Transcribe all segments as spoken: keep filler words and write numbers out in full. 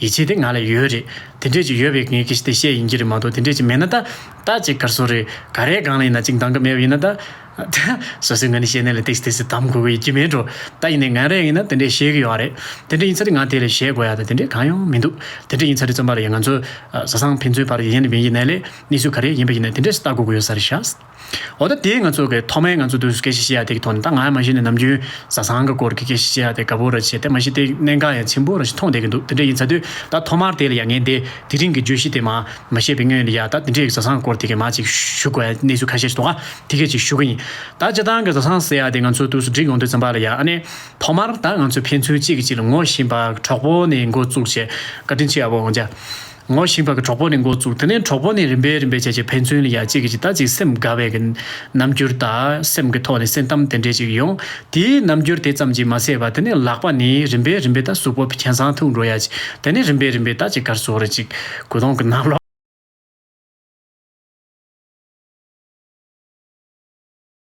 ཡིད་ཆེས་དེ་ང་ལ་ཡོད་རེད། དེ་འདྲས་ཅིག་ཡོད་པའི་ངས་སྐད་ཆ་དེ་བཤད་ཡིན་གྱི་རེད་མ་གཏོགས། དེ་འདྲས་ཅིག་མེད་ན་ད། ད་ཅིག་ག་རེ་ཟེར་དགོས་རེད། ག་རེ་སྒང་ལ་ཡིན་ན་ཅིག་འདང་གི་མེད་པ་ཡིན་ན་ད། ད་སོ་སོའི་ངོས་ནས་བཤད་ན་ལས་ཏོག་ཙམ་ཏོག་ཙམ་གདམ་དགོས་ཀྱི་ཡོད་ཀྱི་མེད་འགྲོ། ད་ཡིན་ནའི་ང་རང་ཡིན་ན་དེ་འདྲས་བཤད་ཀྱི་ཡོད་རེད། དེ་འདྲས་ཡིན་ཚར་དུས་ང་དེ་ལ་བཤད་དགོས་ཡ་ད་དེ་འདྲས་གང་ཡང་མི་འདུག་དེ་འདྲས་ཡིན་ཚར་དུས་ཙམ་པ་ལ་ཡ་ང་ཚོ་བཟའ་ཚང་ཕན་ཚུན་བར་ཡིན་ནའི་མིན་ཡིན་ནའི་ལས་གནས་ཚུལ་ག་རེ་ཡིན་པ་ཡིན་ནའི་དེ་འདྲས་སུ་ལྟ་དགོས་ཀྱི་ཡོད་ས་རེད་ཤག་འོ་ད་དེ་ང་ཚོ་གི་ཐོག་མའི་ང་ཚོ་དུས་སུ་སྐད་ཆ་བཤད་ཡ་དེ་གི་ཐོག་ནས། ད་ང་ཡང་མ་གཞི་ནས་ནམ་རྒྱུན་བཟའ་ཚང་གི་སྐོར་གྱི་སྐད་ཆ་བཤད་ཡ་དེ་དགའ་པོ་ར་བྱས། དེ་མ་གཞི་དེ་གནད་འགག་ཡང་ཆེན་པོ་ར་ཞིག་མཐོང་བསྡད་ཀྱི་འདུག་དེ་འདྲ་ཡིན་ཚར་དུས་ད་ཐོག་མར་དེ་ལ་ཡ་ངས་དེ་དེ་རིང་གི་བརྗོད་གཞི་དེ་མ་མ་བཤད་པའི་སྔོན་ལ་ཡ་ད་དེ་འདྲའི་བཟའ་ཚང་སྐོར་དེ་གི་མ་ཅིག་ཞུ་དགོས་ཡ་གནས་ཚུལ་ཁ་ཤས་ཤིག་འདུག་ག་དེ་གས་ཅིག་ཞུ་གི་ཡིན། ད་སྤྱིར་བཏང་གི་བཟའ་ཚང་ཟེར་ཡ་དེ་ང་ཚོ་དུས་སུ་འགྲིག་ཡོང་དུས་ཙམ་པ་ལ་ཡ། ཨ་ནི་ཐོག་མར་ད་ང་ཚོ་ཕན་ཚུན་གཅིག་གིས་གཅིག་ལ་ངོ་ཤེས་པ་གྲོགས་པོ་ནས་འགོ་བཙུགས་བྱས། བཀའ་དྲིན་ཆེ་ཨ་བོ་འོང་ཅག་ངོ་ཤེས་པ་གི་གྲོགས་པོ་ནས་འགོ་བཙུགས། དེ་ནས་གྲོགས་པོ་ནས་རིམ་པས་རིམ་པས་བྱས་བྱས་ཕན་ཚུན་ལ་ཡ་གཅིག་གིས་གཅིག་ད་ཅིག་སེམས་དགའ་བའི་གི་རྣམ་འགྱུར་དང་སེམས་ཀྱི་ཐོག་ནས་སེམས་གཏམ་དེ་འདྲས་ཅིག་ཡོང་། དེའི་རྣམ་འགྱུར་དེ་ཙམ་གྱིས་མ་ཚད་པ། དེ་ནས་ལག་པ་ནས་རིམ་པས་རིམ་པས་ད་གཟུགས་པོ་ཁྱད་མཚར་ཐུག་འགྲོ་ཡ་ཅིག་དེ་ནས་རིམ་པས་རིམ་པས་ད་ཅིག་ག་རེ་ཟེར་དགོས་རེད། ཅིག་གོས་ཐུང་གི་ནང་ལོགས།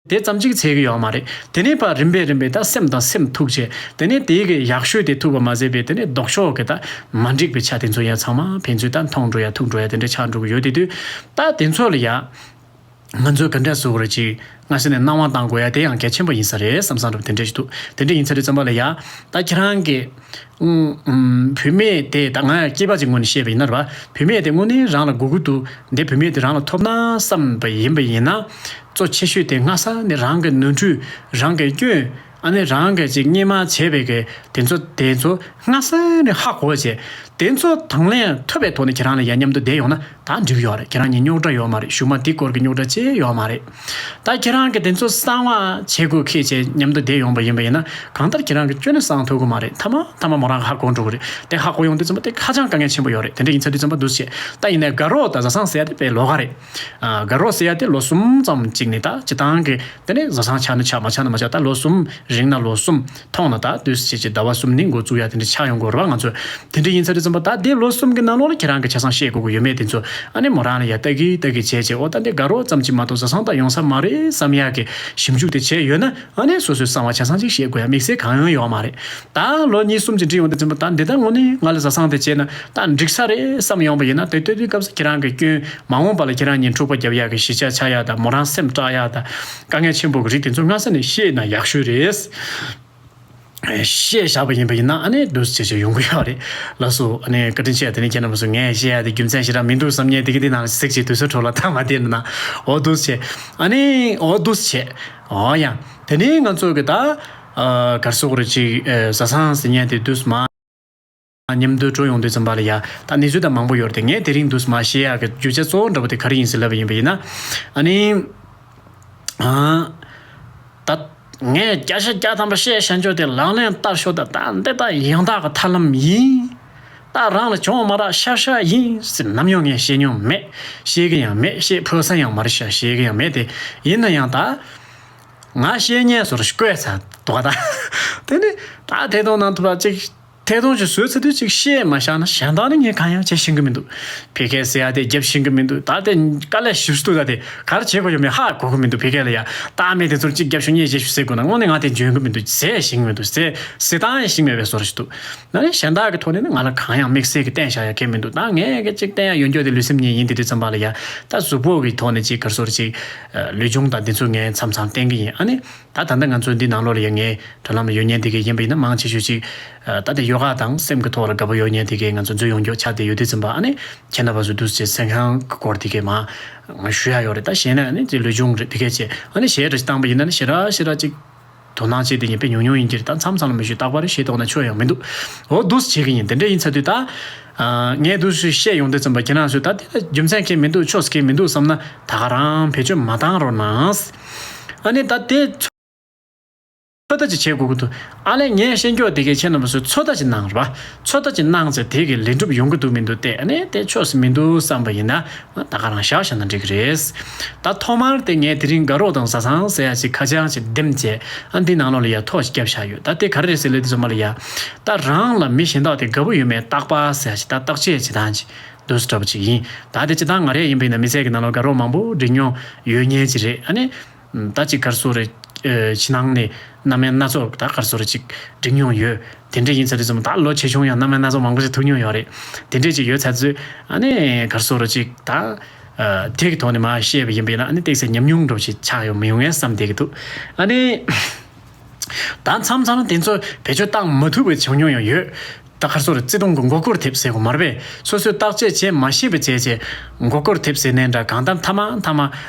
དེ་ཙམ་གཅིག་ཚད་ཀྱི་ཡོད་མ་རེད། དེ་ནས་ཕར་རིམ་པས་རིམ་པས་ད་སེམས་དང་སེམས་ཐུག་བྱས། དེ་ནས་དེའི་གི་ཡག་ཤོས་དེ་ཐུག་པ་མ་ཟད་པའི་དེ་ནས་ལྡོག་ཕྱོགས་ཀྱི་ད་མ་འགྲིག་པའི་ཆ་དེ་ཚོ་ཡང་ཚང་མ་ཕན་ཚུན་ད་མཐོང་འགྲོ་ཡ་ཐུག་འགྲོ་ཡ་དེ་འདྲ་ཆགས་འགྲོ་གི་ཡོད། དེ་དུས་ད་དེ་ཚོ་ལ་ཡ་ང་ཚོས་ག་འདྲ་ཟེར་དགོས་རེད། ཅིག་སྔ་ས་ནས་སྣང་བ་བཏང་དགོས་ཡ་དེ་ཡང་གལ་ཆེན་པོ་ཡིན་ས་རེད་བསམ་བསམ་འདྲ་པོ་དེ་འདྲ་ཞིག་འདུག་དེ་འདྲ་ཡིན་ཚར་དུས་ཙམ་པ་ལ་ཡ་ད་ཁྱེད་རང་གི་ཨུམ། ཨུམ། བུད་མེད་དེ་ད་ང་སྐྱེས་པ་ཅིག་ངོས་ནས་བཤད་པ་ཡིན་ན་རེད་པ། བུད་མེད་དེ་དངོས་གནས་རང་ལ་དགོས་ཀྱི་འདུག་འདི་བུད་མེད་དེ་རང་ལ་ཐོབ་ན་བསམ་པ་ཡིན་པ་ཡིན་ན། གཙོ་ཆེ་ཤོས་དེ་སྔ་ས་ནས་རང་གི་ནོར་འཁྲུལ། རང་གི་སྐྱོན། ཨ་ནི་རང་གི་ཅིག་སྔོན་མ་བྱས་པའི་གི་དེ་ཚོ་དེ་ཚོ་སྔ་ས་ནས་ཧ་གོ་བྱས། དེ་ཚོ་དང་ལེན་ཐུབ་པའི་ཐོག་ནས་ཁྱེད་རང་ལ་ཡ་མཉམ་དུ་བསྡད་ཡོང་ན་ད་འགྲིག་ཡོད་རེད། ཁྱེད་རང་གཉིས་རྙོག་དྲ་ཡོད་མ་རེད། གཞུག་མ་དེ་སྐོར་གྱི་རྙོག་དྲ་ཅི་ཡོད་མ་རེད། ད་ཁྱེད་རང་གིས་དེ་ཚོ་གསང་བ་བྱེད་དགོས་ཁེལ་བྱས་མཉམ་དུ་བསྡད་ཡོང་པ་ཡིན་པ་ཡིན་ན། གང་ལྟར་ཁྱེད་རང་གིས་ཁྱོན་ནས་གསང་ཐུབ་ཀྱི་མ་རེད། མཐའ་མ་མཐའ་མ་མོ་རང་ཧ་གོ་འགྲོ་གི་རེད། དེ་ཧ་གོ་ཡོང་དུས་ཙམ་པ་དེ་ཧ་ཅང་དཀའ་ངལ་ཆེན་པོ་ཡོད་རེད། དེ་འདྲ་ཡིན་ཚར་དུས་ཙམ་པ་འདུག་སེ་བྱས། ད་ཡིན་ནའི་དགའ་རོགས་དང་བཟའ་ཚང་ཟེར་ཡ་དེ་དཔེ་ལོགས་ཀ་རེད། ཨ། དགའ་རོགས་ཟེར་ཡ་དེ་ལོ་གསུམ་ཙམ་གཅིག་ནས་ད་སྤྱིར་བཏང་གི་དེ་ནས་བཟའ་ཚང་ཆགས་ན་ཆགས་མ་ཆགས་ན་མ་ཆགས། ད་ལོ་གསུམ་རིང་ན་ལོ་གསུམ། ཐོག་ན་ད་དུས་སུ་བྱས་བྱས་ཟླ་བ་གསུམ་ནི་འགོ་བཙུགས་ཡ་དེ་འདྲ་ཆགས་ཡོང་གི་ཡོད་རེད་པ། ང་ཚོ་དེ་འདྲ་ཡིན་ཚར་དུས་ཙམ་པ་ད་དེ་ལོ་གསུམ་གྱི་ནང་ལོགས་ལ་ཁྱེད་རང་གི་ཆ་ཚང་བཤད་དགོས་ཀྱི་ཡོད་མེད་དེ་ཚོ། ཨ་ནི་མོ་རང་ལ་ཡ་ལྟ་གི་ལྟ་གི་བྱས་བྱས། འོ་ད་འདི་དགའ་རོགས་ཙམ་གྱིས་མ་གཏོགས་བཟའ་ཚང་ད་ཡོང་ས་མ་རེད་བསམ་ཡག་གི་ཞིབ་འཇུག་དེ་བྱས་ཡོད་ན། ཨ་ནི་སོ་སོའི་གསང་བ་ཆ་ཚང་ཅིག་བཤད་དགོས་ཡ་དམིགས་བསལ་གང་ཡང་ཡོད་མ་རེད། ད་ལོ་གཉིས་གསུམ་ཅིག་འགྲིག་ཡོང་དུས་ཙམ་པ་ད་འདི་ད་དངོས་གནས་ང་ལ་བཟའ་ཚང་དེ་བྱས་ན་ད་འགྲིག་ས་རེད་བསམ་ཡོང་པ་ཡིན་ན། དེ་ལྟ་དུས་སྐབས་སུ་ཁྱེད་རང་གི་སྐྱོན། མ་འོངས་པ་ལ་ཁྱེད་རང་གཉིས་འཁྲུག་པ་རྒྱབ་ཡག་གི་གཞིས་ཆགས་ཆགས་ཡག་དང་། མོ་རང་སེམས་སྐྲག་ཡག་དང་། དཀའ་ངལ་ཆེན་པོ་གི་རིགས་དེ་ཚོ་སྔ་ས་ནས་ཤེས་ན་ཡག་ཤོས་རེད། བཤད་བཞག་པ་ཡིན་པ་ཡིན་ན་ཨ་ནི་འདུག་སེ་བྱས་བྱས་ཡོང་གི་ཡོད་རེད། ལགས་སོ། ཨ་ནི་བཀའ་དྲིན་ཆེ། དེ་ནས་ཁྱེད་རྣམ་པ་ཚོ་ངས་བཤད་ཡ་དེ་རྒྱུ་མཚན་ཞེ་དྲག་མི་འདུག་བསམ་མཁན་དེ་གི་དེ་ནང་གཟིགས་བྱས་དུས་ཚོད་འཕྲོ་བརླག་ད་མ་བསྡད་ན། འོ་འདུག་སེ་བྱས། ཨ་ནི་འོ་འདུག་སེ་བྱས། འོ་ཡ། དེ་ནས་ང་ཚོ་གི་ད་ཨ་ག་རེ་ཟེར་དགོས་རེད། ཅིག་ཨ་བཟའ་ཚང་ཟེར་མཁན་དེ་དུས་མ་མཉམ་དུ་འགྲོ་ཡོང་དུས་ཙམ་པ་ལ་ཡ་ད་གནས་ཚུལ་ད་མང་པོ་ཡོད་རེད་དེ། ངས་དེ་རིང་འདུག་སེ་མ་བཤད་ཡག་གི་རྒྱུ་ཆ་གཙོ་བོ་འདྲ་པོ་དེ་ག་རེ་ཡིན་ཟེར་ལབ་པ་ཡིན་པ་ཡིན་ན། ཨ་ནི། ཨ། ད་ངས་བརྒྱ་ཆ་བརྒྱ་ཐམ་པ་བཤད་བཞག་ཆོག་དེ་ལག་ལེན་བསྟར་ཤོག་ད། ད་འདི་ད་ཡང་དག་གི་ཐབས་ལམ་ཡིན། ད་རང་ལ་བྱུང་མ་རག་ཤར་ཤར་ཡིན་ཟེར་ནམ་ཡང་ངས་བཤད་མྱོང་མེད། བཤད་གི་ཡང་མེད། བཤད་ཕོད་ས་ཡང་མ་རེད་ཤག་བཤད་གི་ཡང་མེད་དེ། ཡིན་ན་ཡང་ད་ང་བཤད་ཉན་བཟོ་ར་བཀོད་ཚར་འདུག་ག་ད་དེ་ནི་ད་ཐད་གཏོང་ནང་དུ་བ་ཅིག་ཐད་གཏོང་ཅིག་བཟོས་ཚར་དུས་ཅིག་བཤད་མ་བཞག་ན་གཞན་དག་ནི་ངས་གང་ཡང་བྱེད་ཤེས་ཀྱི་མི་འདུག་ཕ་གིར་ཟེར་ཡ་དེ་རྒྱབ་ཤེས་ཀྱི་མི་འདུག་ད་དེ་དཀའ་ལས་ཞེ་པོ་འདུག་ད་དེ་ག་རེ་བྱེད་དགོས་ཡོད་མེད་ཧ་གོ་གི་མི་འདུག་ཕ་གི་ལ་ཡ་ད་མི་དེ་ཚོར་ཅིག་རྒྱབ་ཤོག་ངས་བྱེད་ཤོག་ཟེར་དགོས་ན་དངོས་གནས་ང་དེ་འཇོན་གི་མི་འདུག་ཟེར་ཤེས་ཀྱི་མི་འདུག་ཟེར་ཟེར་སྟངས་ཡང་ཤེས་མེད་པའི་བཟོ་འདྲ་ཞིག་འདུག་ན་ནི་གཞན་དག་གི་ཐོག་ནས་ནི་ང་ལ་གང་ཡང་དམིགས་བསལ་གྱི་བསྟན་བཞག་ཡ་གང་མི་འདུག་ད་ངས་གི་ཅིག་བསྟན་ཡ་ཡོད་འགྱོ་དེ་ལུས་སེམས་གཉིས་ཡིན། དེ་དུས་ཙམ་པ་ལ་ཡ་ད་གཟུགས་པོ་གི་ཐོག་ནས་ཅིག་ག་རེ་ཟེར་དགོས་རེད། ཅིག་ལུས་སྦྱོང་དང་དེ་ཚོ་ངས་མཚམས་མཚམས་བསྟན་གི་ཡིན། ཨ་ནི། ད་ད་ལྟ་ང་ཚོ་འདི་ནང་ལོགས་ལ་ཡང་ངའི་དྲ་ལམ་ལ་ཡོད་མཁན་དེ་གས་ཡིན་པ་ཡིན་ན་མང་ཆེ་ཤོས་ཅིག་ཨ་ད་ལྟ་ཡོ་ག་དང་སེམས་ཀྱི་ཐོག་ལ་དགའ་པོ་ཡོད་མཁན་དེ་གས་ང་ཚོ་འཛུལ་ཡོང་རྒྱུ་ཆགས་བསྡད་ཡོད་དུས་ཙམ་པ། ཨ་ནི་ཁྱེད་རྣམ་པ་ཚོ་འདུག་སེ་སེམས་ཁམས་ཀྱི་སྐོར་དེ་གས་མ་ང་ཞུ་ཡ་ཡོད་རེད། ད་གཞན་ན་ཨ་ནི་དེ་ལུས་སྦྱོང་རེད། དེ་གས་བྱས་ཨ་ནི་གཞས་འདྲ་ཞིག་བཏང་པ་ཡིན་ན་ནི་ཞེ་དྲག་ཞེ་དྲག་ཅིག་དོ་སྣང་བྱས་ཏེ་ཡིན་པས་ཉུང་ཉུང་ཡིན་གྱི་རེད། ད་མཚམས་མཚམས་ལ་མི་ཞུ་རྟག་པར་བྱེད་ཐུབ་ན་ཆོ་ཡང་མི་འདུག་འོ་འདུག་སེ་བྱེད་ཀྱི་ཡིན། དེ་འདྲ་ཡིན་ཚར་དུས་ད་ཨ་ངས་འདུག་སེ་བཤད་ཡོང་དུས་ཙམ་པ་ཁྱེད་རང་ཚོས་ད་དེ་ལ་རྒྱུ་མཚན་གང་ཡང་མི་འདུག་ཆོ་ས་གང་ཡང་མི་འདུག་བསམ་ན་ད་ག་རང་བེད་སྤྱོད་མ་བཏང་རོགས་གནང་། ཨ་ནི་ད་དེ་ཚོད་ལྟ་ཅིག་བྱེད་དགོས་ཀྱི་འདུག་ཨ་ལས་ངས་བཤད་རྒྱུ་དེ་གས་ཁྱེད་རྣམ་པ་ཚོས་ཚོད་ལྟ་ཅིག་གནང་རོགས། ཚོད་ལྟ་ཅིག་གནང་ཚེ་དེ་གི་ལས་སྒྲུབ་ཡོང་གི་འདུག་མི་འདུག་སྟེ། ཨ་ནི་དེ་ཆོ་ས་མི་འདུག་བསམ་པ་ཡིན་ན་ད་ག་རང་བཞག་བཞག་ན་འགྲིག་གི་རེད། ད་ཐོག་མར་དེ་ངས་དེ་རིང་དགའ་རོགས་དང་བཟའ་ཚང་ཟེར་ཡ་ཅིག་ཁ་བྱང་ཅིག་འདེམས་བྱས། ཨ་འདི་ནང་ལོགས་ལ་ཡ་ཐོ་ཞིག་བརྒྱབ་བཞག་ཡོད། ད་དེ་ག་རེ་རེད་ཟེར་ལབ་དུས་ཙམ་པ་ལ་ཡ་ད་རང་ལ་མི་གཞན་དག་དེ་དགའ་པོ་ཡོད་མེད་བརྟག་པ་ཟེར་ཡ་ཅིག་ད་བརྟག་དཔྱད་བྱེད་སྟངས་ཅིག་འདུག་སེ་འདྲ་པོ་ཅིག་ཡིན། ད་དེ་སྤྱིར་བཏང་ང་རང་ཡིན་པ་ཡིན་ན་མི་ཚེ་གི་ནང་ལ་དགའ་རོགས་མང་པོ་སྒྲིག་མྱོང་ཡོད་མཁན་ཅིག་རེད། ཨ་ནི་ད་ཅིག་ག་རེ་ཟེར་དགོས་རེད། ཕྱི་ནང་ནས་རྣམ་སྨིན་སྣ་ཚོགས་ད་ག་རེ་ཟེར་ཅིག་འགྲིག་མྱོང་ཡོད། དེ་འདྲ་ཡིན་ཚར་དུས་ཙམ་ད་ལོ་ཆེ་ཆུང་ཡང་རྣམ་སྨིན་སྣ་ཚོགས་མང་པོ་ཞིག་ཐུག་མྱོང་ཡོད་རེད། དེ་འདྲ་ཅིག་ཡོད་ཚར་དུས་ཨ་ནི་ག་རེ་ཟེར་ཅིག་ད་དེ་གི་ཐོག་ནས་མར་བཤད་པ་ཡིན་པས་ན། ཨ་ནི་ཏོག་ཙམ་ཉམས་མྱོང་འདྲ་པོ་ཞིག་ཆགས་ཡོང་མི་ཡོང་ངས་བསམ་བསྡད་ཀྱི་འདུག་ཨ་ནི། ད་མཚམས་མཚམས་ལ་དེ་ཚོ་བེད་སྤྱོད་བཏང་མ་ཐུབ་པའི་བྱུང་མྱོང་ཡང་ཡོད། ད་ག་རེ་ཟེར་བརྩེ་དུང་གི་མགོ་སྐོར་ཐེབས་ཟེར་དགོས་མ་རེད་པས། སོ་སོས་བརྟག་དཔྱད་བྱེད་མ་ཤེས་པ་བྱས་བྱས་མགོ་སྐོར་ཐེབས་ཟེར་ནའི་འདྲ། གང་ལྟར་མཐའ་མ་མཐའ་མ་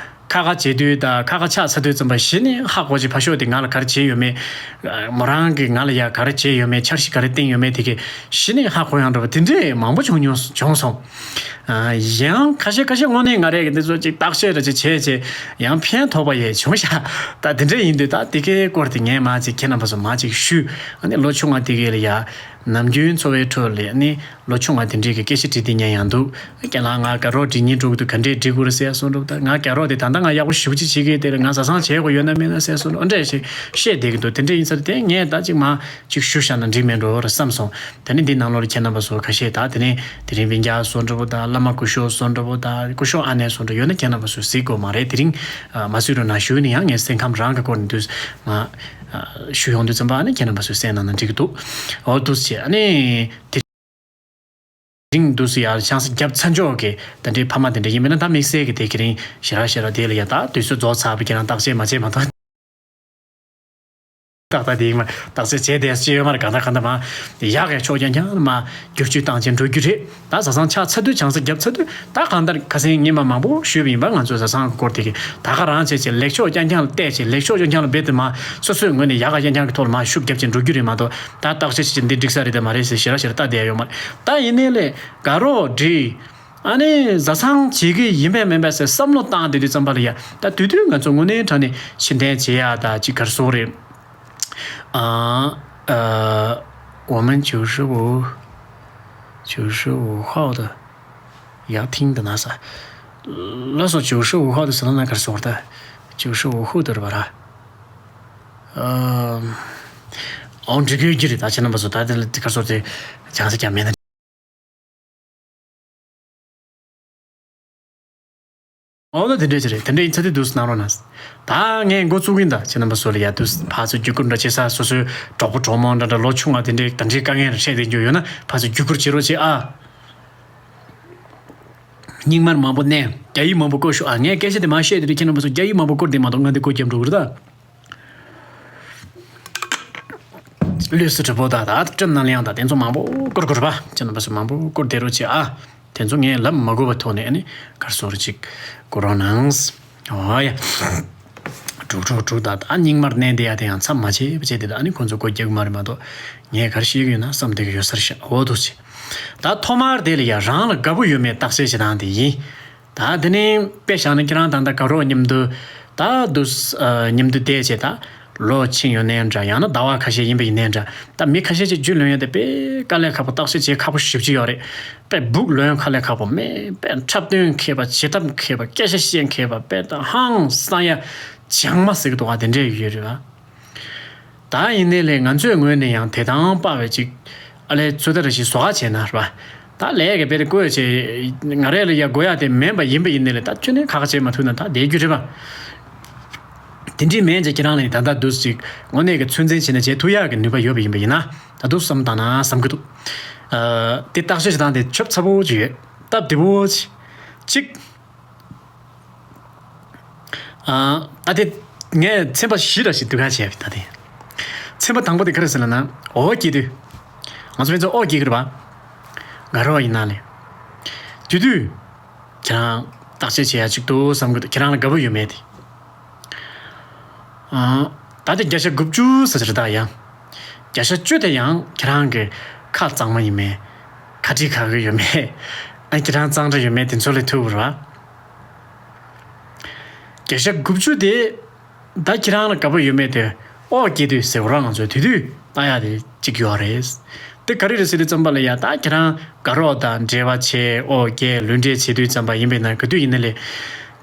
ཁ་ཁ་བྱེད་དུས་དང་ཁ་ཁ་ཆགས་ཚར་དུས་ཙམ་པ་གཞི་ནས་ཧ་གོ་ཅིག་ཕར་ཕྱོགས་དེ་ང་ལ་ག་རེ་བྱས་ཡོད་མེད། མོ་རང་གིས་ང་ལ་ཡ་ག་རེ་བྱས་ཡོད་མེད། འཆར་གཞི་ག་རེ་བཏིང་ཡོད་མེད། དེ་གི་གཞི་ནས་ཧ་གོ་ཡང་འགྲོ་བ་དེ་འདྲས་མང་པོ་བྱུང་མྱོང་བྱུང་སོང་། ཡང་ཁ་ཤས་ཁ་ཤས་དངོས་གནས་ང་རས་འདི་ཚོ་ཅིག་བརྟག་དཔྱད་ར་ཅིག་བྱས་བྱས་ཡང་ཕན་ཐོགས་པ་ཡས་བྱུང་ཤག་ད་དེ་འདྲ་ཡིན་དུས་ད་དེ་གའི་སྐོར་དེ་ངས་མ་ཅིག་ཁྱེད་རྣམ་པ་ཚོ་མ་ཅིག་ཞུས། ཨ་ནི་ལོ་ཆུང་བ་དེ་གའི་ལ་ཡ་ནམ་རྒྱུན་འཚོ་བའི་ཁྲོད་ལ་ཨ་ནི་ལོ་ཆུང་བ་དེ་འདྲས་ཀྱི་སྐད་ཆ་དྲིས་དེ་ཉན་ཡང་འདུག་རྒན་ལགས་ང་དགའ་རོགས་སྒྲིག་སྙིང་འགྲོ་གི་འདུག་ག་འདྲས་སྒྲིག་དགོས་རེད་ཟེར་སོང་འགྲོ། ད་ང་དགའ་རོགས་དེ་ད་ལྟ་ང་ཡག་པོ་ཞེ་པོ་ཅིག་བྱེད་ཀྱི་དེ་ལ་ང་བཟའ་ཚང་བྱེད་དགོས་ཡོད་ན་མེད་ན་ཟེར་སོང་འགྲོ། འདྲ་ཞིག་བཤད་བསྡད་ཀྱི་འདུག་དེ་འདྲས་ཡིན་ས་དེ་ངས་ད་ཅིག་མ་ཅིག་ཞུ་བཞག་ན་འགྲིག་མེད་འགྲོ་ར་བསམ་སོང་། དེ་ནི་འདི་ནང་ལོགས་ལ་ཁྱེད་རྣམ་པ་ཚོ་ཁ་ཤས་ད་དེ་ནི་དེ་རིང་བིན་རྒྱ་སོ་འདྲ་པོ་དང་བླ་མ་སྐུ་ཞབས་སོ་འདྲ་པོ་དང་སྐུ་ཞབས་ཨ་ནེ་སོ་འདྲ་ཡོད་ན་ཁྱེད་རྣམ་པ་ཚོས་གཟིགས་དགོས་མ་རེད། དེ་རིང་མ་གཟིགས་རོགས་གནང་ཞུས་ནི་ཡང་ངས་སེམས་ཁམས་རང་གི་སྐོར་ནས་དུས་མ་ཞུ་ཡོང་དུས་ཙམ་པ་ཨ་ནི་ཁྱེད་རྣམ་པ་ཚོས་གསན་གནང་ན་འགྲིག་གི་འདུག་འོ་འདུག་ཅེས་ཨ་ནི་དེ་རིང་འདུག་སེ་ཡར་ཆང་ས་རྒྱབ་ཚར་འཇོག་གི་ད་འདྲའི་ཕ་མ་དེ་འདྲ་ཡིན་པས་ན་ད་དམིགས་བསལ་གྱི་དེ་ཁེ་རིང་ཞེ་དྲག་ཞེ་དྲག་དེ་ལ་ཡ་ད་དུས་ཚོད་རྫོགས་ཚར་བ་ཁྱེད་རང་བརྟག་དཔྱད་མ་བྱས་མ་གཏོགས། ཏག་ཏག་དེ་ཡིན་མ་བརྟག་དཔྱད་བྱས་བསྡད་ཅི་ཡོད་མ་རེད། གང་ལྟར་གང་ལྟར་མ་ཡག་གི་ཕྱོགས་རྐྱང་རྐྱང་མ་བསྒྱུར་བཅོས་བཏང་བྱས་འགྲོ་རྒྱུ་རེད། ད་བཟའ་ཚང་ཆགས་ཚར་དུས་ཆང་ས་བརྒྱབ་ཚར་དུས་ད་གང་ལྟར་ཁ་སང་ཉིན་མ་མང་པོ་ཞུས་པ་ཡིན་པ། ང་ཚོའི་བཟའ་ཚང་གི་སྐོར་དེ་གི་ད་ག་རང་བྱས་བྱས་ལེགས་ཕྱོགས་རྐྱང་རྐྱང་ལ་བལྟས་བྱས་ལེགས་ཕྱོགས་རྐྱང་རྐྱང་ལ་འབད་དེ་མ་སོ་སོའི་ངོས་ནས་ཡག་ག་རྐྱང་རྐྱང་གི་ཐོག་ལ་མ་ཤུགས་བརྒྱབ་བྱས་འགྲོ་རྒྱུ་རེད་མ་གཏོགས། ད་བརྟག་དཔྱད་བྱས་བྱས་འདི་འགྲིག་ས་རེད་དམ་མ་རེད་ཟེར་ཞེ་དྲག་ཞེ་དྲག་ལྟ་བསྡད་ཡོད་མ་རེད། ད་ཡིན་ནའི་ལས་དགའ་རོགས་འགྲིག་ཨ་ནི་བཟའ་ཚང་བྱེད་ཀྱི་ཡིན་པས་མིན་པས་ཟེར་བསམ་བློ་བཏང་བསྡད་དུས་ཙམ་པ་ལ་ཡ་ད་དུས་དུས་ང་ཚོ་དངོས་གནས་དྲང་གནས་ཕྱིར་འཐེན་བྱེད་ཡག་ད་ཅིག་ག་རེ་ཟེར་དགོས་རེད། 啊，呃，我们九十五，九十五号的要听的那啥，那说九十五号的是那个说的，九十五后的吧啦。呃，哦，这个有点大，现在不是大家的这个说的，讲是讲面的。 འོ་ན་དེ་འདྲས་ཅིག་རེད། དེ་འདྲས་ཡིན་ཚ་དེ་འདུག་སེ་གནང་རོགས་གནང་། ད་ངས་འགོ་བཙུགས་ཀྱིན་ད་ཁྱེད་རྣམ་པ་ཚོ་ལ་ཡ་དུས་ཕར་ཚུར་བརྒྱུད་སྐུར་འདྲ་བྱེད་ས། སོ་སོའི་གྲོགས་པོ་གྲོགས་མོ་འདྲ་འདྲ་ལོ་ཆུང་བ་དེ་འདྲས་ད་འདྲས་དཀའ་ངལ་རེ་འཕྲད་བསྡད་རྒྱུ་ཡོད་ན་ཕར་ཚུར་བརྒྱུད་སྐུར་བྱེད་རོགས་བྱེད་ཨ། སྙིང་དམར་མང་པོ་མནན། རྒྱ་ཡིག་མང་པོ་བཀོལ་ཤོག་ཨ། ངས་སྐད་ཆ་དེ་མར་བཤད་དེ་རེད། ཁྱེད་རྣམ་པ་ཚོ་རྒྱ་ཡིག་མང་པོ་བཀོལ་དེ་མ་གཏོགས་ང་འདི་བཀོལ་རྒྱབ་འགྲོ་གི་རེད་ད། ལུས་སུ་གྲུབ་པོ་དང་ད་སྤྲིན་ནང་ལ་ཡང་ད་དེ་ཚོ་མང་པོ་བཀོལ་དགོས་རེད་པ། ཁྱེད་རྣམ་པ་ཚོ་མང་པོ་བཀོལ་བསྡད་རོགས་བྱེད་ཨ། དེ་ཚོ་ངས་ལབ་མ་དགོས་པ་ཐོག་ནས་ཨ་ནི་གར་སོ་རུ་ཅིག་བཀོལ་རོགས་གནང་། ཨོ་ཡ། དྲུག་དྲུག་དྲུག་ད་ད་སྙིང་དམར་མནན་བསྡད་ཡ་དེ་ཡང་མཚམས་མ་བྱས་པ་བྱས་དེ་ད་ཨ་ནི་ཁོང་ཚོ་སྒོ་རྒྱག་གི་མ་རེད་མ་གཏོགས་ངས་གར་ཤེས་ཀྱི་ཡོད་ན་བསམ་བསྡད་ཀྱི་ཡོད་ས་རེད་ཤག་འོ་འདུག་སེ། ད་ཐོག་མར་དེ་ལ་ཡ་རང་ལ་དགའ་པོ་ཡོད་མེད་བརྟག་དཔྱད་བྱེད་སྟངས་དེ་ཡིན། ད་དེ་ནས་དཔེ་བཞག་ན་ཁྱེད་རང་ད་ལྟ་དགའ་རོགས་མཉམ་དུ་ད་དུ་མཉམ་དུ་བསྡད་བྱས་ད་ལོ་ཕྱིན་ཡོད་ནའི་འདྲ། ཡང་ན་ཟླ་བ་ཁ་ཤས་ཡིན་པ་ཡིན་ནའི་འདྲ། ད་མི་ཁ་ཤས་ཅིག་རྒྱུས་ལོན་ཡ་དེ་དཔེ་དཀའ་ལས་ཁག་པོ། བརྟག་དཔྱད་བྱེད་ཁག་པོ་ཞེ་པོ་ཅིག་ཡོད་རེད། དཔེ་སྦུག་ལོན་ཁ་ལས་ཁག་པོ་མེད། དཔེ་འཁྲབ་སྟོན་མཁས་པ། བྱེད་ཐབས་མཁས་པ། སྐད་ཆ་བཤད་མཁས་པ། དཔེ་ད་ཧང་སང་ཡ་བྱང་མ་ཟེར་གི་འདུག་ག་དེ་འདྲས་ཡོད་རེད་བ། ད་ཡིན་ནའི་ལས་ང་ཚོའི་ངོས་ནས་ཡང་དེ་དང་དཔའ་བའི་ཅིག་ཨ་ལས་ཚོད་ལྟ་རེ་ཞིག་བཟོ་ག་བྱས་ན་རེད་པ། ད་ལས་ཀྱི་དཔེ་དེ་བཀོད་བྱས་ང་རས་ལ་ཡ་དགོས་ཡ་དེ་མིན་པ་ཡིན་པ་ཡིན་ནའི་ལས་ད་ཁྱོན་ནས་ཁག་ཁག་བྱེད་མ་ཐུབ་ན་ད་བསྡད་རྒྱུ་རེད་པ། དེ་འདྲའི་མིན་ཅིག་ཁྱེད་རང་ལ་ཡིན་ད་ལྟ་འདུག་ཅིག་དངོས་གནས་ཀྱི་ཚོད་འཛིན་བྱས་ན་བྱེད་ཐུབ་ཡག་གི་ནུས་པ་ཡོད་པ་ཡིན་པ་ཡིན་ན་ད་འདུག་བསམ་བཏང་ན་བསམ་གི་འདུག་ཨ་དེ་བརྟག་དཔྱད་བྱེད་སྟངས་དེ་ཆོབ་ཚ་པོ་ཅིག་ཡོད། སྟབས་བདེ་པོ་ཅིག་ཅིག་ཨ་ད་དེ་ངས་ཚན་པ་བཞི་འདྲ་ཞིག་བསྡུ་ག་བྱས་པ་ད་དེ། ཚན་པ་དང་པོ་དེ་ག་རེ་ཟེར་ལབ་ན་འོ་སྐྱེ་དུས། ང་ཚོ་ཕན་ཚུན་འོ་སྐྱེ་གི་རེད་པ། དགའ་རོགས་ཡིན་ན་ལས། དེ་དུས། ཁྱེད་རང་བརྟག་དཔྱད་བྱེད་ཡ་གཅིག་འདུག་བསམ་གི་འདུག་ཁྱེད་རང་ལ་དགའ་པོ་ཡོད་མེད་དེ། ཨ་ད་དེ་བརྒྱ་ཆ་དགུ་བཅུ་ཟེར་རེད་ད་ཡ། བརྒྱ་ཆ་བཅུ་དེ་ཡང་ཁྱེད་རང་གི་ཁ་གཙང་མ་ཡིན་མེད། ཁ་དཀྲིས་ཁ་གི་ཡོད་མེད། ཨ་ཁྱེད་རང་གཙང་སྦྲ་ཡོད་མེད་དེ་ཚོ་ལས་ཐུག་ར། བརྒྱ་ཆ་དགུ་བཅུ་དེ། ད་ཁྱེད་རང་ལ་དགའ་པོ་ཡོད་མེད་དེ་ཨོ་སྐྱེ་དུས་ཟེར་བ་རང་ང་ཚོས་དུས་དུས་ལྟ་ཡ་དེ་གཅིག་ཡོད་རེད། དེ་ག་རེ་རེད་ཟེར་དུས་ཙམ་པ་ལ་ཡ་ད་ཁྱེད་རང་དགའ་རོགས་དང་འབྲེལ་བ་བྱས་ཨོ་སྐྱེ་ལུས་འབྲེལ་བྱེད་དུས་ཙམ་པ་ཡིན་པས་ན་ག་དུས་ཡིན་ན་ལས།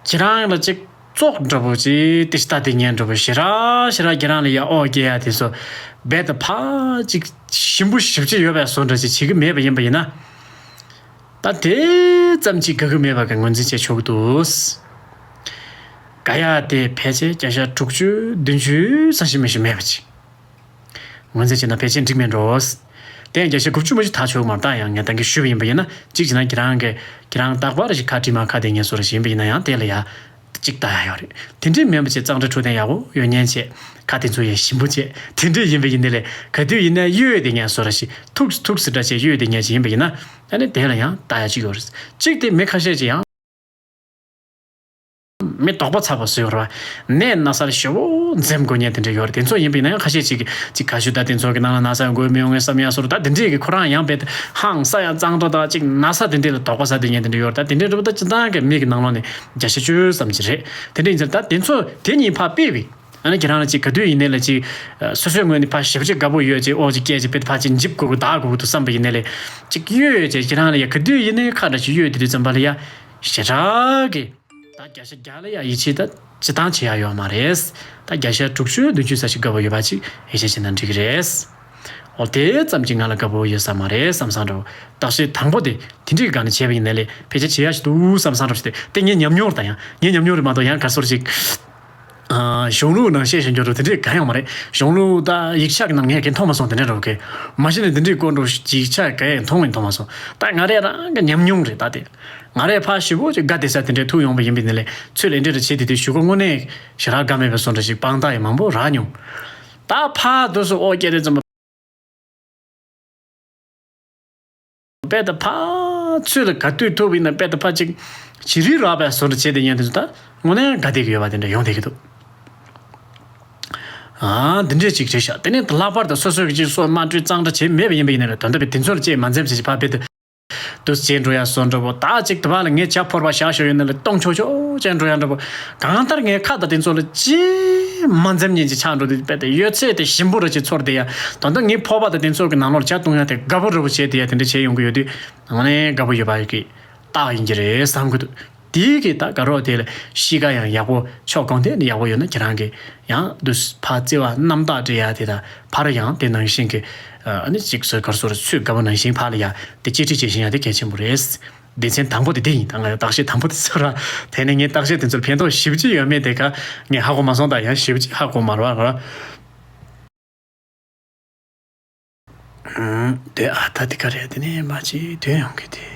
ཁྱེད་རང་ལ་གཅིག་བཙོག་འདྲ་པོ་ཅིག་དེ་ལྟ་དེ་ཉན་འདྲ་པོ་ཞེ་དྲག་ཞེ་དྲག་ཁྱེད་རང་ལ་ཡ་ཨོ་སྐྱེ་ཡ་དེ་ཚོ་རྦད་དེ་ཕ་ཅིག་ཞིམ་པོ་ཞིབ་ཅིག་ཡོད་པའི་བཟོ་འདྲ་ཅིག་བྱེད་ཀྱི་མེད་པ་ཡིན་པ་ཡིན་ན། ད་དེ་ཙམ་ཅིག་དགའ་གི་མེད་པ་གི་ངོས་འཛིན་བྱེད་ཆོག་གི་འདུག་དགའ་ཡག་དེ་ཕལ་ཆེར་བརྒྱ་ཆ་དྲུག་ཅུ་བདུན་ཅུ་ཙམ་ཞིག་མི་ཞིག་མེད་པ་ཅིག་ངོས་འཛིན་བྱས་ན་ཕལ་ཆེར་འགྲིག་མེད་འགྲོ། དེ་ཡང་བརྒྱ་ཆ་དགུ་བཅུ་མ་ཞིག་ཐག་ཆོད་མ་རེད། ད་ཡང་ངས་ད་གིན་ཞུས་པ་ཡིན་པ་ཡིན་ན་གཅིག་བྱས་ན་ཁྱེད་རང་གི་ཁྱེད་རང་རྟག་པར་ཞིག་ཁ་བྲིས་མ་ཁ་བསྡད་མཁན་བཟོ་འདྲ་ཞིག་ཡིན་པ་ཡིན་ན་ཡང་དེ་ལ་ཡ་གཅིག་ལྟ་ཡ་ཡོད་རེད། དེ་འདྲས་མིན་པ་བྱས་གཙང་སྦྲ་འཕྲོད་བསྟེན་ཡག་པོ་ཡོད་མཁན་བྱས་ཁ་དེ་ཚོ་ཡ་ཞིམ་པོ་བྱས་དེ་འདྲས་ཡིན་པ་ཡིན་ནའི་ལས་ག་དུས་ཡིན་ནའི་གཡོལ་བསྡད་མཁན་བཟོ་འདྲ་ཞིག་ཐུག་ཐུག་སི་འདྲ་བྱས་གཡོལ་བསྡད་མཁན་ཞིག་ཡིན་པ་ཡིན་ན་ཨ་ནི་དེ་ལ་ཡང་ལྟ་ཡ་གཅིག་ཡོད་རེད། གཅིག་དེ་མི་ཁ་ཤས་ཀྱིས་ཡང་། མི་དོགས་པ་ཚ་པོ་བཟོས་ཡོད་རེད་བ། ནད་ན་ཚ་ཞེ་པོ་འཛེམ་དགོས་མཁན་དེ་འདྲ་ཡོད་རེད། དེ་ཚོ་ཡིན་པ་ཡིན་ན་ཡང་ཁ་ཤས་ཅིག་གིས་ཅིག་ག་ཞུ་ད་དེ་ཚོ་གི་ནང་ལ་ན་ཚ་ཡང་འགོས་མི་ཡོང་ངས་བསམ་ཡ་བཟོ་འདྲ་ད་དེ་འདྲས་ཀྱི་ཁོ་རང་ཡང་རྦད་དེ་ཧང་སང་ཡ་གཙང་སྦྲ་དང་ཅིག་ན་ཚ་དེ་འདྲས་ལ་དོགས་པ་ཟ་སྡོད་མཁན་དེ་འདྲ་ཡོད་རེད། ད་དེ་འདྲས་འགྲོ་བ་ད་སྤྱིར་བཏང་གི་མི་གི་ནང་ལོགས་ནས་བརྒྱ་ཆ་བཅུ་ཙམ་ཅིག་རེད། དེ་འདྲས་ཡིན་ཙང་ད་དེ་ཚོ་དེ་གཉིས་ཕར་ཕུད་པའི། ཨ་ནི་ཁྱེད་རང་ལ་ཅིག་ག་དུས་ཡིན་ནའི་ལ་ཅིག་ཨ་སོ་སོའི་ངོས་ནས་ཕར་ཞེ་པོ་ཅིག་དགའ་པོ་ཡོད་ཅིག་ཨོ་ཅིག་སྐད་ཅིག་དཔེ་ཕར་ཅིག་འཇིབ་དགོས་ཀྱི་ད་དགོས་ཀྱི་འདུག་བསམ་པ་ཡིན་ནའི་ལས་ཅིག་གཡོལ་ཡོད་ཅིག་ཁྱེད་རང་ལ་ཡ་ག་དུས་ཡིན་ནའི་ཁ་འདྲ་ཅིག་གཡོལ་དེ་དུས་ཙམ་པ་ལ་ཡ་ཞེ་དྲག་གི་ད་བརྒྱ་ཆ་བརྒྱ་ལ་ཡ་ཡིད་ཆེས་ད་ཅི་ཐང་ཆེ་ཡ་ཡོད་མ་རེད། ད་བརྒྱ་ཆ་དྲུག་ཅུ་བདུན་ཅུ་ཙམ་ཞིག་དགའ་པོ་ཡོད་པ་ཅིག་ཡིད་ཆེས་བྱས་ན་འགྲིག་གི་རེད། ཨོ་དེ་ཙམ་གྱིས་ང་ལ་དགའ་པོ་ཡོད་ས་མ་རེད་བསམ་བསམ་འདྲ་བོ། བརྟག་དཔྱད་དང་པོ་དེ་དེ་འདྲའི་སྒང་ནས་བྱས་པ་ཡིན་ནའི་ལས་ཕལ་ཆེར་བྱེད་ཡ་ཞིག་འདུག་བསམ་བསམ་འདྲ་བོ་ཞིག་དེ་དེ་ངའི་ཉམས་མྱོང་རེད། ད་ཡང་ངའི་ཉམས་མྱོང་རེད་མ་གཏོགས་ཡང་ག་སོར་ཞིག་གཞུང་ལུགས་ནང་བཤད་བཞིན་འགྱོ་འགྲོ་དེ་འདྲས་གང་ཡང་མ་རེད། གཞུང་ལུགས་དང་ཡིག་ཆ་གི་ནང་ངས་གང་མཐོང་མ་སོང་། དེ་འདྲས་འགྲོ་གི་མ་གཞི་ནས་དེ་འདྲས་སྐོར་འགྲོ་ཡིག་ཆ་གང་ཡང་མཐོང་ཡང་མཐོང་མ་སོང་། ད་ང་རས་རང་གི་ཉམས་མྱོང་རེད། ད་དེ་ང་རས་ཕར་ཞེ་པོ་ཅིག་དགའ་བདེ་ས་དེ་འདྲས་ཐུག་ཡོང་པ་ཡིན་པ་ཡིན་ནའི་ལས་ཚུར་ལ་འདྲ་འདྲ་བྱེད་དེ་དུས་གཞུག་གུ་དངོས་གནས་ཞེ་དྲག་དགའ་མེད་པའི་བཟོ་འདྲ་ཞིག་དཔང་རྟགས་ཡང་མང་པོ་རག་མྱོང་། ད་ཕར་དུས་སུ་ཨོ་སྐད་རེད་ཙམ་པ། དཔེ་ད་ཕར་ཚུར་ལ་ག་དུས་ཐུག་པ་ཡིན་ན་དཔེ་ད་ཕར་ཅིག་བྱི་རིལ་རག་པའི་བཟོ་འདྲ་བྱས་ཏེ་ཉན་དུས་ད་དངོས་གནས་དགའ་བདེ་གི་ཡོད་པ་དེ་འདྲ་ཡོང་བསྡད་ཀྱི་འདུག་ཨ་འདི་འདྲས་ཅིག་རེད་ཤག་དེ་ནས་ད་ལྷག་པར་དུ་སོ་སོས་ཀྱི་ཅིག་སོ་མ་སྤྲོད་གཙང་སྦྲ་བྱས་མེད་པ་ཡིན་པ་ཡིན་ན་རེད། དོན་དག་པའི་དེ་ཚོར་ཅིག་མ་འཛེམ་བྱས་ཅིག་ཕར་དཔེ་དུ་དུ་བྱས་འགྲོ་ཡ་བཟོ་འདྲ་པོ། ད་ཅིག་དུ་བ་ལ་ངས་ཇ་ཕོར་པ་བཞག་ཞོར་ཡོད་ན་ལ་གཏོང་ཆོག་ཆོག་བྱས་འགྲོ་ཡ་འདྲ་པོ། གང་ལྟར་ངས་ཁ་དང་དེ་ཚོ་ལ་ཅིག་མ་འཛེམ་ཉན་ཅིག་ཆགས་འགྲོ་དུས་དཔེ་དེ་ཡོད་ཚད་དེ་ཞིམ་པོ་ར་ཅིག་ཚོར་བསྡད་ཡ། དོན་དག་ངའི་ཕོར་པ་དང་དེ་ཚོ་གི་ནང་ལོགས་ཇ་བཏུང་ཡ་དེ་དགའ་པོ་འདྲ་པོ་བྱས་བསྡད་ཡ་དེ་འདྲ་བྱས་ཡོང་གི་ཡོད་དུས་དངོས་གནས་དགའ་པོ་ཡོད་པ་གི་རྟགས་ཡིན་གྱི་རེད་བསམ་གི་འདུག་དེའི་གི་ད་དགའ་རོགས་དེ་ལ་གཤིས་ཀ་ཡང་ཡག་པོ་ཕྱོགས་གང་ཐད་ནས་ཡག་པོ་ཡོད་ན་ཁྱེད་རང་གི་ཡང་དུ་ཕར་བརྩེ་བ་རྣམ་དག་སྤྲད་ཡ་དེ་དང་ཕར་ཡང་དེ་ནང་བཞིན་གི་ཨ་ནི་གཅིག་སོ་གར་སོར་ཚུད་དགའ་པོ་ནང་བཞིན་ཕར་ལ་ཡ་དེ་གཅེས་སྤྲས་བྱེད་བཞིན་ཡ་དེ་གལ་ཆེན་པོ་རེད། སྡེ་ཚན་དང་པོ་དེ་དེ་ཡིན། ད་ང་ཡང་བརྟག་དཔྱད་དང་པོ་དེ་ཚོ་ར་དེ་ནས་ངས་བརྟག་དཔྱད་དེ་ཚོར་ཕན་ཐོགས་ཞེ་པོ་ཅིག་ཡོད་མེད་དེ་ག་ངས་ཧ་གོ་མ་སོང་། ད་ཡང་ཞེ་པོ་ཅིག་ཧ་གོ་མ་རེད་བ་ར། ཨུམ། དེ་ཨ་ད་དེ་ག་རེད། དེ་ནས་མ་ཅིག་དོན་ཡོང་གི་དེ།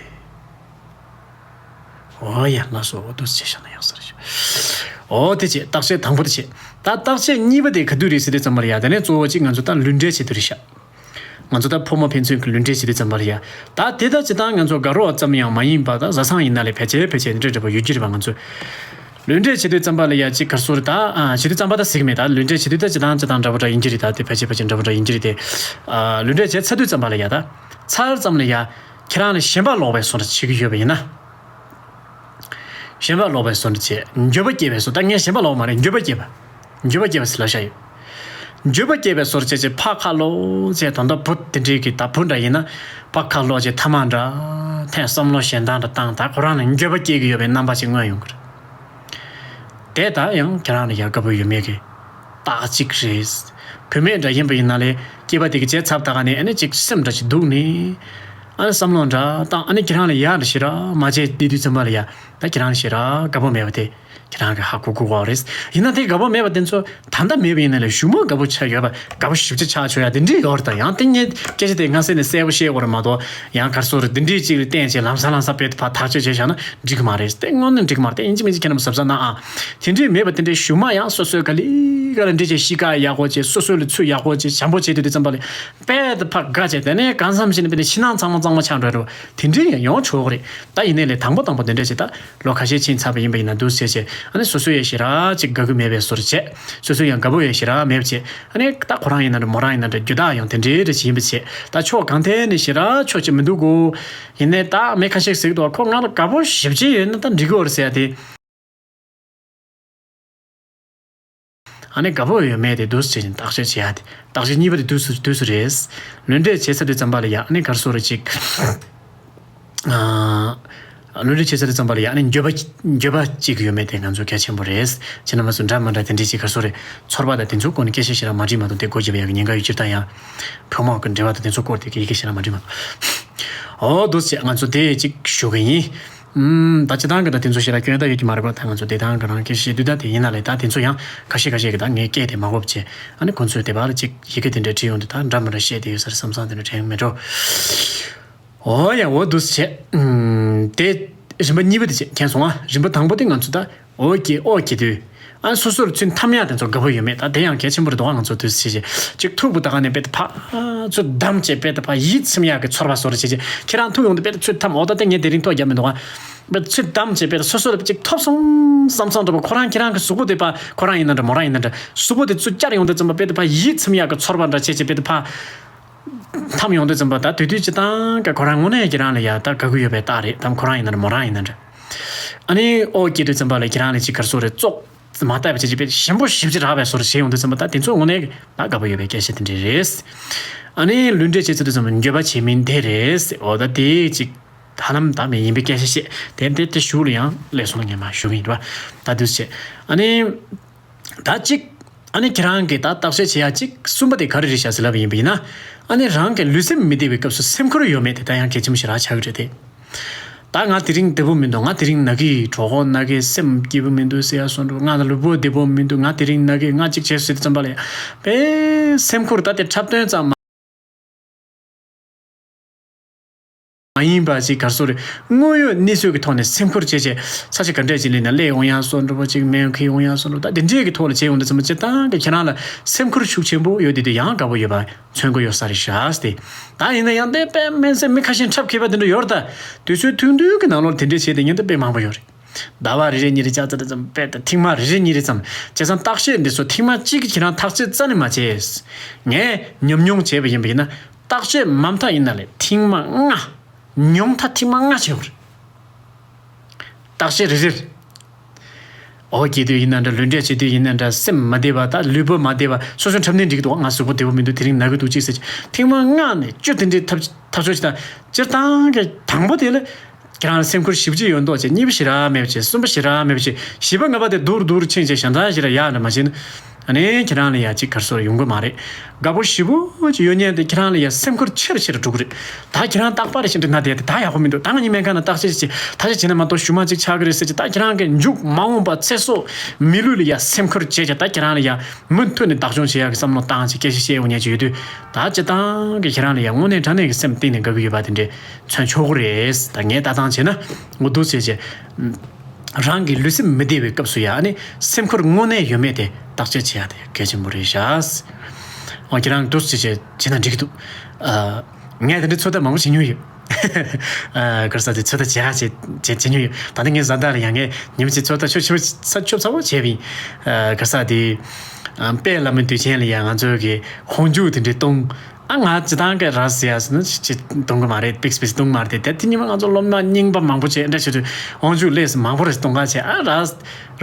ཨོ་ཡ་ལགས་སོ། ཨོ་དུ་བྱས་བཞག་ན་ཡག་ས་རེད་ཤག་ཨོ་དེ་བྱས་བརྟག་དཔྱད་དང་པོ་དེ་བྱས། ད་བརྟག་དཔྱད་གཉིས་པ་དེ་ག་དུས་རེད་ཟེར་དུས་ཙམ་པ་ལ་ཡ་དེ་ནས་གཙོ་བོ་གཅིག་ང་ཚོ་ད་ལུས་འབྲེལ་བྱེད་དུས་རེད་ཤག་ང་ཚོ་ད་ཕོ་མོ་ཕན་ཚུན་གྱི་ལུས་འབྲེལ་བྱེད་དུས་ཙམ་པ་ལ་ཡ། ད་དེ་ད་སྤྱིར་བཏང་ང་ཚོ་དགའ་རོགས་ཙམ་ཡང་མ་ཡིན་པ་ད་བཟའ་ཚང་ཡིན་ན་ལས་ཕལ་ཆེར་ཕལ་ཆེར་འདྲ་འདྲ་པོ་ཡོད་ཀྱི་རེད་པ། ང་ཚོ་ལུས་འབྲེལ་བྱེད་དུས་ཙམ་པ་ལ་ཡ་གཅིག་ག་རེ་ཟེར་དགོས་རེད། ད་ཨ་བྱེད་དུས་ཙམ་པ་ད་ཟེར་གི་མེད། ད་ལུས་འབྲེལ་བྱེད་དུས་ད་སྤྱིར་བཏང་སྤྱིར་བཏང་འདྲ་པོ་འདྲ་ཡིན་གྱི་རེད། ད་དེ་ཕལ་ཆེར་ཕལ་ཆེར་འདྲ་པོ་འདྲ་ཡིན་གྱི་རེད་དེ། ཨ་ལུས་འབྲེལ་བྱས་ཚར་དུས་ཙམ་པ་ལ་ཡ་ད་ཚར་ཙམ་ལ་ཡ་ཁྱེད་རང་ལ་ཞེན་པ་ལོག་པའི་བཟོ་འདྲ་བྱེད་ཀྱི་ཡོད་པ་ཡིན་ན། ཞེན་པ་ལོག་པའི་བཟོ་འདྲ་བྱས། འགྱོད་པ་སྐྱེས་པའི་བཟོ། ད་ངས་ཞེན་པ་ལོག་མ་རེད། འགྱོད་པ་སྐྱེས་པ། འགྱོད་པ་སྐྱེས་པ་ཟེར་ལབ་བཞག་ཡོད། འགྱོད་པ་སྐྱེས་པའི་བཟོ་འདྲ་བྱས་བྱས་ཕར་ཁ་ལོག་བྱས། ད་ལྟ་བུ་དེ་འདྲའི་གི་ད་བུ་འདྲ་ཡིན་ན་ཕར་ཁ་ལོག་བྱས་ཐ་མག་འདྲ་འཐེན། བསམ་བློ་གཞན་དག་འདྲ་བཏང་། ད་ཁོ་རང་ལ་འགྱོད་པ་སྐྱེ་གི་ཡོད་པའི་རྣམ་པ་ཞིག་མངོན་ཡོང་གི་རེད། དེ་ད་ཡང་ཁྱེད་རང་ལ་ཡ་དགའ་པོ་ཡོད་མེད་ཀྱི་རྟགས་གཅིག་རེད། བུད་མེད་འདྲ་ཡིན་པ་ཡིན་ན་ལས་སྐྱེས་པ་དེ་གི་བྱས་ཚབ་ད་ག་ནས་ཨ་ནི་ཅིག་སེམས་འདྲ་ཅིག་སྡུག་ནས་ཨ་ནི་བསམ་བློ་འདྲ་བཏང་། ཨ་ནི་ཁྱེད་རང་ལ་ཡ་འདྲ་ཞེ་དྲག་མ་བྱས་བསྡད་དུས་ཙམ་པ་ལ་ཡ་ད་ཁྱེད་རང་ཞེ་དྲག་དགའ་པོ་མེད་པ་དེ་ཁྱེད་རང་གི་ཧ་གོ་གོ་བ་རེད། ཡིན་ན་དེ་དགའ་པོ་མེད་པ་དེ་ཚོ་ད་ལྟ་མེད་པ་ཡིན་ན་ལས་གཞུག་མ་དགའ་པོ་ཆགས་ཡོད་པ། དགའ་པོ་ཞེ་པོ་ཅིག་ཆགས་ཆོག་ཡ་དེ་འདྲས་ཡོད་རེད། ད་ཡང་དེ་ངས་སྐད་ཆ་དེ་སྔ་ས་ནས་གསལ་པོ་བཤད་དགོས་རེད་མ་གཏོགས་ཡང་ག་རེ་ཟེར་དགོས་རེད། འདི་འདྲས་ཅིག་ལ་བརྟེན་བྱས་ལམ་སང་ལམ་སང་བེད་ཕར་ཐག་གཅོད་བྱས་བཞག་ན་འགྲིག་གི་མ་རེད། དེ་དངོས་གནས་འགྲིག་གི་མ་རེད། དེ་ཡིན་གཅིག་མིན་གཅིག་ཁྱེད་རྣམས་གཟབ་གཟབ་གནང་ཨ། དེ་འདྲས་མེད་པ་དེ་འདྲས་གཞུག་མ་ཡང་སོ་སོའི་ག་ལེ་ག་ལེ་འདྲས་བྱས་གཤིས་ཀ་ཡག་པོ་བྱས། སོ་སོ་ལ་ཚུར་ཡག་པོ་བྱས། བྱམས་པོ་བྱས་དུས་དེ་ཙམ་པ་ལ་བེད་ཕར་དགའ་བྱས། དེ་ནས་གང་འཚམ་ཞིག་ནས་བེད་ཕྱི་ནང་ཚང་མ་གཙང་མ་ཆགས་འགྲོ་རེད། དེ་འདྲས་ཡང་ཡོང་ཆོག་གི་རེད། ད་ཡིན་ནའི་ལས་དང་པོ་དང་པོ་དེ་འདྲས་བྱས་ད། ལོ་ཁ་ཤས་ཕྱིན་ཚར་བ་ཡིན་པ་ཡིན་ན་འདུག་སེ་བྱས། ཨ་ནི་སོ་སོ་ཡང་ཞེ་དྲག་ཅིག་དགའ་གི་མེད་པའི་བཟོ་འདྲ་བྱས། སོ་སོ་ཡང་དགའ་པོ་ཡང་ཞེ་དྲག་མེད་པ་བྱས། ཨ་ནི་ད་ཁོ་རང་ཡིན་ན་འདྲ་མོ་རང་ཡིན་ན་འདྲ་རྒྱུ་དག་ཡང་དེ་འདྲའི་འདྲ་ཞིག་ཡིན་པ་བྱས། ད་ཕྱོགས་གང་ཐད་ནས་ཞེ་དྲག་ཕྱོགས་གཅིག་མི་འདུག་གོ། ཡིན་ནའི་ད་མི་ཁ་ཤས་ཟེར་གི་འདུག་ཁོ་ང་ལ་དགའ་པོ་ཞེ་པོ་ཅིག་ཡོད་ན་ད་འགྲིག་གི་ཡོད་རེད་ཟེར་ཡ་དེ། ཨ་ནི་དགའ་པོ་ཡོད་མེད་དེ་འདུག་སེ་བྱས་ནས་བརྟག་དཔྱད་བྱེད་ཡ་དེ། བརྟག་དཔྱད་གཉིས་པ་དེ་དུས་སུ་དུས་སུ་རེད། ལུས་འབྲེལ་བྱེད་ཚར་དུས་ཙམ་པ་ལ་ཡ་ཨ་ནི་ག་རེ་ཟེར་དགོས་རེད་ཅིག་ཨ། ལུས་འབྲེལ་བྱེད་ཚར་དུས་ཙམ་པ་ལ་ཡ་ཨ་ནི་འགྱོད་པ་འགྱོད་པ་ཅིག་ཡོད་མེད་དེ་ང་ཚོ་གལ་ཆེན་པོ་རེད། ཁྱེད་རྣམ་པ་ཚོ་འདྲ་མི་འདྲ་དེ་འདྲས་ཅིག་ག་རེ་ཟེར་དགོས་རེད། ཚོར་བ་དང་དེ་ཚོའི་སྐོར་ནས་སྐད་ཆ་ཞེ་དྲག་མ་དྲིས་མ་གཏོགས་དེ་སྒོ་འབྱེད་པ་ཡག་གི་ཉེན་ཁ་ཡོད། སྤྱིར་བཏང་ཡང་བུ་མོ་གི་འབྲེལ་བ་དང་དེ་ཚོའི་སྐོར་དེ་གི་ཡི་གེ་ཞེ་དྲག་མ་དྲིས་མ་གཏོགས། འོ་འདུག་སེ་ང་ཚོ་དེ་ཅིག་ཞུ་གི་ཡིན། ཨུམ། ད་སྤྱིར་བཏང་གི་ད་དེ་ཚོ་ཞེ་དྲག་སྐྱོན་ད་ཡོད་ཀྱི་མ་རེད་པ། ད་ང་ཚོ་བདེ་ཐང་གི་རང་སྐད་བཤད་དུས་ད་དེ་ཡིན་ན་ལས། ད་དེ་ཚོ་ཡང་ཁ་ཤས་ཁ་ཤས་ཀྱི་ད་ངས་སྐད་དེ་མ་གོ་བྱས། ཨ་ནི་ཁོང་ཚོས་དེ་བར་ལ་ཅིག་ཡི་གེ་དེ་འདྲ་བྲིས་ཡོང་དུས་ད་འདྲ་མི་འདྲ་བཤད་དེ་ཡོད་ས་རེད་བསམ་བསམ་དེ་འདྲ་དྲན་མེད་འགྲོ། འོ་ཡ། འོ་འདུག་སེ་བྱས། ཨུམ། དེ་རིམ་པ་གཉིས་པ་དེ་བྱས་མཁྱེན་སོང་ཨ། རིམ་པ་དང་པོ་དེ་ང་ཚོ་ད་འོ་སྐྱེ་ཨོ་སྐྱེ་དུས། ཨ། སོ་སོར་ཚུར་འཐམ་ཡག་དེ་ཚོ་དགའ་པོ་ཡོད་མེད་ད་དེ་ཡང་གལ་ཆེན་པོ་རེད་འདུག་ཨ། ང་ཚོ་དུས་ཚོད་ཅིག་ཐུག་པོ་ད་ག་ནས་དཔེ་ད་ཕ་ཚུར་བསྡམས་བྱས་དཔེ་ད་ཕ་ཡིད་ཚིམ་ཡག་གི་ཚོར་བ་བཟོ་རེ་བྱེད་ཅིག་ཁྱེད་རང་ཐུག་ཡོང་དུས་དཔེ་ད་ཚུར་འཐམ། འོ་ད་དེ་ངས་དེ་རིང་ཐུག་རྒྱབ་མི་འདུག་ཨ། དཔེ་ཚུར་བསྡམས་བྱས་དཔེ་ད་སོ་སོ་ལ་ཅིག་ཐོབ་སོང་བསམ་བསམ་འདྲ་པོ། ཁོ་རང་ཁྱེད་རང་གི་གཟུགས་པོ་དེ་ཕ་ཁོ་རང་ཡིན་ན་འདྲ་མོ་རང་ཡིན་ན་འདྲ་གཟུགས་པོ་དེ་ཚུར་བཅར་ཡོང་དུས་ཙམ་པ་དཔེ་ད་ཕ་ཡིད་ཚིམ་ཡག་གི་ཚོར་བ་འདྲ་བྱེད་ཅིག་དཔེ་ད་ཕ་འཐམ་ཡོང་དུས་ཙམ་པ་ད་དེ་དུས་སྤྱིར་བཏང་གི་ཁོ་རང་དངོས་གནས་ཁྱེད་རང་ལ་ཡ་ད་དགའ་གི་ཡོད་པའི་རྟགས་རེད་དམ། ཁོ་རང་ཡིན་ན་འདྲ་མོ་རང་ཡིན་ན་འདྲ། ཨ་ནི་ཨོ་སྐྱེ་དུས་ཙམ་པ་ལ་ཁྱེད་རང་ལ་ཅིག་ག་རེ་ཟེར་རེད། བཙོག་མ་བཏབ་པ་བྱས་ཅིག་དཔེ་ཞིམ་པོ་ཞིབ་ཅིག་རག་པའི་བཟོ་འདྲ་བྱས་ཡོང་དུས་ཙམ་པ་ད་དེ་ཚོ་དངོས་གནས་ད་དགའ་པོ་ཡོད་པའི་སྐད་ཆ་དེ་འདྲ་རེད། ཨ་ནི་ལུས་འབྲེལ་བྱེད་ཚུལ་དུས་ཙམ་འགྱོད་པ་བྱེད་མིན་དེ་རེད། འོ་ད་དེ་ཅིག་ཧ་ལམ་ད་མི་ཡིན་པའི་སྐད་ཆ་བཤད་དེ་དེ་དེ་གཞུག་ལ་ཡང་ལས་སོང་ལ་ངས་མ་ཞུ་གི་ཡིན་པ་ད་དུས་བྱས། ཨ་ནི་ད་ཅིག་ཨ་ནི་ཁྱེད་རང་གིས་ད་བརྟག་དཔྱད་བྱེད་ཡ་ཅིག་གསུམ་པ་དེ་ག་རེ་རེད་ཤག་ཟེར་ལབ་པ་ཡིན་པ་ཡིན་ན། ཨ་ནི་རང་གི་ལུས་སེམས་མི་བདེ་བའི་སྐབས་སུ་སེམས་ཁུར་ཡོད་མེད་དེ་ད་ཡང་གལ་ཆེན་པོ་ཞིག་རག་ཆགས་ཀྱི་རེད་དེ། ད་ང་དེ་རིང་བདེ་པོ་མི་འདུག་ང་དེ་རིང་ན་གི་གྲོད་ཁོག་ན་གི་སེམས་སྐྱིད་པོ་མི་འདུག་ཟེར་ཡ་སོང་འགྲོ། ང་ལ་ལུས་པོ་བདེ་པོ་མི་འདུག་ང་དེ་རིང་ན་གི་ང་ཅིག་བྱས་ཟེར་དུས་ཙམ་པ་ལ་ཡ་པས་སེམས་ཁུར་ད་དེ་འཁྲབ་སྟོན་ཙམ་མ་མ་ཡིན་པ་ཅིག་ག་རེ་ཟེར་རེད། དངོས་ཡོད་གནས་ཚུལ་གྱི་ཐོག་ནས་སེམས་ཁུར་བྱས་བྱས་ས་ཆ་ག་འདྲས་ཅིག་སླེབས་ན་སླེབས་འོང་ཡ་སོགས་འདྲ་པོ་ཅིག་མེ་ཁེལ་འོང་ཡ་སོགས་འདྲ་པོ་ད་དེ་འདྲས་ཀྱི་ཐོག་ལ་བྱས་ཡོང་དུས་ཙམ་པ་སྤྱིར་བཏང་གི་ཁྱེད་རང་ལ་སེམས་ཁུར་ཤུགས་ཆེན་པོ་ཡོད་དེ་དེ་ཡང་དགའ་པོ་ཡོད་པ་མཚོན་གྱི་ཡོད་ས་རེད་ཤག་སྟེ། ད་ཡིན་ན་ཡང་དེ་དཔེ་མིན་སེམས་མི་ཁ་ཞེ་འཁྲབ་མཁས་པ་དེ་འདྲ་ཡོད་རེད་ད། དུས་ཚོད་ཐུང་ཐུང་གི་ནང་ལོགས་དེ་འདྲས་བྱས་ཏེ་ཉན་ད་དཔེ་མང་པོ་ཡོད་རེད། ཟླ་བ་རེ་རེ་གཉིས་རེ་ཆགས་ཚར་ཙམ་པས་ད་ཐེངས་མ་རེ་རེ་གཉིས་རེ་ཙམ་བྱས་ཙང་བརྟག་དཔྱད་འདི་ཚོ་ཐེངས་མ་གཅིག་གིས་ཁྱེད་རང་ཐག་གཅོད་རྩ་ནས་མ་བྱས། ངས་ཉམས་མྱོང་བྱས་པ་ཡིན་པ་ཡིན་ན་བརྟག་དཔྱད་མ་མཐའ་ཡིན་ན་ལས་ཐེངས་མ་ལྔ། ཉུང་མཐའ་ཐེངས་མ་ལྔ་བྱས་པ་རེད། བརྟག་དཔྱད་རེ་རེར། འོ་སྐྱེ་དུས་ཡིན་ན་འདྲ་ལུས་འབྲེལ་བྱེད་དུས་ཡིན་ན་འདྲ་སེམས་མ་བདེ་བ་ད་ལུས་པོ་མ་བདེ་བ་སོ་སོའི་འཁྲབ་ནས་འགྲིག་འདུག་ང་གཟུགས་པོ་བདེ་པོ་མི་འདུག་དེ་རིང་ན་གི་འདུག་ཅིག་ཟེར་གྱི་ཐེངས་མ་ལྔ་ནས་བཅུ་དེ་འདྲའི་ཐབས་ཐག་གཅོད་བྱེད་སྟངས་སྤྱིར་བཏང་གི་དང་པོ་དེ་ལ། ཁྱེད་རང་ལ་སེམས་ཁུར་ཞེ་པོ་ཅིག་ཡོད་མདོག་བྱས། གཉིས་པ་ཞེ་དྲག་མེད་པ་བྱས། གསུམ་པ་ཞེ་དྲག་མེད་པ་བྱས། བཞི་པ་ལྔ་པ་དེ་སྡུར་སྡུར་ཕྱིན་བྱས་ཞེ་དྲག་ཞེ་དྲག་ཡག་འདྲ་མ་བྱས་ན། ཨ་ནི་ཁྱེད་རང་ལ་ཡ་གཅིག་ག་རེ་ཟེར་ཡོང་གི་མ་རེད། དགའ་པོ་ཞེ་པོ་ཅིག་ཡོད་མཁན་དེ་ཁྱེད་རང་ལ་ཡ་སེམས་ཁུར་ཆེ་རུ་ཆེ་རུ་འགྲོ་གི་རེད། ད་ཁྱེད་རང་རྟག་པར་ཞིག་འདྲི་ན་དེ་དེ་ད་ཡག་པོ་མི་འདུག་ད་ང་གཉིས་སྨན་ཁང་ནང་བརྟག་དཔྱད་བྱེད་ད་ཅི་བྱས་ན་མ་གཏོགས་གཞུག་མ་ཅིག་ཆགས་ཀྱི་རེད་ཟེར་གྱི་ད་ཁྱེད་རང་གི་མཇུག་མ་འོངས་པ་ཚེ་སྲོག་མི་ལུས་ལ་ཡ་སེམས་ཁུར་བྱས་ཀྱི་ད་ཁྱེད་རང་ལ་ཡ་མུ་མཐུད་ནས་བདག་སྐྱོང་བྱེད་ཡག་གི་བསམ་བློ་བཏང་བྱས་སྐད་ཆ་བཤད་ཡོང་མཁན་ཅིག་ཡོད་དུས། ད་སྤྱིར་བཏང་གི་ཁྱེད་རང་ལ་ཡང་དངོས་གནས་དྲང་གནས་ཀྱི་སེམས་གཏིང་ནས་དགའ་གི་ཡོད་པ་དེ་འདྲས་མཚོན་ཆོག་གི་རེད། ད་ངས་ལྟ་སྟངས་བྱས་ན་འོ་འདུག་སེ་བྱས། རང་གི་ལུས་སེམས་མི་བདེ་བའི་སྐབས་སུ་ཡང་ནི་སེམས་ཁུར་དངོས་གནས་ཡོད་མེད་དེ་བརྟག་དཔྱད་བྱེད་ཡ་དེ་གལ་ཆེན་པོ་རེད་ཤག་འོ་ཁྱེད་རང་འདུག་སེ་བྱས་བྱས་ན་འགྲིག་གི་འདུག་ཨ། ངས་དེ་འདྲའི་ཚོད་ལྟ་མང་པོ་བྱེད་མྱོང་ཡོད། ཨ། ག་རེ་ཟེར་དེ་ཚོད་ལྟ་བྱེད་ཡ་བྱེད་བྱེད་བྱེད་མྱོང་ཡོད། ད་ནི་ངས་བཟའ་ཟླ་ལ་ཡང་ངས་ཉིན་མ་གཅིག་ཚོད་ལྟ་ཆོ་ཆོ་ཚ་ཆོ་ཚ་བོ་བྱས་པ་ཡིན། ཨ། ག་རེ་ཟེར་དེ། ཨ། དཔལ་ལྷ་མོའི་དུས་ཆེན་ལ་ཡང་ང་ཚོ་གི་ཧོང་ཇུ་དེ་འདྲའི་གཏོང་། ཨ། ང་སྤྱིར་བཏང་གི་ར་ཟེར་ཡ་ཟེར་ན་ཅི་ཅི་གཏོང་གི་མ་རེད། པིག་སྤིག་གཏོང་གི་མ་རེད་དེ། དེ་ཉིན་མ་ང་ཚོ་སློབ་མ་རྙིང་པ་མང་པོ་བྱས་འདྲ་བྱེད་དུས་ཧོང་ཇུ་ལས་མང་པོ་རེ་གཏོང་ག་བྱས། ཨ། ར་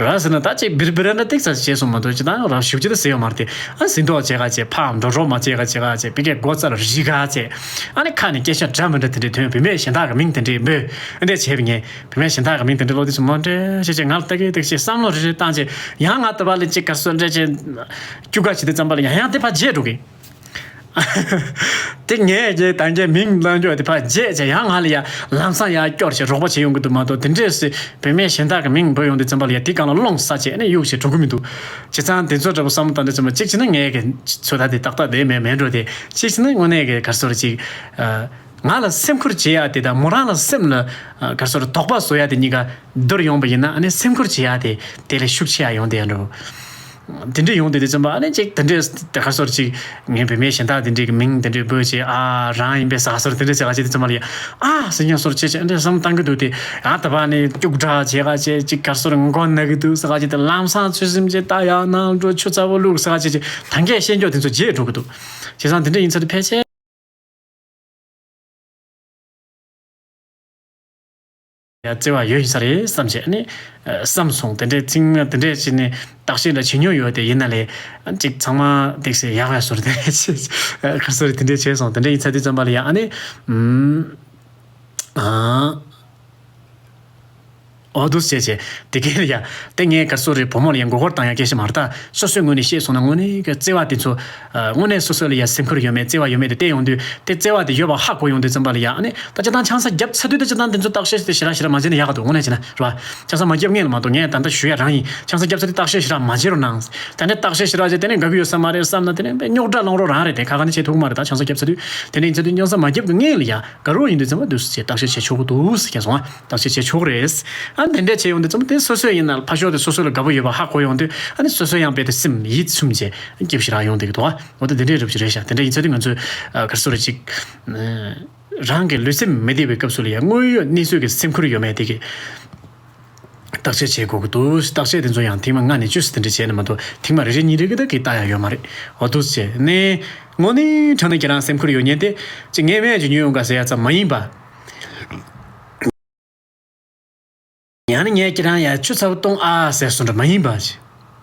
ར་ཟེར་ན་ད་ཅིག་བིར་བིར་འདྲ་ཏིག་ཙམ་བྱས་སོང་མ་གཏོགས་སྤྱིར་བཏང་ར་ཞེ་པོ་ཅིག་ད་ཟེར་ཡོད་མ་རེད་དེ། ཨ། ཟིན་ཐོ་བྱས་ག་བྱས། ཕར་འགྲོ་གྲོགས་མ་བྱས་ག་བྱས་ག་བྱས། བི་ཀའི་སྒོ་རྩར་རི་ག་བྱས། ཨ་ནི་ཁ་ནས་སྐད་ཆ་འདྲ་མི་འདྲ་དེ་འདྲའི་ཐོན། བུད་མེད་གཞན་དག་གི་མིང་དེ་འདྲའི་འབོད་འདྲ་བྱས་པ་ཡིན། བུད་མེད་གཞན་དག་གི་མིང་དེ་འདྲའི་ཀློག་དུས་སུ་མོ་འདྲ་བྱས་བྱས་ང་ལ་ལྟ་གི་ལྟ་གི་བྱས་བསམ་བློ་རེ་རེ་བཏང་བྱས། ཡང་ང་ལྟ་བ་ལ་ཅིག་ག་རེ་ཟེར་འདྲ་བྱས་སྐྱུག་ག་བྱེད་དུས་ཙམ་པ་ལ་ཡང་ཡང་དེ་ཕར་བརྗེད་འགྲོ་གི། དེ་ངས་ཀྱི་ད་ངས་མིང་བླངས་རྒྱུ་དེ་ཕར་བརྗེད་བྱས་ཡང་ང་ལ་ཡ་ལམ་སང་ཡ་སྐྱོར་བྱས་རོགས་པ་བྱེད་ཡོང་གི་འདུག་མ་གཏོགས། དེ་འདྲས་སེ་བུད་མེད་གཞན་དག་གི་མིང་འབོད་ཡོང་དུས་ཙམ་པ་ལ་ཡ་དེ་སྒང་ལ་སློང་ས་བྱས་ནས་གཡུག་བྱས་འགྲོ་གི་མི་འདུག་བྱས་ཙང་དེ་ཚོ་འདྲ་པོ་བསམ་བློ་བཏང་དུས་ཙམ་པ་གཅིག་བྱས་ན་ངས་ཀྱི་ཚོད་ལྟ་དེ་ཏག་ཏག་བསྡད་མེད་མེད་འགྲོ་དེ། གཅིག་བྱས་ན་དངོས་གནས་ཀྱི་ག་རེ་ཟེར་ཅིག་ང་ལ་སེམས་ཁུར་བྱེད་ཡ་དེ་དང་མོ་རང་ལ་སེམས་ལ་ག་རེ་ཟེར་དོགས་པ་བཟོ་ཡ་དེ་གཉིས་ཀ་བསྡུར་ཡོང་པ་ཡིན་ན་ཨ་ནི་སེམས་ཁུར་བྱེད་ཡ་དེ་དེ་ལས་ཤུགས་ཆེ་ཡ་ཡོང་བསྡད་ཡ་འགྲོ། དེ་འདྲ་ཡོང་དུས་དེ་ཙམ་པ་ཨ་ནི་ཅིག་དེ་འདྲའི་དེ་ག་རེ་ཟེར་ཅིག་ངས་བུད་མེད་གཞན་དག་དེ་འདྲའི་གི་མིང་དེ་འདྲའི་འབོད་བྱས། ཨ། རང་ཡིན་པས་ཟ་ཟེར་དེ་འདྲ་ཟེར་ག་ཅིག་དེ་ཙམ་པ་ལ་ཡ་ཨ་ཟེར་མཁན་ཟེར་བྱས་བྱས་འདྲ་བསམ་བཏང་གི་འདུག་དེ། ཡང་དེ་བ་ནས་སྐྱུག་བྲག་བྱས་ག་བྱས་ཅིག་ག་རེ་ཟེར་མགོ་ན་གི་འདུག་ཟེར་ག་ཅིག་དེ་ལམ་སང་ཚོད་སེམས་ཅིག་ལྟ་ཡག་ནང་འགྲོ་ཆུ་ཚ་བོ་བླུགས་ཟེར་ག་ཅིག་ཅིག་ད་གས་ཤེས་འཇོག་དེ་ཚོ་བརྗེད་འགྲོ་གི་འདུག་བྱས་ཙང་དེ་འདྲ་ཡིན་ཚེ་དེ་ཕལ་ཆེར། ཡ་བརྩེ་བ་ཡོད་ཡིན་ས་རེད་བསམ་བྱས་ནི། ཨ། བསམ་སོང་། དེ་འདྲའི་ཚིག་ངན་དེ་འདྲས་བྱས་ནས་བརྟག་དཔྱད་འདྲ་བྱེད་མྱོང་ཡོད་དེ། ཡིན་ན་ལས་ཅིག་ཚང་མ་འདུག་སེ་ཡག་ཡག་བཟོ་རེ་དེ་འདྲས་བྱས། ཨ། ག་རེ་ཟེར་དེ་འདྲས་བྱས་སོང་། དེ་འདྲས་ཡིན་ཚར་དུས་ཙམ་པ་ལ་ཡ་ཨ་ནི། ཨུམ། ཨ། འོ་འདུག་སེ་བྱས་བྱས་དེ་གས་ལ་ཡ། དེ་ངས་ག་སོ་རེ་བུ་མོ་ལ་ཡ་མགོ་སྐོར་བཏང་ཡ་སྐད་ཆ་མ་རེད་ད། སོ་སོའི་ངོས་ནས་བཤད་སོང་ན་དངོས་གནས་ཀྱི་བརྩེ་བ་དེ་ཚོ། ཨ། དངོས་གནས་སོ་སོ་ལ་ཡ་སེམས་ཁུར་ཡོད་མེད་བརྩེ་བ་ཡོད་མེད་དེ་བལྟས་ཡོང་དུས་དེ་བརྩེ་བ་དེ་ཡོད་པ་ཧ་གོ་ཡོང་དུས་ཙམ་པ་ལ་ཡ། ཨ་ནི་ད་སྤྱིར་བཏང་ཆང་ས་བརྒྱབ་ཚར་དུས་དེ་སྤྱིར་བཏང་དེ་ཚོ་བརྟག་དཔྱད་དེ་ཞེ་དྲག་ཞེ་དྲག་མ་བྱས་ན་ཡག་ག་འདུག་དངོས་གནས་བྱས་ན་རེད་བ། ཆང་ས་མ་བརྒྱབ་སྔོན་ལ་མ་གཏོགས་ངས་ད་ལྟ་ཞུ་ཡ་རང་ཡིན། ཆང་ས་བརྒྱབ་ཚར་དུས་བརྟག་དཔྱད་ཞེ་དྲག་མ་བྱེད་རོགས་གནང་། ད་ནི་བརྟག་དཔྱད་ཞེ་དྲག་བྱས་དེ་ནས་དགའ་གི་ཡོད་ས་མ་རེད་བསམ་ན་དེ་ནས་རྙོག་དྲ་སློང་རོགས་རང་རེད། དེ་ཁ་ཁ་ནས་བྱེད་ཐུབ་མ་རེད། ད་ཆང་ས་བརྒྱབ་ཚར་དུས་དེ་འདྲ་ཡིན་ཚར་དུས་ཆང་ས་མ་བརྒྱབ་གི་སྔོན་ལ་ཡ་དགའ་རོགས་ཡིན་དུས་ཙམ་པ་འདུག་སེ་བརྟག་དཔྱད་བྱེད་ཆོག་གི་འདུག་ཟེར་མཁན་སོང་ང་། བརྟག་དཔྱད་བྱེད་ཆོག་རེད། ཨ་དེ་འདྲ་བྱས་ཡོང་དུས་ཙམ་པ་དེ་སོ་སོ་ཡིན་ན་ཕར་ཕྱོགས་དེ་སོ་སོ་ལ་དགའ་པོ་ཡོད་པ་ཧ་གོ་ཡོང་དུས་ཨ་ནི་སོ་སོ་ཡང་དཔེ་དེ་སེམས་ཡིད་ཚིམ་བྱས་སྐྱིད་པོ་ཞེ་དྲག་ཡོང་བསྡད་ཀྱི་འདུག་འོ་དེ་འདི་འདྲའི་རབ་ཅིག་རེད་ཤག་དེ་འདྲ་ཡིན་ཚར་དུས་ང་ཚོས་ཨ་ག་རེ་ཟེར་དགོས་རེད། ཅིག་ཨ་རང་གི་ལུས་སེམས་མི་བདེ་བའི་སྐབས་སུ་ལ་ཡང་དངོས་ཡོད་གནས་ཚུལ་གྱི་སེམས་ཁུར་ཡོད་མེད་དེ་གི་བརྟག་དཔྱད་བྱེད་དགོས་ཀྱི་འདུག་བརྟག་དཔྱད་དེ་ཚོ་ཡང་ཐེངས་མ་ལྔ་ནས་བཅུ་ཙམ་དེ་འདྲ་བྱས་ན་མ་གཏོགས་ཐེངས་མ་རེ་རེ་གཉིས་རེ་གི་ད་གི་ལྟ་ཡ་ཡོད་མ་རེད། འོ་འདུག་སེ་བྱས་ནས་དངོས་གནས་དྲང་གནས་ཁྱེད་རང་སེམས་ཁུར་ཡོད་མཁན་དེ་ཅིག་ངས་སྨན་ཅིག་ཉོས་ཡོང་ག་ཟེར་ཡ་ཙམ་མ་ཡིན་པ། ཡང་ན་ངས་ཁྱེད་རང་ཡ་ཆུ་ཚ་པོ་གཏོང་ཨ་ཟེར་སོང་འདྲ་མ་ཡིན་པ་ཞིག་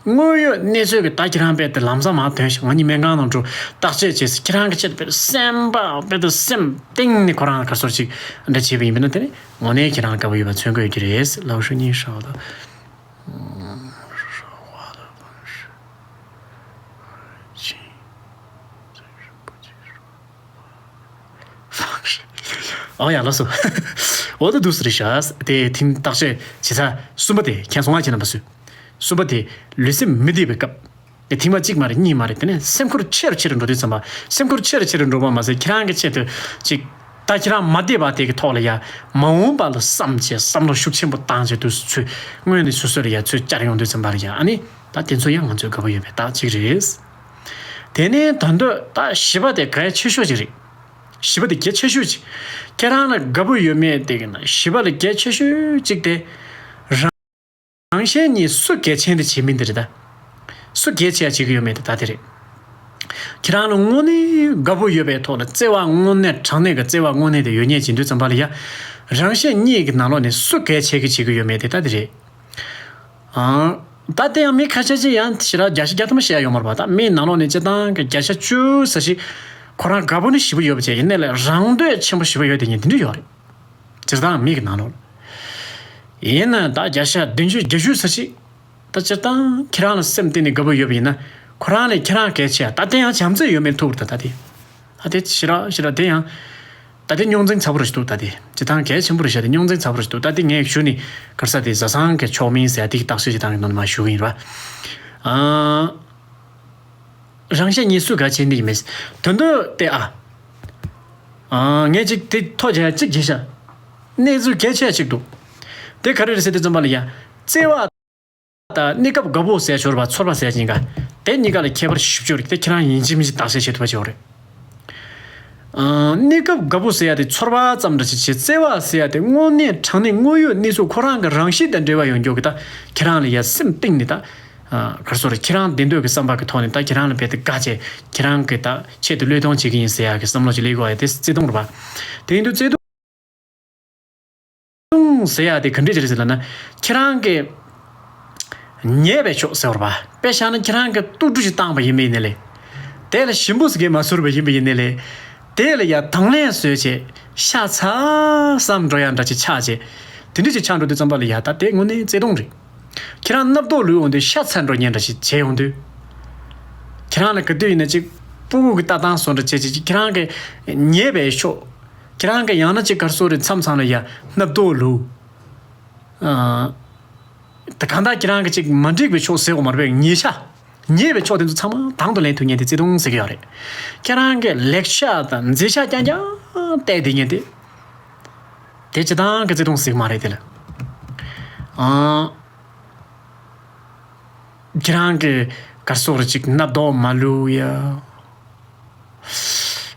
དངོས་ཡོད་གནས་ཚུལ་གྱི་ད་ཁྱེད་རང་དཔེ་དེ་ལམ་སང་མར་ཐོན་ཞིག་ང་གཉིས་སྨན་ཁང་ནང་འགྲོ། བརྟག་དཔྱད་བྱས་ཟེར། ཁྱེད་རང་གི་ཆེད་དུ་དཔེ་སེམས་པ་དཔེ་དེ་སེམས་གཏིང་ནས་ཁོ་རང་ག་སོར་ཞིག་འདྲ་བྱས་པ་ཡིན་པ་ན་དེ་ནི་དངོས་གནས་ཁྱེད་རང་དགའ་པོ་ཡོད་པ་མཚོན་གྱི་ཡོད་ཀྱི་རེད། 老师你稍等。 ཨོ་ཡ་ལགས་སོ། འོ་ད་འདུག་སེ་རེད་ཤག་དེ་ཐེངས་བརྟག་དཔྱད་བྱེད་ས་གསུམ་པ་དེ་མཁྱེན་སོང་ང་། ཁྱེད་རྣམ་པ་ཚོས། གསུམ་པ་དེ་ལུས་སེམས་མི་བདེ་བའི་སྐབས། དེ་ཐེངས་མ་གཅིག་མ་རེད་གཉིས་མ་རེད། དེ་ནས་སེམས་ཁུར་ཆེ་རུ་ཆེ་རུ་འགྲོ་དུས་ཙམ་པ། སེམས་ཁུར་ཆེ་རུ་ཆེ་རུ་འགྲོ་བ་མ་ཟད་ཁྱེད་རང་གི་ཆེད་དུ་ཅིག་ད་ཁྱེད་རང་མ་བདེ་བ་དེ་གི་ཐོག་ལ་ཡ་མ་འོངས་པ་ལ་བསམ་བྱས་བསམ་བློ་ཤུགས་ཆེན་པོ་བཏང་བྱས་དུས་སུ་ཚུར་དངོས་ནས་སོ་སོ་ལ་ཡ་ཚུར་བཅར་ཡོང་དུས་ཙམ་པ་ལ་ཡ། ཨ་ནི་ད་དེ་ཚོ་ཡང་ང་ཚོས་དགའ་པོ་ཡོད་པའི་རྟགས་གཅིག་རེད། དེ་ནས་ད་འདོད་ད་བཞི་པ་དེ་གལ་ཆེ་ཤོས་ཅིག་རེད། བཞི་པ་དེ་གལ་ཆེ་ཤོས་ཅིག་ཁྱེད་རང་ལ་དགའ་པོ་ཡོད་མེད་དེ་གི་ན་བཞི་པ་ལ་གལ་ཆེ་ཤོས་ཅིག་དེ། རང་གཞན་གཉིས་སུ་གལ་ཆེན་དེ་བྱེད་མིན་དེ་རེད་ད། སུ་གལ་ཆེ་ཡ་བྱེད་ཀྱི་ཡོད་མེད་དེ་ད་དེ་རེད། ཁྱེད་རང་ལ་དངོས་གནས་དགའ་པོ་ཡོད་པའི་ཐོག་ལ་བརྩེ་བ་དངོས་གནས་དྲང་གནས་ཀྱི་བརྩེ་བ་དངོས་གནས་དེ་ཡོད་མཁན་བྱེད་དུས་ཙམ་པ་ལ་ཡ། རང་གཞན་གཉིས་ཀྱི་ནང་ལོགས་ནས་སུ་གལ་ཆེ་གི་བྱེད་ཀྱི་ཡོད་མེད་དེ་ད་དེ་རེད། ཨང་། ད་དེ་ཡང་མི་ཁ་ཤས་ཅིག་ཡང་ཞེ་དྲག་བརྒྱ་ཆ་བརྒྱ་ཐམ་པ་བཤད་ཡ་ཡོད་མ་རེད་པ། ད་མིའི་ནང་ལོགས་ནས་སྤྱིར་བཏང་གི་བརྒྱ་ཆ་བཅུ་ཙམ་ཞིག་ཁོ་རང་དགའ་པོ་ནི་ཞེ་པོ་ཡོད་པ་བྱས་ཡིན་ནའི་ལས་རང་འདོད་ཆེན་པོ་ཞེ་པོ་ཡོད་དེ་ཉིད་དེ་འདྲ་ཡོད་རེད། སྤྱིར་བཏང་མི་གི་ནང་ལོགས་ལ། ཡིན་ན་ད་བརྒྱ་ཆ་བདུན་ཅུ་བརྒྱད་ཅུ་ཙམ་ཞིག་ད་སྤྱིར་བཏང་ཁྱེད་རང་ལ་སེམས་གཏིང་ནས་དགའ་པོ་ཡོད་པ་ཡིན་ན་ཁོ་རང་ལས་ཁྱེད་རང་གལ་ཆེ་ཡ། ད་དེ་ཡང་བྱམས་བརྩེ་ཡོད་མེད་ཐུག་རེད་ད་ད་དེ། ད་དེ་ཞེ་དྲག་ཞེ་དྲག་དེ་ཡང་། ད་དེ་རྙོག་འཛིང་ཚ་པོ་རེ་ཞིག་འདུག་ད་དེ་སྤྱིར་བཏང་གལ་ཆེན་པོ་རེད་ཤག་དེ་རྙོག་འཛིང་ཚ་པོ་རེ་ཞིག་འདུག་ད་དེ་ངས་ཞུ་ནི་ག་རེ་ཟེར་དེ་བཟའ་ཚང་གི་ཕྱོགས་མིན་ཟེར་ཡ་དེ་གི་བརྟག་དཔྱད་བྱེད་སྟངས་ཀྱི་ནང་ནས་མར་ཞུ་གི་ཡིན་ར། ཨང་། རང་གཞན་གཉིས་སུ་གལ་ཆེ་འདི་ཡིན་མེད། དོན་དུ་དེ་ཨ། ཨང་། ངས་ཅིག་དེ་ཐོ་རྒྱག་ཡ་གཅིག་བྱས་ཤག་གནས་ཚུལ་གལ་ཆེ་ཡ་གཅིག་འདུག་དེ་ག་རེ་རེད་ཟེར་དུས་ཙམ་པ་ལ་ཡ། བརྩེ་བ། ད་གནས་སྐབས་དགའ་པོ་ཟེར་ཞོར་བ་ཚོར་བ་ཟེར་གྱིན་ག་དེ་གཉིས་ཀ་ལ་ཁྱད་པར་ཞིབ་ཞིབ་རེད་དེ་ཁྱེད་རང་ཡིན་གཅིག་མིན་གཅིག་བརྟག་དཔྱད་བྱེད་ཐུབ་པ་བྱེད་འོ་རེད། ཨང་། གནས་སྐབས་དགའ་པོ་ཟེར་ཡ་དེ་ཚོར་བ་ཙམ་འདྲ་ཞིག་བྱེད། བརྩེ་བ་ཟེར་ཡ་དེ་དངོས་གནས་དྲང་གནས་དངོས་ཡོད་གནས་ཚུལ་ཁོ་རང་གི་རང་གཤིས་དང་འབྲེལ་བ་ཡོད་མགྱོགས་གི་ད་ཁྱེད་རང་ལ་ཡ་སེམས་གཏིང་ནས་ད། ཨ། ག་རེ་ཟེར་ཁྱེད་རང་བདེ་འདོད་ཀྱི་བསམ་པ་གི་ཐོག་ནས་ད་ཁྱེད་རང་ལ་རྦད་དེ་དགའ་བྱས་ཁྱེད་རང་གི་ད་ཆེད་དུ་བློས་གཏོང་བྱེད་ཀྱི་ཡིན་ཟེར་ཡ་གི་བསམ་བློ་ཅིག་སླེབས་དགོས་ཡ་དེ་བརྩེ་དུང་རེད་པ། དེ་ཡིན་དུས་བརྩེ་དུང་། ཟེར་ཡ་དེ་ག་འདྲ་ཅིག་རེད་ཟེར་ལབ་ན། ཁྱེད་རང་གི་ཉེས་པའི་ཕྱོགས་ཟེར་བ་རེད་པ། དཔེ་བཞག་ན་ཁྱེད་རང་གི་གཏུག་འགྲོ་ཞིག་བཏང་བ་ཡིན་པ་ཡིན་ནའི་ལས། དེ་ལ་ཞིམ་པོ་ཟེར་གྱི་མ་ཟུར་བ་ཡིན་པ་ཡིན་ནའི་ལས། དེ་ལ་ཡ་དང་ལེན་བཟོས་བྱས་ཤ་ཚ་བསམ་འགྲོ་ཡ་འདྲ་ཅིག་ཆགས་བྱས། དེ་འདྲ་ཅིག་ཆགས་འགྲོ་དུས་ཙམ་པ་ལ་ཡ་ད་དེ་དངོས་གནས་བརྩེ་དུང་རེད། ཁྱེད་རང་སྣབས་རྡོག་ལུས་འོང་དུས་ཤ་ཚ་འགྲོ་མཁན་འདྲ་ཞིག་བྱས་ཡོང་དུས། ཁྱེད་རང་ལ་ག་དུས་ཡིན་ན་ཅིག་ཕྲུ་གུ་གི་ལྟ་སྟངས་བཟོ་འདྲ་བྱས་བྱས་ཁྱེད་རང་གི་ཉེས་པའི་ཕྱོགས། ཁྱེད་རང་གི་ཡང་ན་ཅིག་ག་རེ་ཟེར་རེད་མཚམས་མཚམས་ལ་ཡ་སྣབས་རྡོག་ལུས། ཨ། ད་གང་ལྟར་ཁྱེད་རང་གི་ཅིག་མ་འགྲིག་པའི་ཕྱོགས་ཟེར་དགོས་མ་རེད་པས་ཉེས་ཆ། ཉེས་པའི་ཕྱོགས་དེ་ཚོ་ཚང་མ་དང་དུ་ལེན་ཐུབ་མཁན་དེ་བརྩེ་དུང་ཟེར་གྱི་ཡོད་རེད། ཁྱེད་རང་གི་ལེགས་ཆ་དང་མཛེས་ཆ་རྐྱང་རྐྱང་བལྟས་བསྡད་མཁན་དེ། དེ་སྤྱིར་བཏང་གི་བརྩེ་དུང་ཟེར་གྱི་མ་རེད་དེ་ལ། ཨང་། ཁྱེད་རང་གི་ག་རེ་ཟེར་རེད་ཅིག་སྣབས་རྡོག་མ་ལུས་ཡ།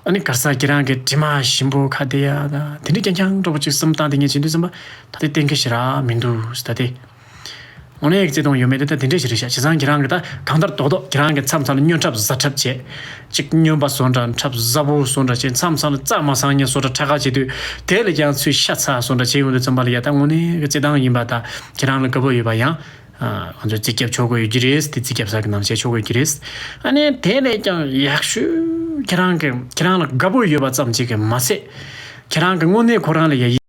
ཨ་ནི་ག་རེ་ཟེར་ཁྱེད་རང་གི་དྲི་མ་ཞིམ་པོ་ཁ་བདེ་ཡ་ད་དེ་འདྲ་རྐྱང་རྐྱང་འདྲ་པོ་ཅིག་བསམ་བཏང་དེ་ངས་བྱེད་དུས་ཙམ་པ་ད་དེ་གཏན་འཁེལ་ཞེ་དྲག་མི་འདུག་ད་དེ། དངོས་གནས་ཀྱི་བརྩེ་དུང་ཡོད་མེད་དེ་ད་དེ་འདྲ་ཞིག་རེད་ཤག་བྱས་ཙང་ཁྱེད་རང་གི་ད་གང་ལྟར་རྡོག་རྡོག་ཁྱེད་རང་གི་མཚམས་མཚམས་ལ་སྨྱོ་འཁྲབ་ཟ་འཁྲབ་བྱས། ཅིག་སྨྱོན་པ་བཟོ་འདྲ་འཁྲབ་ཟ་བོ་བཟོ་འདྲ་བྱས་མཚམས་མཚམས་ལ་རྩྭ་མ་སང་ཉེ་བཟོ་འདྲ་ཁྲ་ཁ་བྱེད་དུས་དེ་ལ་ཀྱང་ཚུར་ཤ་ཚ་བཟོ་འདྲ་བྱས་ཡོང་དུས་ཙམ་པ་ལ་ཡ་ད་དངོས་གནས་ཀྱི་བརྩེ་དུང་ཡིན་པ་ད་ཁྱེད་རང་ལ་དགའ་པོ་ཡོད་པ་ཡང་། ང་ཚོས་རྩིས་རྒྱབ་ཆོག་གི་ཡོད་ཀྱི་རེད། དེ་རྩིས་རྒྱབ་ས་གི་ནང་བྱས་ཆོག་གི་ཡོད་ཀྱི་རེད། ཨ་ནི་དེ་ལས་ཀྱང་ཡག་ཤོས་ཁྱེད་རང་གི་ཁྱེད་རང་ལ་དགའ་པོ་ཡོད་པ་ཙམ་ཅིག་གི་མ་ཟད། ཁྱེད་རང་གི་དངོས་གནས་ཁོ་རང་ལ་ཡ་ཡིད་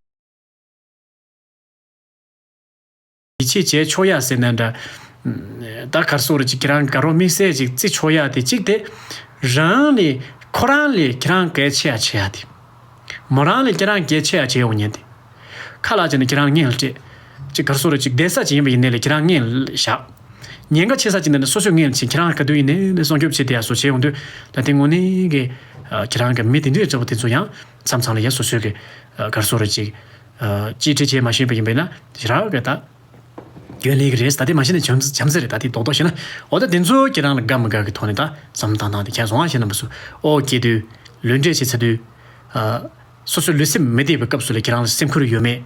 ཆེ་བྱས་ཆོག་ཡ་ཟེར་ན་འདྲ། ད་གར་སོགས་རེ་ཅིག་ཁྱེད་རང་དགའ་རོགས་དམིགས་བསལ་ཅིག་བརྩི་ཆོག་ཡ་དེ་གཅིག་དེ། རང་ལས་ཁོ་རང་ལས་ཁྱེད་རང་གལ་ཆེ་ཡ་ཆེ་ཡ་དེ། མོ་རང་ལས་ཁྱེད་རང་གལ་ཆེ་ཡ་ཆེ་ཡོང་ཉན་དེ། ཁ་ལག་ཅིག་ནི་ཁྱེད་རང་སྔོན་ལ་སྤྲད། ཅིག་གར་སོགས་རེ་ཅིག་བསྡད་ས་ཅིག་ཡིན་པ་ཡིན་ནའི་ལས་ཁྱེད་རང་སྔོན་ལ་བཞག་ཉེན་ཁ་ཆེ་ས་ཅིག་ནི་སོ་སོས་སྔོན་ལ་ཕྱིན། ཁྱེད་རང་ག་དུས་ཡིན་ནའི་ནི་སྲུང་སྐྱོབ་བྱེད་དེ་ཡ་སོ་བྱེད་ཡོང་དུས། ད་དེ་དངོས་གནས་ཀྱི་ཁྱེད་རང་གི་མི་དེ་འདྲའི་ལྕགས་པོ་དེ་ཚོ་ཡང་མཚམས་མཚམས་ལ་ཡ་སོ་སོའི་གི་གར་སོགས་རེ་ཅིག་གཅེས་སྤྲས་བྱས་མ་ཤེས་པ་ཡིན་པས་ན་ཞེ་དྲག་གི་ད། རྒྱུན་ལས་ཀྱི་རེད། ད་དེ་མ་ཤེས་ན་བྱམས་བྱམས་བརྩེ་རེད། ད་དེ་རྡོག་རྡོག་བཤད་ན། འོ་ད་དེ་ཚོ་ཁྱེད་རང་ལ་དགའ་མི་དགའ་གི་ཐོག་ནས་ད་བསམ་བློ་བཏང་སྟངས་དེ་ཁྱེད་རང་བཟང་བ་ཤེས་རྣམ་པ་ཚོ། ཨོ་སྐྱེས་དུས་ལུས་འབྲེལ་བྱེད་ཚར་དུས། ཨ། སོ་སོའི་ལུས་སེམས་མི་བདེ་བའི་སྐབས་སུ་ལ་ཁྱེད་རང་ལ་སེམས་ཁུར་ཡོད་མེད།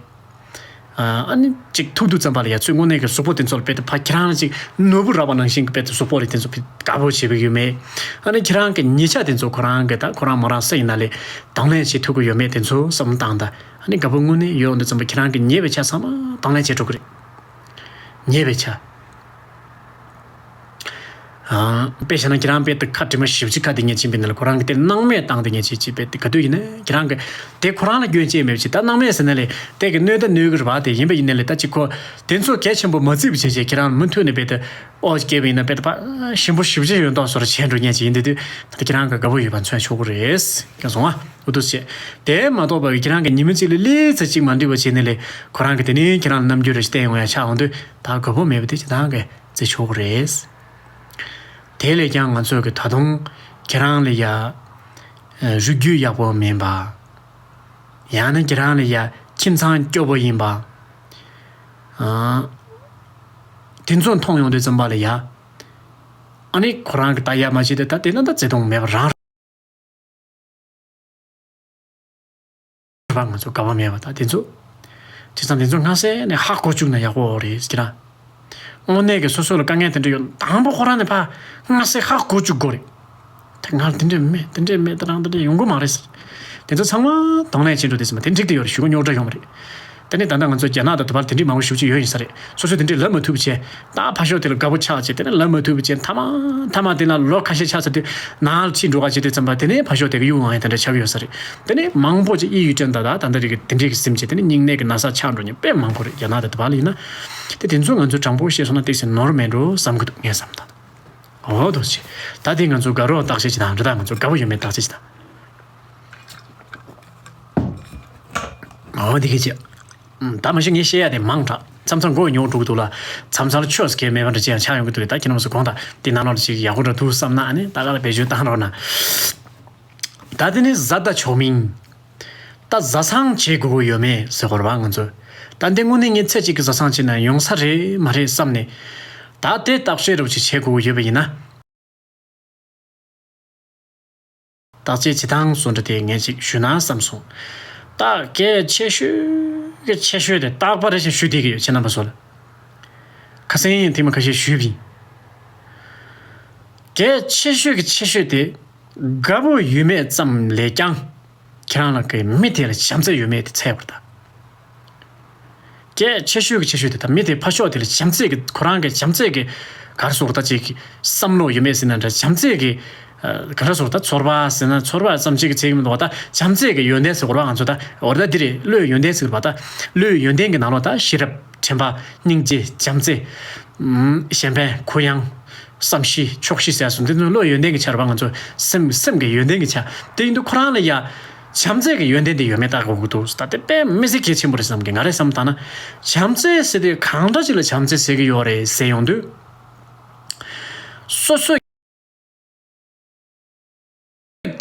ཨ་ནི་ཅིག་ཐུག་དུས་ཙམ་པ་ལ་ཡ་ཚོས་དངོས་གནས་ཀྱི་གཟུགས་པོ་དེ་ཚོ་ལ་དཔེ་དེ་ཕ་ཁྱེད་རང་ལ་ཅིག་ནོར་བུ་རག་པ་ནང་བཞིན་གྱི་དཔེ་དེ་གཟུགས་པོ་ལ་དེ་ཚོ་དགའ་པོ་བྱེད་པའི་ཡོད་མེད། ཨ་ནི་ཁྱེད་རང་གི་ཉེ་ཆ་དེ་ཚོ་ཁོ་རང་གི་ད་ཁོ་རང་མོ་རང་སུ་ཡིན་ན་ལས་དང་ལེན་བྱེད་ཐུབ་ཀྱི་ཡོད་མེད་དེ་ཚོ་བསམ་བློ་བཏང་ད། ཨ་ནི་དགའ་པོ་དངོས་གནས་ཡོད་འདི་ཙམ་པ་ཁྱེད་རང་གི་ཉེ་བའི་ཆ་ཚང་མ་དང་ལེན་བྱེད་འགྲོ་གི་རེད། ཉེ་བའི་ཆ། ཨ། དཔེ་བཞག་ན་ཁྱེད་རང་དཔེ་དེ་ཁ་དྲི་མ་ཞིབ་ཅིག་ཁ་དེ་ངས་ཕྱིན་པའི་ནང་ལ་ཁོ་རང་གི་དེ་སྣང་མེད་བཏང་དེ་ངས་ཅིག་ཅིག་དཔེ་དེ་ག་དུས་ཡིན་ན་ཁྱེད་རང་གི་དེ་ཁོ་རང་ལ་སྐྱོན་ཅི་མེད་པ་ཅིག་ད་སྣང་མེད་ཟེར་ན་ལས་དེ་གི་གནོད་ད་གནོད་གི་རེད་པ། དེ་ཡིན་པ་ཡིན་ན་ལས་ད་ཅིག་ཁོ་དེ་ཚོ་གལ་ཆེན་པོ་མ་བརྩིས་པ་བྱས་བྱས་ཁྱེད་རང་མུ་མཐུད་ནས་དཔེ་དེ་ཨོ་སྐྱེས་པ་ཡིན་ན་དཔེ་དེ་ཕ་ཞིམ་པོ་ཞིབ་ཅིག་ཡོད་མདོག་བཟོ་འདྲ་བྱས་འགྲོ་མཁན་ཅིག་ཡིན་དུས་དུས་ད་ལྟ་ཁྱེད་རང་གི་དགའ་པོ་ཡོད་པ་མཚོན་ཆོག་གི་རེད། ཀྱང་སོང་ཨ། འུ་ཐུག་བྱས། དེ་མ་གཏོགས་པ་ཁྱེད་རང་གི་ཉི་མ་གཅིག་ལ་ལི་ཚ་གཅིག་མ་འགྲིག་པ་བྱས་ནས་ལས་ཁོ་རང་གི་དེ་ནས་ཁྱེད་རང་ལ་རྣམ་འགྱུར་རེ་བསྟན་ཡོང་ཡ་ཆགས་འོང་དུས་ད་དགའ་པོ་མེད་པ་དེ་ཅི་ཐང་གི་བརྩི་ཆོག་གི་རེད། དེ་ལས་ཀྱང་ང་ཚོས་གི་ད་དུང་ཁྱེད་རང་ལ་ཡ་རིགས་རྒྱུད་ཡག་པོ་མིན་པ། ཡང་ན་ཁྱེད་རང་ལ་ཡ་ཁྱིམ་ཚང་སྐྱོ་པོ་ཡིན་པ། ཨ། དེ་ཚོ་མཐོང་ཡོང་དུས་ཙམ་པ་ལ་ཡ། ཨ་ནི་ཁོ་རང་གི་ད་ཡ་མ་བྱེད་དེ་ད་དེ་ན་ད་བརྩེ་དུང་མེད་པ་རང་། བ་ང་ཚོ་དགའ་བ་མེད་པ་དང་དེ་ཚོ། དེ་ཙང་དེ་ཚོ་སྔ་སེ་ནས་ཧ་གོ་བཅུག་ན་ཡག་པོ་རེད་ཟེར་གྱི་ན། དངོས་གནས་ཀྱི་སོ་སོ་ལ་དཀའ་ངལ་དེ་འདྲ་ཡོད་དང་པོ་ཁོ་རང་ནས་ཕ་སྔ་སེ་ཧ་གོ་བཅུག་དགོས་རེད། དེ་ང་ལ་དེ་འདྲ་མེད་དེ་འདྲ་མེད་དེ་རང་དེ་འདྲ་ཡོང་གི་མ་རེད་ཟེར། དེ་ཚོ་ཚང་མ་དང་ལེན་བྱེད་འགྲོ་དེ་ཟེར་མ་དེ་འགྲིག་དེ་ཡོད་རེད་ཞུ་གི་རྙོག་དྲ་ཡོང་བ་རེད། དེ་ནས་ད་ལྟ་ང་ཚོ་རྒྱ་ནག་དང་དུ་བར་དེ་འདྲའི་མང་པོ་ཞེ་པོ་ཅིག་ཡོད་ཡིན་ས་རེད། སོ་སོ་དེ་འདྲའི་ལབ་མ་ཐུབ་བྱས། ད་ཕར་ཕྱོགས་དེ་ལ་དགའ་པོ་ཆགས་བྱས་དེ་ནས་ལབ་མ་ཐུབ་བྱས་མཐའ་མ་མཐའ་མ་དེ་ལ་ལོ་ཁ་ཤས་ཆགས་ཚར་དུས་ནང་ལ་ཁྲིད་འགྲོ་ག་བྱེད་དུས་ཙམ་པ་དེ་ནས་ཕར་ཕྱོགས་དེ་གི་གཡུག་འོང་ཡ་དེ་འདྲ་ཆགས་ཀྱི་ཡོད་ས་རེད། དེ་ནས་མང་པོ་ཅིག་ཨི་ཡུལ་ཀྲན་ད་ད་ད་འདི་རིགས་དེ་འདྲའི་གི་སེམས་ཅན་དེ་ནས་སྙིང་ནད་ཀྱི་ན་ཚ་ཆགས་འགྲོ་མཁན་དཔེ་མང་པོ་རེད། རྒྱ་ནག་དང་དུ་བར་ལ་ཡིན་ན། དེ་དེ་ཚོ་ང་ཚོས་དྲང་པོ་བཤད་སོང་ན་ཏོག་ཙམ་ནོར་མེད་འགྲོ་བསམ་གི་འདུག་ངས་བསམ་ད། འོ་དོ་ཆེ། ད་དེ་ང་ཚོ་དགའ་རོགས་བརྟག་དཔྱད་བྱེད་དང་རེད། ད་ང་ཚོ་དགའ་པོ་ཡོད་མེད་བརྟག་དཔྱད་བྱེད་དང་། འོ་དེ་གི་ཅི། ད་མ་གཞི་ངས་བཤད་ཡ་དེ་མང་དྲགས། མཚམས་མཚམས་མགོ་ཉོག་འགྲོ་གི་འདུག་ལ། མཚམས་མཚམས་ལ་ཆོས་སུ་གལ་མེད་པ་འདྲ་ཅི་ཡང་ཆགས་ཡོང་གི་འདུག་རེད། ད་ཁྱེད་རྣམ་ཚོ་དགོངས་དག་དེ་ནང་ལོགས་ལ་ཅིག་ཡག་པོ་འདྲ་འདུག་བསམ་ན་ཨ་ནི་ད་ག་ལ་བེད་སྤྱོད་བཏང་རོགས་གནང་། ད་དེ་ནི་བཟའ་ཟླ་ཆོག་མིན། ད་བཟའ་ཚང་བྱེད་དགོས་ཀྱི་ཡོད་མེད་ཟེར་དགོས་རེད་པ་ང་ཚོས། ད་འདི་དངོས་གནས་ངས་ཚེ་གཅིག་གི་བཟའ་ཚང་བྱས་ན་ཡོང་ས་རེད་མ་རེད་བསམ་ནས། ད་དེ་བརྟག་དཔྱད་རོབ་ཅིག་བྱེད་དགོས་ཀྱི་ཡོད་པ་ཡིན་ན། བརྟག་དཔྱད་བྱེད་སྟངས་བཟོ་འདྲ་དེ་ངས་ཅིག་ཞུས་ན་བསམ་སོང་། ད་གལ་ཆེ་ཤོས་ཀྱི་ཆེ་ཤོས་དེ་རྟག་པར་རེ་བཞིན་ཞུ་བསྡད་ཀྱི་ཡོད་ཁྱེད་རྣམ་པ་ཚོ་ལ། ཁ་སང་ཡང་ཐེངས་མ་ཁ་ཤས་ཞུས་པ་ཡིན། གལ་ཆེ་ཤོས་ཀྱི་ཆེ་ཤོས་དེ་དགའ་པོ་ཡོད་མེད་ཙམ་ལས་ཀྱང་། ཁྱེད་རང་ལ་གི་མི་དེ་ལ་བྱམས་བརྩེ་ཡོད་མེད་དེ་འཚོལ་དགོས་རེད་ད། གལ་ཆེ་ཤོས་ཀྱི་ཆེ་ཤོས་དེ་ད་མི་དེ་ཕར་ཕྱོགས་དེ་ལ་བྱམས་བརྩེ་གི་ཁོ་རང་གི་བྱམས་བརྩེ་གི་ག་རེ་ཟེར་དགོས་རེད་ད་ཅིག་བསམ་བློ་ཡོད་མེད་ཟེར་ན་འདྲ་བྱམས་བརྩེ་གི་ག་རེ་ཟེར་དགོས་རེད་ད་ཚོར་བ་ཟེར་ན་ཚོར་བ་ཙམ་ཅིག་གི་ཚད་ཀྱི་མི་འདུག་བ་ད་བྱམས་བརྩེ་གི་ཡོན་ཏན་ཟེར་དགོས་རེད་པ་ང་ཚོ་ད་འོ་ད་འདི་རེད་བློའི་ཡོན་ཏན་ཟེར་དགོས་རེད་པ་ད་བློའི་ཡོན་ཏན་གི་ནང་ལོགས་ད་ཤེས་རབ། དྲན་པ། སྙིང་རྗེ། བྱམས་བརྩེ། ཨུམ། གཞན་ཕན། གུ་ཡངས། བསམ་ཤེས། ཆོག་ཤེས་ཟེར་སོང་འདི་ཚོ་བློ་ཡོན་ཏན་གྱི་ཆ་རེད་པ་ང་ཚོ་སེམས་སེམས་ཀྱི་ཡོན་ཏན་གྱི་ཆ། དེ་ཡིན་དུས་ཁོ་རང་ལ་ཡ། བྱམས་བརྩེ་གི་ཡོན་ཏན་དེ་ཡོད་མེད་བལྟ་དགོས་ཀྱི་འདུག་ད་དེ་དཔེ་མི་སྲིད་གལ་ཆེན་པོ་རེད་བསམ་གི་ང་རེ་བསམ་བཏང་ན། བྱམས་བརྩེ་ཟེར་དུས་གང་འདྲ་ཅིག་ལ་བྱམས་བརྩེ་ཟེར་གི་ཡོད་རེད་ཟེར་ཡོང་དུས། སོ་སོ།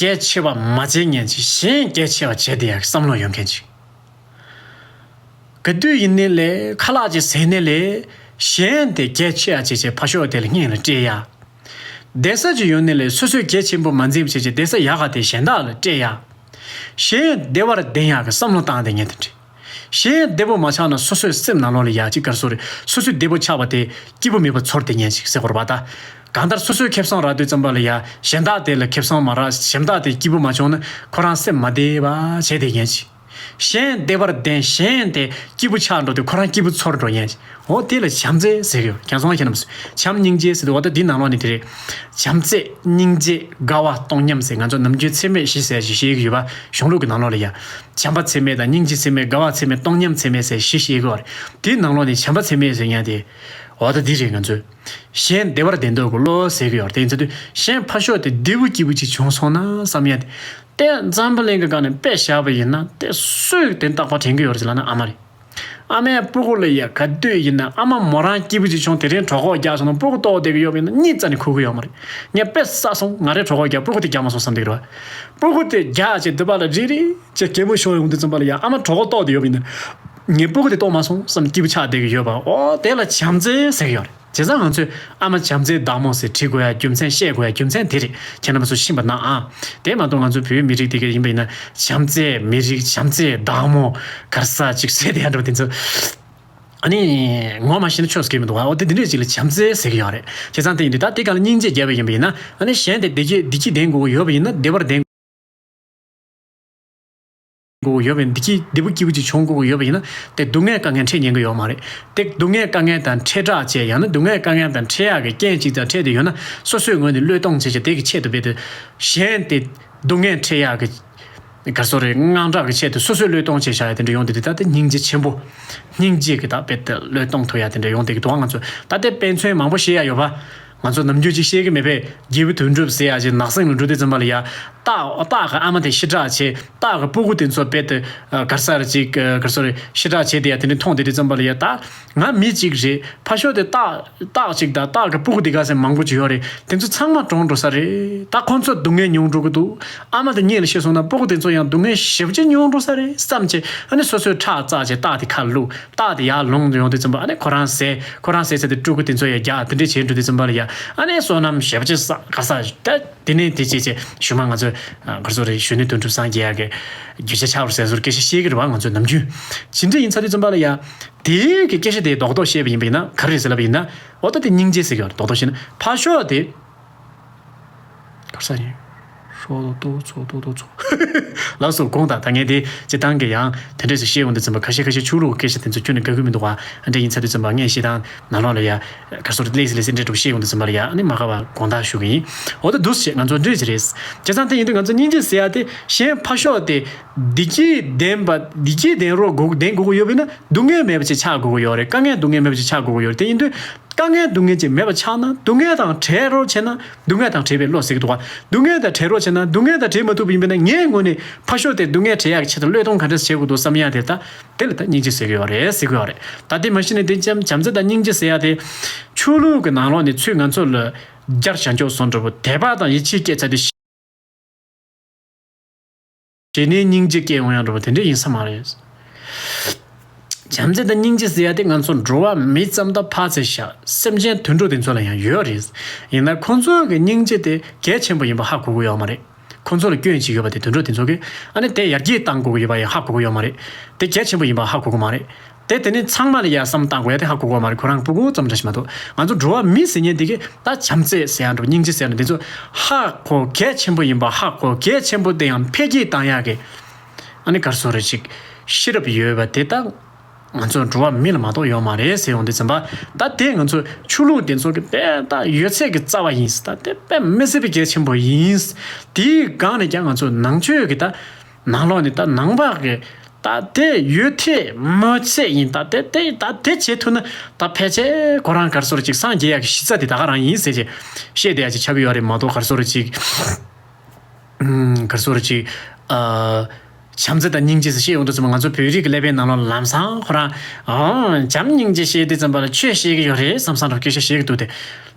གལ་ཆེ་བ་མ་བྱེད་མཁན་ཅིག་གཞན་གལ་ཆེ་བ་བྱེད་བསྡད་ཡག་བསམ་བློ་ཡོད་མཁན་ཅིག་ག་དུས་ཡིན་ནའི་ལས་ཁ་ལག་ཅིག་ཟས་ནའི་ལས་གཞན་དེ་གལ་ཆེ་བ་བྱེད་བྱེད་ཕར་ཕྱོགས་དེ་ལ་སྙིང་ལ་སྤྲད་ཡག་བསྡད་ས་ཅིག་ཡོད་ནའི་ལས་སོ་སོས་གལ་ཆེན་པོ་མ་འཛིན་བྱེད་བྱེད་བསྡད་ས་ཡག་ག་དེ་གཞན་དག་ལ་སྤྲད་ཡག་གཞན་བདེ་བར་ལྡན་ཡག་གི་བསམ་བློ་བཏང་བསྡད་མཁན་དེ་འདྲ། གཞན་བདེ་པོ་མ་ཆགས་ན་སོ་སོའི་སེམས་ནང་ལོགས་ལ་ཡ་གཅིག་ག་རེ་ཟེར་དགོས་རེད། སོ་སོ་བདེ་པོ་ཆགས་པ་དེ་སྐྱིད་པོ་མེད་པ་ཚོར་བསྡད་མཁན་ཅིག་ཟེར་དགོས་རེད་པ་ད། གང་ལྟར་སོ་སོའི་ཁེ་བཟང་རག་དུས་ཙམ་པ་ལ་ཡ་གཞན་དག་དེ་ལ་ཁེ་བཟང་མ་རག་གཞན་དག་དེ་སྐྱིད་པོ་མ་བྱུང་ན་ཁོ་རང་སེམས་མ་བདེ་བ་བྱས་བསྡད་མཁན་ཅིག་གཞན་བདེ་བར་ལྡན། གཞན་དེ་སྐྱིད་པོ་ཆགས་འགྲོ་དུས་ཁོ་རང་སྐྱིད་པོ་ཚོར་འགྲོ་ཡན། འོ་དེ་ལ་བྱམས་བརྩེ་ཟེར་གི་ཡོད། ཁྱེད་ཚོ་ཁྱེད་རྣམས་སུ་བྱམས་སྙིང་རྗེ་ཟེར་དུས་འོ་ད་འདི་ནང་ལོགས་ནས་དེ་རེད། བྱམས་བརྩེ་སྙིང་རྗེ་དགའ་བ་སྟོང་ཉམས་ཟེར་ང་ཚོ་ནམ་རྒྱུན་ཚད་མེད་བཞི་ཟེར་ཞིག་བཤད་གི་ཡོད་པ། གཞུང་ལུགས་ཀྱི་ནང་ལོགས་ལ་ཡ། བྱམས་པ་ཚད་མེད་དང་སྙིང་རྗེ་ཚད་མེད། དགའ་བ་ཚད་མེད། སྟོང་ཉམས་ཚད་མེད་ཟེར་བཞི་བཤད་གི་ཡོད་རེད། དེའི་ནང་ལོགས་ནས་བྱམས་པ་ཚད་མེད་ཟེར་ཡ་དེ། འོ་ད་འདི་རེད། ང་ཚོས་གཞན་བདེ་བར་ལྡན་འདོད་ཀྱི་བློ་ཟེར་གི་ཡོད་རེད། དེ་ཡིན་ཚེ་དུས་གཞན་ཕར་ཕྱོགས་དེ་བདེ་པོ་སྐྱིད་པོ་ཅིག་བྱུང་སོང་ན་བསམ་ཡ་དེ། དེ་འཛམ་བུ་གླིང་གི་སྒང་ནས་དཔེ་བཞག་པ་ཡིན་ན་དེ་སུས་དེ་རྟག་པར་དྲན་གི་ཡོད་རེད་ཟེར་ལབ་ན་ཨ་མ་རེད། ཨ་མའི་སྤུ་གུ་ལ་ཡ་ག་དུས་ཡིན་ན་ཨ་མ་མོ་རང་སྐྱིད་པོ་ཅིག་བྱུང་དེ་རིང་གྲོད་ཁོག་རྒྱགས་སོང་ན་སྤུ་གུ་ལྟོགས་བསྡད་གི་ཡོད་པ་ཡིན་ན་གཉིད་རྩ་ནས་ཁུག་གི་ཡོད་མ་རེད། ངས་དཔེ་བསགས་སོང་། ང་རའི་གྲོད་ཁོག་རྒྱགས། སྤུ་གུ་དེ་རྒྱགས་མ་སོང་བསམ་བསྡད་ཀྱི་རེད་བ། སྤུ་གུ་དེ་རྒྱགས་བྱས་འདི་པ་ལ་རིལ་རིལ་བྱས་གད་མོ་ཤོར་ཡོང་དུས་ཙམ་པ་ལ་ཡ་ཨ་མ་གྲོད་ཁོག་ལྟོགས་བསྡད་ཡོད་པ་ཡིན་ན། ངའི་སྤུ་གུ་དེ་ལྟོགས་མ་སོང་བསམ་སྐྱིད་པོ་ཆགས་བསྡད་ཀྱི་ཡོད་པ། འོ་དེ་ལ་བྱམས་བརྩེ་ཟེར་གྱི་ཡོད་རེད། བྱས་ཙང་ང་ཚོས་ཨ་མ་བྱམས་བརྩེའི་བདག་མོ་ཟེར་བྲིས་དགོས་ཡ་རྒྱུ་མཚན་བཤད་དགོས་ཡ་རྒྱུ་མཚན་དེ་རེད། ཁྱེད་རྣམ་པ་ཚོ་ཤེས་པ་གནང་ཨ། དེ་མ་གཏོགས་ང་ཚོ་བོད་མི་རིགས་དེ་ག་ཡིན་པ་ཡིན་ན་བྱམས་བརྩེ་མི་རིགས། བྱམས་བརྩེའི་བདག་མོ་ག་རེ་ཟེར་ཅིག་ཟེར་དེ་ཡ་འདྲ་པོ་དེ་ཚོ། ཨ་ནི་ངོ་མ་ཤེས་ན་ཆོས་སྐད་མི་འདུག་ཨ། འོ་དེ་འདི་འདྲས་ཅིག་ལ་བྱམས་བརྩེ་ཟེར་གྱི་ཡོད་རེད། བྱས་ཙང་དེ་ཡིན་དུས་ད་དེ་ག་ལ་སྙིང་རྗེ་བརྒྱབ་པ་ཡིན་པ་ཡིན་ན་ཨ་ནི་གཞན་དེ་བདེ་སྐྱིད་བདེ་སྐྱིད་ལྡན་དགོས་ཀྱི་ཡོད་པ་ཡིན་ན་བདེ་བར་ལྡན་དགོས་ཀྱི་ཡོད་པ་ཡིན། བདེ་སྐྱིད་བདེ་པོ་སྐྱིད་པོ་ཅིག་བྱུང་དགོས་ཀྱི་ཡོད་པ་ཡིན་ན་དེ་སྡུག་བསྔལ་དཀའ་ངལ་འཕྲད་ཉན་གྱི་ཡོད་མ་རེད། དེ་སྡུག་བསྔལ་དཀའ་ངལ་དང་འཕྲད་དྲགས་བྱས་ཡང་ན་སྡུག་བསྔལ་དཀའ་ངལ་དང་འཕྲད་ཡག་གི་རྐྱེན་ཅིག་དང་འཕྲད་དེ་ཡོད་ན་སོ་སོའི་ངོས་ནས་བློས་གཏོང་བྱས་བྱས་དེ་གི་ཆེད་དུ་འབད་དེ་གཞན་དེ་སྡུག་བསྔལ་འཕྲད་ཡག་གི་ག་རེ་ཟེར་དགོས་རེད། དངངས་སྐྲག་གི་ཆེད་དུ་སོ་སོས་བློས་གཏོང་བྱས་བཞག་ཡ་དེ་འདྲ་ཡོང་དེ་དེ་ད་ལྟ་སྙིང་རྗེ་ཆེན་པོ། སྙིང་རྗེ་གི་ད་དཔེ་དེ་བློས་གཏོང་ཐུབ་ཡ་དེ་འདྲ་ཡོང་དེ་གི་དུས་ང་ཚོ་ད་ལྟའི་དཔེ་མཚོན་མང་པོ་བཤད་ཡ་ཡོད་པ། ང་ཚོ་ནམ་རྒྱུན་ཅིག་བཤད་གི་མེད་པས་རྒྱལ་པོ་དོན་གྲུབ་ཟེར་ཡ་ཅིག་ནགས་གསེང་ལ་འགྲོ་དུས་ཙམ་པ་ལ་ཡ། སྟག་སྟག་གི་ཨ་མ་དེ་ཤི་དྲགས་བྱས་སྟག་གི་སྤུ་གུ་དེ་ཚོ་དཔེ་དེ་ག་རེ་ཟེར་ཅིག་ག་རེ་ཟེར་ཤི་དྲགས་བྱས་དེ་ཡ་དེ་འདྲ་མཐོང་དེ་དུས་ཙམ་པ་ལ་ཡ་ད། ང་མི་གཅིག་རེད། ཕར་ཕྱོགས་དེ་སྟག་སྟག་གཅིག་དང་སྟག་གི་སྤུ་གུ་དེ་ག་ཟེར་མང་པོ་ཅིག་ཡོད་རེད། དེ་ཚོ་ཚང་མ་གྲོངས་འགྲོ་ས་རེད། ད་ཁོང་ཚོ་སྡུག་བསྔལ་མྱོང་འགྲོ་གི་འདུག་ཨ་མ་དེ་གཉིད་ལ་ཤི་སོང་ན་སྤུ་གུ་དེ་ཚོ་ཡང་སྡུག་བསྔལ་ཞེ་པོ་ཅིག་མྱོང་འགྲོ་ས་རེད་བསམ་བྱས་ཨ་ནི་སོ་སོའི་ཁྲག་བཙགས་བྱས་སྟག་དེ་ཁ་བླུགས། སྟག་དེ་ཡར་ལོངས་ཡོང་དུས་ཙམ་པ་ཨ་ནི་ཁོ་རང་ཟས་ཁོ་རང་ཟས་ཚད་དེ་སྤྲུལ་སྐུ་དེ་ཚོ་ཡང་རྒྱག་དེ་འདྲས་བྱས་འགྲོ་དུས་ཙམ་པ་ལ་ཡ་ཨ་ནི་བསོད་ནམས་ཞེ་པོ་ཅིག་བསགས་ག་ས་ད་དེ་ནས་དེ་བྱས་བྱས་ཞུ་མ་ང་ཚོས་ག་རེ་ཟེར་རེད་གཞོན་ནུ་དོན་གྲུབ་སངས་རྒྱས་ཡག་གི་རྒྱུ་ཆ་ཆགས་པར་ཟེར་ཟུར་སྐད་ཆ་བཤད་གི་རེད་བ། ང་ཚོས་ནམ་རྒྱུན་ཇི་འདྲ་ཡིན་ཚར་དུས་ཙམ་པ་ལ་ཡ། དེའི་གི་སྐད་ཆ་དེ་རྡོག་རྡོག་བཤད་པ་ཡིན་པ་ཡིན་ན་ག་རེ་རེད་ཟེར་ལབ་པ་ཡིན་ན། འོ་ད་དེ་སྙིང་རྗེ་ཟེར་གི་ཡོད་རེད། རྡོག་རྡོག་བཤད་ན་ཕར་ཕྱོགས་དེ། ག་རེ་ཟེར་ཡིན། ཧྲོ་ཏོ་ཚོ་ཏོ་ཏོ་ཚོ། ལགས་སོ་དགོངས་དག་ད་ངས་དེ་སྤྱི་བཏང་གི་ཡང་དེ་འདྲས་སུ་བཤད་ཡོང་དུས་ཙམ་པ་ཁ་ཤས་ཁ་ཤས་ཆོས་ལུགས་ཀྱི་སྐད་ཆ་དེ་ཚོ་ཁྱོན་ནས་དགའ་གི་མི་འདུག་བ། ཨ་འདྲས་ཡིན་ཚར་དུས་ཙམ་པ་ངས་སྤྱི་བཏང་ནང་ལོགས་ལ་ཡ། ག་རེ་ཟེར་ལེགས་སི་ལེགས་སི་འདྲས་འདྲ་པོ་བཤད་ཡོང་དུས་ཙམ་པ་ལ་ཡ་ཨ་ནི་མ་དགའ་བ་དགོངས་དག་ཞུ་གི་ཡིན། འོ་ད་འདུག་སེ་ང་ཚོ་འདྲས་ཅིག་རེད། བྱས་ཙང་དེ་ཡིན་དུས་ང་ཚོ་སྙིང་རྗེ་ཟེར་ཡ་དེ་གཞན་ཕར་ཕྱོགས་དེ། བདེ་སྐྱིད་ལྡན་པ་བདེ་སྐྱིད་ལྡན་རོགས་དགོས་ལྡན་དགོས་ཀྱི་ཡོད་པ་ཡིན་ན་སྡུག་བསྔལ་མེད་པ་ཅིག་ཆགས་དགོས་ཀྱི་ཡོད་རེད། དཀའ་ངལ་སྡུག་བསྔལ་མེད་པ་ཅིག་ཆགས་དགོས་ཀྱི་ཡོད་རེད། དེ་ཡིན་དུས་དཀའ་ངལ་སྡུག་བསྔལ་ཅིག་མེད་པ་ཆགས་ན་སྡུག་བསྔལ་དང་བྲལ་རོགས་བྱས་ན་སྡུག་བསྔལ་དང་བྲལ་བའི་བློ་ཟེར་གྱི་འདུག་ག་སྡུག་བསྔལ་དང་བྲལ་རོགས་བྱས་ན་སྡུག་བསྔལ་དང་བྲལ་མ་ཐུབ་པ་ཡིན་པ་ཡིན་ན་ངའི་ངོས་ནས་ཕར་ཕྱོགས་དེ་སྡུག་བསྔལ་བྲལ་ཡག་གི་ཆེད་དུ་བློས་གཏོང་ག་འདྲས་བྱེད་དགོས་འདུག་བསམ་ཡ་དེ་ད་དེ་ལ་ད་སྙིང་རྗེ་ཟེར་གྱི་ཡོད་རེད་ཟེར་གྱི་ཡོད་རེད། ད་དེ་མ་གཞི་ནས་དེ་ཙམ་བྱམས་བརྩེ་དང་སྙིང་རྗེ་ཟེར་ཡ་དེ་ཆོས་ལུགས་ཀྱི་ནང་ལོགས་ནས་ཚུར་ང་ཚོ་ལ་རྒྱལ་བ་བྱང་ཆུབ་སོགས་འདྲ་པོ་དད་པ་དང་ཡིད་ཆེས་སྐྱེས་ཚར་དུས། ཞེ་ནས་སྙིང་རྗེ་སྐྱེ་ཡོང་ཡང་འགྲོ་བ་དེ་འདྲ་ཡིན་ས་མ་རེད། བྱམས་བརྩེ་དང་སྙིང་རྗེ་ཟེར་ཡ་དེ་ང་ཚོ་འགྲོ་བ་མི་ཙམ་དང་ཕར་ཚུར་བཞག་སེམས་ཅན་དུད་འགྲོ་དེ་ཚོ་ལ་ཡང་ཡོད་རེད། ཡིན་ན་ཁོང་ཚོ་གི་སྙིང་རྗེ་དེ་གལ་ཆེན་པོ་ཡིན་པ་ཧ་གོ་གི་ཡོད་མ་རེད། ཁོང་ཚོ་ལ་སྐྱོན་ཅིག་ཡོད་པ་དེ་དུད་འགྲོ་དེ་ཚོ་གིས་ཨ་ནི་དེ་ཡར་རྒྱས་གཏང་དགོས་ཀྱི་ཡོད་པ་ཡང་ཧ་གོ་གི་ཡོད་མ་རེད། དེ་གལ་ཆེན་པོ་ཡིན་པ་ཧ་གོ་གི་མ་རེད། དེ་དེ་ནི་ཚང་མ་ལ་ཡ་བསམ་བཏང་དགོས་ཡ་དེ་ཧ་གོ་གོ་མ་རེད། ཁོ་རང་སྤུ་གུ་ཙམ་འདྲ་ཞིག་མ་གཏོགས་ང་ཚོ་འགྲོ་བ་མི་ཟེར་མཁན་དེ་གི་ད་བྱམས་བརྩེ་ཟེར་ཡ་འདྲ་པོ་སྙིང་རྗེ་ཟེར་ཡ་འདྲ་དེ་ཚོ་ཧ་གོ་གལ་ཆེན་པོ་ཡིན་པ་ཧ་གོ་གལ་ཆེན་པོ་དེ་ཡང་འཕེལ་རྒྱས་བཏང་ཡ་གི་ཨ་ནི་ག་རེ་ཟེར་རེད་ཅིག་ཤེས་རབ་ཡོད་པ་དེ་ད་ང་ཚོ་འགྲོ་བ་མི་ལ་མ་གཏོགས་ཡོད་མ་རེད་ཟེར་ཡོང་དུས་ཙམ་པ་ད་དེ་ང་ཚོ་ཆོས་ལུགས་དེ་ཚོ་གི་དཔེ་ད་ཡོད་ཚད་ཀྱི་རྩ་བ་ཡིན། ད་དེ་དཔེ་མི་སྲིད་པའི་གལ་ཆེན་པོ་ཡིན། དེའི་སྒང་ནས་ཀྱང་ང་ཚོ་ནང་ཆོས་ཀྱི་ད་ནང་ལོགས་ནས་ད་ནང་པ་གི་ད་དེ་ཡོད་ཐད་མ་ཚད་ཡིན། ད་དེ་དེ་ད་དེ་བྱེད་ཐུབ་ན་ད་ཕལ་ཆེར་ཁོ་རང་ག་རེ་ཟེར་ཅིག་སངས་རྒྱས་ཡག་གི་གཞི་རྩ་དེ་ད་ག་རང་ཡིན་ཟེར་ཅིག་བཤད་བསྡད་ཡག་ཅིག་ཆགས་ཀྱི་ཡོད་རེད་མ་གཏོགས་ག་རེ་ཟེར་ཅིག་ག་རེ་ཟེར་ཅིག་ཨ། བྱམས་བརྩེ་དང་སྙིང་རྗེ་ཟེར་བཤད་ཡོང་དུས་ཙམ་པ་ང་ཚོ་བོད་རིགས་ཀྱི་ཀླད་པའི་ནང་ལོགས་ལམ་སང་ཁོ་རང་ཨང་བྱམས་སྙིང་རྗེ་བཤད་དུས་ཙམ་པ་ལ་ཆོས་བཤད་ཀྱི་ཡོད་རེད་བསམ་བསམ་འདྲ་སྐད་ཆ་བཤད་ཀྱི་འདུག་སྟེ།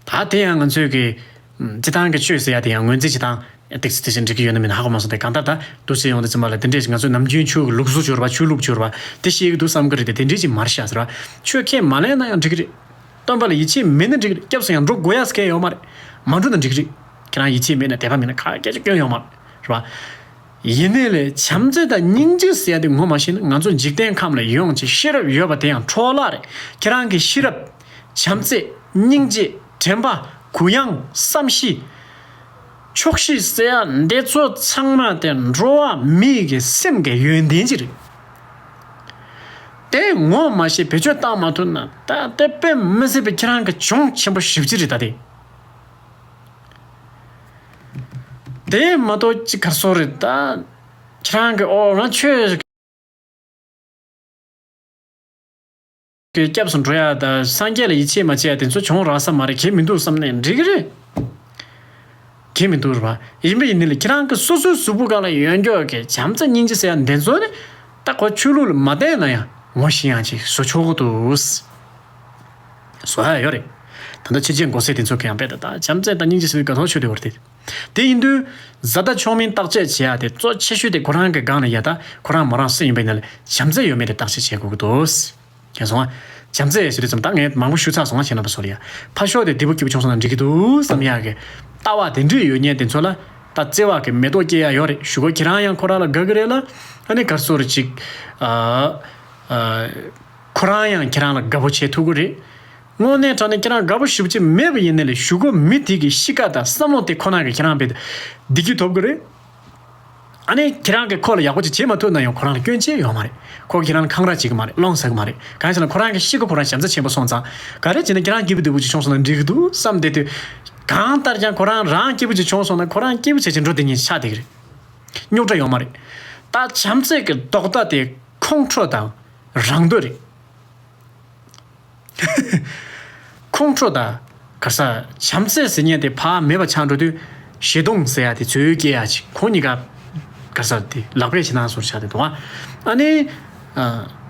ད་དེ་ཡང་ང་ཚོས་ཀྱི་སྤྱི་བཏང་གི་ཆོས་ཟེར་ཡ་དེ་ཡང་ངོས་འཛིན་བྱེད་སྟངས་ཏོག་ཙམ་ཏོག་ཙམ་འགྲིག་གི་ཡོད་ན་མིན་ན་ཧ་གོ་མ་སོང་སྟེ། གང་ལྟར་ད་འདུག་སེ་ཡོང་དུས་ཙམ་པ་ལ་དེ་འདྲས་ང་ཚོ་ནམ་རྒྱུན་ཆོས་ཀྱི་ལུགས་སྲོལ་སྦྱོར་བ་ཆོས་ལུགས་སྦྱོར་བ་དེ་བཤད་ཀྱི་འདུག་བསམ་གི་རེད་དེ། དེ་འདྲས་ཅིག་མ་རེད་ཤག་ཟེར་བ། ཆོས་ཁས་མ་ལེན་ན་ཡང་འགྲིག་གི་རེད། སྟོན་པ་ལ་ཡིད་ཆེས་མེད་ན་འགྲིག་གི་རེད། སྐྱབས་སུ་ཡང་འགྲོ་དགོས་ཡ་ཟེར་མཁན་ཡོད་མ་རེད། མ་འགྲོ་ན་འགྲིག་གི་རེད། ཁྱེད་རང་ཡིད་ཆེས་མེད་ན་དད་པ་མེད་ན་ག་གེ་ཅིག་སྐྱོན་ཡོད་མ་རེད། རེད་བ། ཡིན་ནའི་ལས་བྱམས་བརྩེ་དང་སྙིང་རྗེ་ཟེར་ཡ་དེ་ངོ་མ་ཤེས་ན་ང་ཚོ་འཇིག་རྟེན་ཁམས་ལ་ཡོང་ཅིག་ཤེས་རབ་ཡོད་པ་དེ་ཡང་འཕྲོ་བརླག་རེད། ཁྱེད་རང་གི་ཤེས་རབ། བྱམས་བརྩེ། སྙིང་རྗེ། དྲན་པ། གུ་ཡངས། བསམ་ཤེས། ཆོག་ཤེས་ཟེར་ཡ་འདི་ཚོ་ཚང་མ་དེ་འགྲོ་བ་མིའི་གི་སེམས་ཀྱི་ཡོན་ཏན་ཅིག་རེད། དེ་ངོ་མ་ཤེས་བེད་སྤྱོད་བཏང་མ་ཐུབ་ན་ད་དེ་དཔེ་མི་སྲིད་པའི་ཁྱེད་རང་གི་གྱོང་ཆེན་པོ་ཞེ་པོ་ཅིག་རེད་ད་དེ། དེ་མ་གཏོགས་ཅི་ག་རེ་ཟེར་དགོས་རེད་ད། ཁྱེད་རང་གི་ཨོ་རང་ཆོས་ཀྱི་སྐྱབས་སུ་འགྲོ་ཡ་ད་སངས་རྒྱས་ལ་ཡིད་ཆེས་མ་བྱས་ཡ་དེ་ཚོ་གྱོང་རག་ས་མ་རེད། གལ་མི་འདུག་བསམ་ནས་འགྲིག་གི་རེད། གལ་མི་འདུག་རེད་པ། ཡིན་པ་ཡིན་ནི་ལ་ཁྱེད་རང་གི་སོ་སོའི་གཟུགས་པོ་སྒང་ལ་ཡོད་འགྱོག་གི་བྱམས་བརྩེ་སྙིང་རྗེ་ཟེར་ཡ་འདི་ཚོ་ནི་ད་ཁོ་ཆོས་ལུགས་ལ་མ་བརྟེན་ན་ཡང་ངོ་ཤེས་ཡང་ཅིག་བཟོ་ཆོག་གི་འདུག། བཟོ་ཡ་ཡོད་རེད། ད་ལྟ་ཕྱི་རྒྱལ་མགོ་སེར་དེ་ཚོ་གི་ཡང་དཔེ་ད་ད་བྱམས་བརྩེ་དང་སྙིང་རྗེ་ཟེར་བའི་དགའ་ཐོག་ཆོད་དེ་བར་དེ། དེ་ཡིན་དུས་བཟའ་ཟླ་ཆོག་མིན་བརྟག་དཔྱད་བྱེད་ཡ་དེ་གཙོ་ཆེ་ཤོས་དེ་ཁོ་རང་གི་སྒང་ལ་ཡ་ད་ཁོ་རང་མོ་རང་སུ་ཡིན་པ་ཡིན་ན་ལ་བྱམས་བརྩེ་ཡོད་མེད་དེ་བརྟག་དཔྱད་བྱེད་དགོས་ཀྱི་འདུག། མཁྱེན་སོང་ང་། བྱམས་བརྩེ་ཟེར་དུས་ཙམ་ད་ངས་མང་པོ་ཞུ་ཚར་སོང་ང་། ཁྱེད་རྣམ་པ་ཚོ་ལ་ཡ། ཕར་ཕྱོགས་དེ་བདེ་པོ་སྐྱིད་པོ་བྱུང་སོང་ན་འགྲིག་གི་འདུག་བསམ་ཡ་གི་ལྟ་བ་དེ་འདྲས་ཡོད་མཁན་དེ་ཚོ་ལ་ད་བརྩེ་བ་གི་མེ་ཏོག་སྐྱེ་ཡ་ཡོད་རེད། གཞུག་གུ་ཁྱེད་རང་ཡང་ཁོ་རང་ལ་དགའ་གི་རེད་ལ། ཨ་ནི་ག་རེ་ཟེར་དགོས་རེད་ཅིག་ཨ་ཨ་ཁོ་རང་ཡང་ཁྱེད་རང་ལ་དགའ་པོ་བྱེད་ཐུབ་གི་རེད། དངོས་གནས་དྲང་གནས་ཁྱེད་རང་དགའ་པོ་ཞེ་པོ་ཅིག་མེད་པ་ཡིན་ནའི་ལས་གཞུག་གུ་མི་དེ་གི་གཤིས་ཀ་དང་བསམ་བློ་དེ་ཁོ་ན་གི་ཁྱེད་རང་བེད་བདེ་སྐྱིད་ཐོབ་གི་རེད། ཨ་ནི་ཁྱེད་རང་གིས་ཁོ་ལ་ཡག་པོ་ཅིག་བྱེད་མ་ཐུབ་ན་ཡང་ཁོ་རང་ལ་སྐྱོན་ཅི་ཡོད་མ་རེད། ཁོ་ཁྱེད་རང་ལ་འཁང་ར་བྱེད་གི་མ་རེད། རླུང་ཟ་གི་མ་རེད། གང་ཡིན་ཟེར་ན་ཁོ་རང་གི་གཤིས་ཀ་ཁོ་རང་བྱམས་བརྩེ་ཆེན་པོ་སོང་ཙང་ག་རེ་བྱས་ན་ཁྱེད་རང་སྐྱིད་པོ་སྡུག་པོ་ཅིག་བྱུང་སོང་ན་འགྲིག་གི་འདུག་བསམ་བསྡད་དུས། གང་ལྟར་ཀྱང་ཁོ་རང་རང་སྐྱིད་པོ་ཅིག་བྱུང་སོང་ན་ཁོ་རང་སྐྱིད་པོ་བྱེད་ཅིག་འགྲོ་བསྡད་མཁན་ཆགས་བསྡད་གི་རེད། རྙོག་དྲ་ཡོད་མ་རེད། ད་བྱམས་བརྩེ་གི་ལྡོག་ཟླ་དེ་ཁོང་ཁྲོ་དང་རང་འདོད་རེད། ཁོང་ཁྲོ་དང་ག་ས་བྱམས་བརྩེ་ཟེར་མཁན་དེ་ཕར་མེད་པ་ཆགས་འགྲོ་དུས་ཞེ་སྡང་ཟེར་ཡ་དེ་ཚུར་སྐྱེ་ཡ་ཅིག་ཁོ་གཉིས་ཀ་ག་ས་དེ་ལག་པས་བྱེད་སྟངས་སོར་ཆགས་དེ་འདུག་ཨ། ཨ་ནི་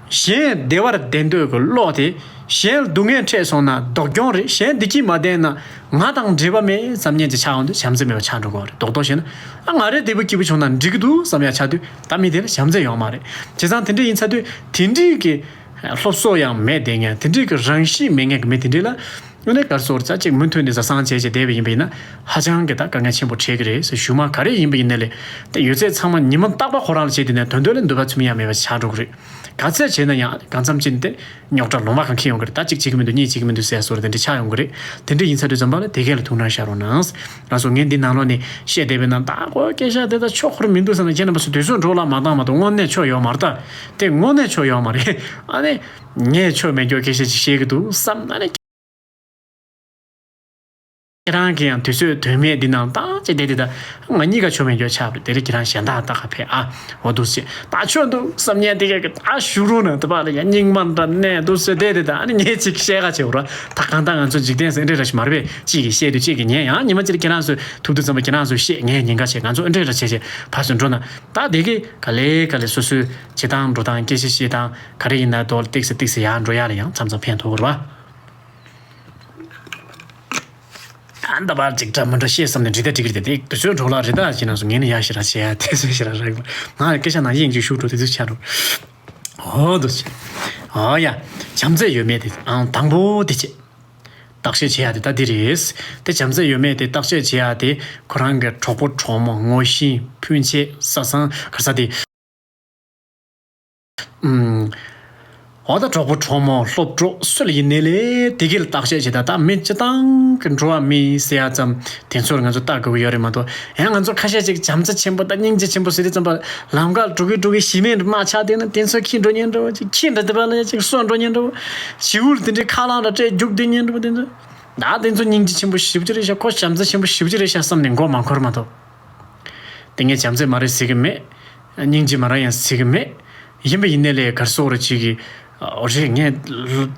གཞན་བདེ་བར་ལྡན་འདོད་ཀྱི་བློ་དེ་གཞན་ལ་སྡུག་བསྔལ་འཕྲད་སོང་ན་སྡུག་གྱོང་རེད། གཞན་བདེ་སྐྱིད་མ་ལྡན་ན་ང་དང་འབྲེལ་བ་མེད་བསམ་མཁན་ཅིག་ཆགས་ཡོང་དུས་བྱམས་བརྩེ་མེད་པ་ཆགས་འགྲོ་གི་རེད། རྡོག་རྡོག་བྱས་ན་ཨ་ང་རེ་བདེ་པོ་སྐྱིད་པོ་བྱུང་ན་འགྲིག་གི་འདུག་བསམ་ཡ་ཆགས་དུས་ད་མི་དེ་ལ་བྱམས་བརྩེ་ཡོང་མ་རེད། བྱས་ཙང་དེ་འདྲ་ཡིན་ཚར་དུས་དེ་འདྲའི་གི་སློབ་གསོ་ཡང་མེད་བསྡད་མཁན། དེ་འདྲའི་གི་རང་གཤིས་མེད་མཁན་གི་མི་དེ་འདྲའི་ལ་དངོས་གནས་ག་རེ་ཟེར་དགོས་རེད། ཅིག་མུ་མཐུད་ནས་བཟའ་ཚང་བྱས་བྱས་བསྡད་པ་ཡིན་པ་ཡིན་ན་ཧ་ཅང་གི་ད་དཀའ་ངལ་ཆེན་པོ་འཕྲད་ཀྱི་རེད་ཟེར། གཞུག་མ་ག་རེ་ཡིན་པ་ཡིན་ནའི་ལས་དེ་ཡོད་ཚད་ཚང་མ་ཉི་མ་རྟག་པར་ཁོ་རང་ལ་བྱས་བསྡད་ན་དོན་དོན་ལ་འདོད་པ་ཚིམ་ཡ་མེད་པ་ཆགས་འགྲོ་གི་རེད། ག་ཚད་བྱས་ན་ཡང་གང་འཚམ་ཅིག་དེ་རྙོག་དྲ་ལུང་པ་གང་འཁེལ་ཡོང་གི་རེད། ད་ཅིག་བྱེད་ཀྱི་མི་འདུག་གཉིས་བྱེད་ཀྱི་མི་འདུག་ཟེར་བཟོ་འདྲ་དེ་འདྲ་ཆགས་ཡོང་གི་རེད། དེ་འདྲ་ཡིན་ཚར་དུས་ཙམ་པ་ལ་དེ་གས་ལ་ཐུགས་སྣང་བཞག་རོགས་གནང་། ང་ཚོ་ངས་འདི་ནང་ལོགས་ནས་བཤད་བསྡད་པའི་ནང་ད་ཁོ་སྐད་ཆ་དེ་ད་ཆོག་ཁོར་མི་འདུག་ཟེར་ན་ཁྱེད་རྣམ་པ་ཚོ་དུས་ཚོད་འགྲོ་ལ་མ་བཏང་མ་གཏོགས་དངོས་གནས་ཆོ་ཡོད་མ་རེད། ད་དེ་དངོས་གནས་ཆོ་ཡོད་མ་རེད། ཨ་ནི་ངས་ཆོ་མེད་མཁན་སྐད་ཆ་ཅིག་བཤད་ཀྱི་འདུག་བསམ། ཨ་ནི་ཁྱེད་རང་གིས་ཡང་དུས་ཚོད་དོན་མེད་འདི་ནང་བཏང་བྱས་བསྡད་དེ་ད་ང་གཉིས་ཀ་ཆོ་མེད་མཁན་ཆགས་པ་རེད། དེ་རིང་ཁྱེད་རང་གཞན་དག་ལྟ་ག་ཕེབས་ཨ། འོ་འདུག་སེ་ད་ཆོ་འདུག་བསམ་མཁན་དེ་གས་ཀྱི་ད་ཞུ་རོགས་གནང་། དེ་བ་ལ་ཡང་སྙིང་མ་འདྲ་ནས་འདུག་སེ་བསྡད་དེ་ད་ཨ་ནི་ངས་ཅིག་བཤད་ག་བྱེད་འོ་ར། ད་གང་ལྟར་ང་ཚོ་འཇིག་རྟེན་ཟེར་འདྲ་ར་ཞིག་མ་རེད་པས། གཅིག་གིས་བཤད་དུས་གཅིག་གིས་ཉན། ཡང་ཉི་མ་གཅིག་ཁྱེད་རང་ཚོས་ཐུབ་དུས་ཙམ་པ་ཁྱེད་རང་ཚོས་བཤད། ངས་ཉན་ག་བྱེད། ང་ཚོ་འདྲ་ར་བྱེད་བྱེད་ཕར་ཚུར་འགྲོ་ན་ད་དེ་གས་ག་ལེ་ག་ལེ་སོ་སོའི་བྱེད་སྟངས་འགྲོ་སྟངས་སྐད་ཆ་བཤད་སྟངས་ག་རེ་ཡིན་ན་དོ་ལ་ཏིག་སེ་ཏིག་སེ་ཡར་འགྲོ་ཡ་ལ་ཡང་མཚམས་མཚམས་ཕན་ཐོགས་ར་བ། ཨ་ད་བར་ཅིག་འདྲ་མི་འདྲ་བཤད་བསམ་ནས་འདྲི་ད་འགྲིག་གི་རེད་དེ། དུས་ཚོད་འགྲོ་ལ་རེད་ད་ཅེ་ན་སོ་ངས་ནི་ཡ་ཞེ་ར་བྱེད་ཡ་དེ་ཚོ་ཞེ་ར་རག་མ་ང་སྐད་ཆ་ནང་དབྱིངས་ཅིག་ཤུགས་འགྲོ་དེ་ཚོ་ཆ་འགྲོ། ཨོ་འདུག་ཨོ་ཡ། བྱམས་བརྩེ་ཡོད་མེད་དེ་ཨང་དང་པོ་དེ་བྱེད། བརྟག་དཔྱད་བྱེད་ཡ་དེ་ད་འདི་རེད། དེ་བྱམས་བརྩེ་ཡོད་མེད་དེ་བརྟག་དཔྱད་བྱེད་ཡ་དེ་ཁོ་རང་གི་གྲོགས་པོ་གྲོགས་མོ་ངོ་ཤེས་སྤུན་མཆེད་བཟའ་ཚང་ག་རེ་ཟེར་དེ། ཨུམ། འོ་ད་གྲོགས་པོ་གྲོགས་མོ་སློབ་གྲོགས་སུ་ལ་ཡིན་ནའི་ལས་དེ་གས་ལ་བརྟག་དཔྱད་བྱེད། ད་ད་མི་སྤྱི་བཏང་གི་འགྲོ་བ་མི་ཟེར་ཡ་ཙམ་དེ་ཚོར་ང་ཚོ་བལྟ་དགོས་ཀྱི་ཡོད་རེད་མ་གཏོགས། ཡང་ང་ཚོ་ཁ་ཤས་ཅིག་བྱམས་བརྩེ་ཆེན་པོ་དང་སྙིང་རྗེ་ཆེན་པོ་ཟེར་དུས་ཙམ་པ་ལམ་ཁ་ལ་འགྲོ་གི་འགྲོ་གི་གཞི་མེད་དམག་ཆགས་བསྡད་ན་དེ་ཚོ་ཁྱི་འགྲོ་ཉེན་འགྲོ་བ་ཅིག་ཁྱི་འདྲ་དེ་པ་ལ་ཡ་ཅིག་སོ་འགྲོ་ཉེན་འགྲོ་བ། ཞི་བུར་དེ་འདྲའི་ཁ་རླངས་འདྲ་སྤྲད་རྒྱུག་བསྡད་ཉེན་འགྲོ་བ་དེ་ཚོ། ད་དེ་ཚོ་སྙིང་རྗེ་ཆེན་པོ་ཞེ་པོ་ཅིག་རེད་ཤག་ཁོ་བྱམས་བརྩེ་ཆེན་པོ་ཞེ་པོ་ཅིག་རེད་ཤག་བསམ་ནས་མགོ་མ་འཁོར་མ་གཏོགས། དེ་ངས་བྱམས་བརྩེ་མ་རེད་ཟེར་གི་མེད། སྙིང་རྗེ་མ་རེད་ཡང་ཟེར་གི་མེད། ཡིན་པ་ཡིན་ནའི་ལས་ག་རེ་ཟེར་དགོས་རེད་ཅིག་གི་ཨོ་རེད། ངས་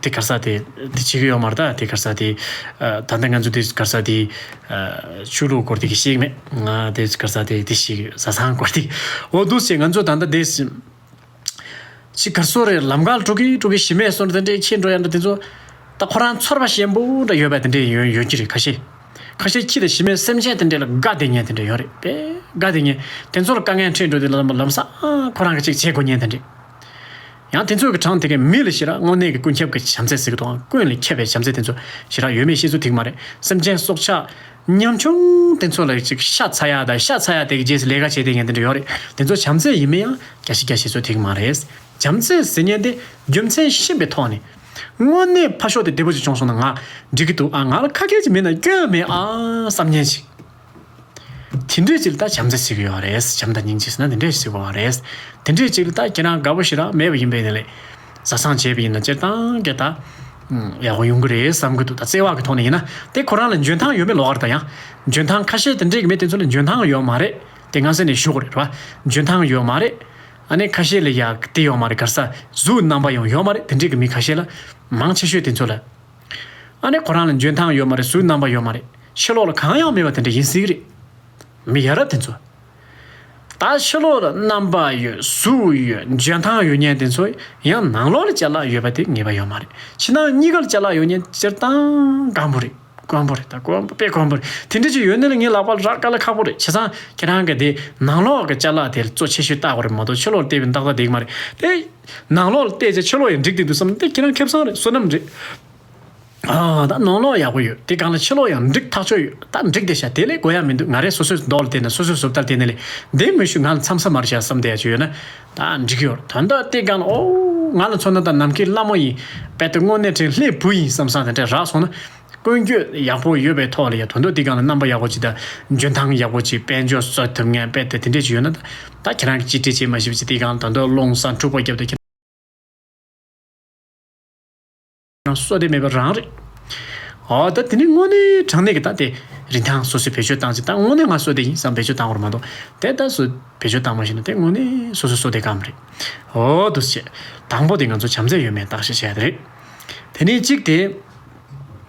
དེ་ག་རེ་ཟེར་དེ་དེ་བྱེད་གི་ཡོད་མ་རེད། ད་དེ་ག་རེ་ཟེར་དེ་ད་ལྟ་ང་ཚོ་དེ་ག་རེ་ཟེར་དེ་ཆོས་ལུགས་སྐོར་དེ་གི་ཤེས་གི་མེད། ང་དེ་ག་རེ་ཟེར་དེ་དེ་ཤེས་གི་བཟའ་ཚང་སྐོར་དེ་འོ་འདུག་སེ་ང་ཚོ་ད་ལྟ་དེ། ཅིག་ག་རེ་ཟེར་དགོས་རེད། ལམ་ཁ་ལ་འགྲོ་གི་འགྲོ་གི་གཞི་མེད་སོང་དེ་འདྲའི་ཁྱི་འགྲོ་ཡ་འདྲ་དེ་ཚོ་ད་ཁོ་རང་ཚོར་བ་ཞན་པོ་འདྲ་ཡོད་པ་དེ་འདྲའི་ཡོད་ཡོད་ཀྱི་རེད། ཁ་ཤས་ཁ་ཤས་ཁྱི་དང་གཞི་མེད་སེམས་ཅན་དེ་འདྲའི་ལ་དགའ་བསྡད་མཁན་དེ་འདྲ་ཡོད་རེད་པས། དགའ་བསྡད་མཁན་དེ་ཚོ་ལ་དཀའ་ངལ་འཕྲད་འགྲོ་དེ་ལ་ལམ་སང་ཁོ་རང་གི་ཅིག་བྱེད་དགོས་མཁན་དེ་འདྲ། ཡང་དེ་ཚོ་གི་གྲངས་དེ་གའི་མི་ལ་ཞེ་དྲག་དངོས་གནས་ཀྱི་ཀུན་ཁྱབ་ཀྱི་བྱམས་བརྩེ་ཟེར་གི་འདུག་ཀུན་ལ་ཁྱབ་པའི་བྱམས་བརྩེ་དེ་ཚོ་ཞེ་དྲག་ཡོད་མེད་བཤད་ཚུལ་ཐིག་མ་རེད། སེམས་ཅན་སྲོག་ཆགས་ཉམ་ཆུང་དེ་ཚོ་ལ་ཅིག་ཤ་ཚ་ཡ་དང་ཤ་ཚ་ཡ་དེ་གི་རྗེས་སུ་ལས་ཀ་བྱེད་བསྡད་མཁན་དེ་འདྲ་ཡོད་རེད། དེ་ཚོ་བྱམས་བརྩེ་ཡིན་མིན་ཡང་བརྒྱ་ཆ་བརྒྱ་བཤད་ཚུལ་ཐིག་མ་རེད། བྱམས་བརྩེ་ཟེར་མཁན་དེ་རྒྱུ་མཚན་ཤེས་པའི་ཐོག་ནས་དངོས་གནས་ཕར་ཕྱོགས་དེ་བདེ་པོ་ཅིག་བྱུང་སོང་ན་ང་འགྲིག་གི་འདུག་ཨ་ང་ལ་ཁ་སྐད་ཅིག་མེད་ན་སྐྱོན་མེད་ཨ་བསམ་མཁན་ཞིག་དེ་འདྲས་ཅིག་ལ་ད་བྱམས་བརྩེ་ཟེར་གི་ཡོད་རེད། བྱམས་དང་སྙིང་རྗེ་ཟེར་ན་དེ་འདྲས་ཟེར་གི་ཡོད་རེད། དེ་འདྲས་ཅིག་ལ་ད་ཁྱེད་རང་དགའ་པོ་ཞེ་དྲག་མེད་པ་ཡིན་པས་ནི་ལས། བཟའ་ཚང་བྱས་པ་ཡིན་ན་སྤྱིར་བཏང་གི་ད་ཡག་པོ་ཡོང་གི་རེད་བསམ་གི་འདུག་ད་བརྩེ་བ་གི་ཐོག་ནས་ཡིན་ན་དེ་ཁོ་རང་ལ་འཇོན་ཐང་ཡོད་མེད་ལོགས་ཀ་རེད། ད་ཡང་འཇོན་ཐང་ཁ་ཤས་དེ་འདྲས་ཀྱི་མི་དེ་ཚོ་ལ་འཇོན་ཐང་ཡོད་མ་རེད། དེ་སྔ་ས་ནས་ཞུ་དགོས་རེད་ར། འཇོན་ཐང་ཡོད་མ་རེད། ཨ་ནི་ཁ་ཤས་ལ་ཡག་དེ་ཡོད་མ་རེད། ག་རེ་ཟ་གཟུགས་རྣམ་པ་ཡང་ཡོད་མ་རེད། དེ་འདྲས་ཀྱི་མི་ཁ་ཤས་ལ་མང་ཆེ་ཤོས་དེ་ཚོ་ལ། ཨ་ནི་ཁོ་རང་ལ་འཇོན་ཐང་ཡོད་མ་རེད། གཟུགས་རྣམ་པ་ཡོད་མ་རེད། ཕྱི་ལོགས་ལ་གང་ཡང་མེད་པ་དེ་འདྲ་ཡིན་སྲིད་ཀྱི་རེད། མི་ཡ་རབས་དེ་ཚོ། ད་ཕྱི་ལོགས་ལ་རྣམ་པ་ཡོད། གཟུགས་ཡོད། འཇོན་ཐང་ཡོད་མཁན་དེ་ཚོ་ཡང་ནང་ལོགས་ལ་ཅ་ལག་ཡོད་པ་དེ་ངེས་པ་ཡོད་མ་རེད། ཕྱི་ནང་གཉིས་ཀ་ལ་ཅ་ལག་ཡོད་མཁན་སྤྱིར་བཏང་དཀོན་པོ་རེད། དཀོན་པོ་རེད། ད་དཀོན་པོ་དཔེ་དཀོན་པོ་རེད། དེ་འདྲ་ཅིག་ཡོད་ནི་ལ་ངའི་ལག་པ་ལ་རག་དཀའ་ལས་ཁག་པོ་རེད། བྱས་ཙང་ཁྱེད་རང་གི་དེ་ནང་ལོགས་ཀྱི་ཅ་ལག་དེ་གཙོ་ཆེ་ཤོས་བལྟ་དགོས་རེད་མ་གཏོགས་ཕྱི་ལོགས་ལ་བལྟས་པའི་ཏག་ཏག་བསྡད་ཀྱི་མ་རེད་དེ། ནང་ལོགས་ལ་བལྟས་ཚེ་ཕྱི་ལོགས་ཡང་འགྲིག་བསྡད་འདུག་བསམ་ན་དེ་ཁྱེད་རང་ཁེ་བཟང་རེད། བསོད་ནམས་རེད། ཨ་ད་ནང་ལོགས་ཡག་པོ་ཡོད། དེ་སྒང་ལ་ཕྱི་ལོགས་ཡང་འགྲིག་ཐག་ཆོད་ཡོད། ད་འགྲིག་བསྡད་ཤག་དེ་ལས་དགོས་ཡ་མི་འདུག་ང་རས་སོ་སོའི་མདོག་ལ་བལྟས་ནས་སོ་སོའི་བཟོ་ལྟར་བལྟས་ནས་ལས་འདི་མི་ཞུ་ང་ལ་འཚམ་ས་མ་རེད་ཤག་བསམ་བསྡད་ཡ་ཅིག་ཡོད་ན་ད་འགྲིག་གི་ཡོད་རེད། ད་ལྟ་དེ་སྒང་ལ་ཨོ་ང་ལ་མཚོན་ན་ད་ནམ་མཁའི་ལྷ་མོ་ཡིན། དཔེ་དེ་དངོས་གནས་དྲིན་ལྷའི་བུ་ཡིན་བསམ་བསམ་དེ་འདྲ་རག་སོང་ན། ཀུན་སྤྱོད་ཡག་པོ་ཡོད་པའི་ཐོག་ལ་ཡ་ད་དུང་དེ་སྒང་ལ་རྣམ་པ་ཡག་པོ་ཅིག་དང་འཇོན་ཐང་ཡག་པོ་ཅིག་དཔལ་འབྱོར་བཟོ་ཐུབ་མཁན་དཔེ་དེ་དེ་འདྲས་ཅིག་ཡོད་ན་ད་ད་ཁྱེད་རང་གིས་ཅིག་འདྲི་བྱེད་མ་ཤེས་པ་ཅིག་དེ་སྒང་ལ་ད་དུང་རླུང་གསར་འཁྲུག་པ་བརྒྱབ་དུས་ཁྱེད་རང་བསོད་བདེ་མེད་པ་རང་རེད། འོ་ད་དེ་ནི་དངོས་གནས་དྲང་གནས་ཀྱི་ད་དེ་རིན་ཐང་སོ་སོས་བེད་སྤྱོད་བཏང་ཅིག་ད་དངོས་གནས་ང་བསོད་བདེ་ཡིན་བསམ་བེད་སྤྱོད་བཏང་བར་མ་གཏོགས་དེ་ད་སུ་བེད་སྤྱོད་བཏང་མ་ཤེས་ན་དེ་དངོས་གནས་སོ་སོ་བསོད་བདེ་གམ་རེད། འོ་འདུག་སེ་བྱས། དང་པོ་དེ་ང་ཚོ་བྱམས་བརྩེ་ཡོད་མེད་བརྟག་དཔྱད་བྱས་དེ་རེད། དེ་ནས་གཅིག་དེ།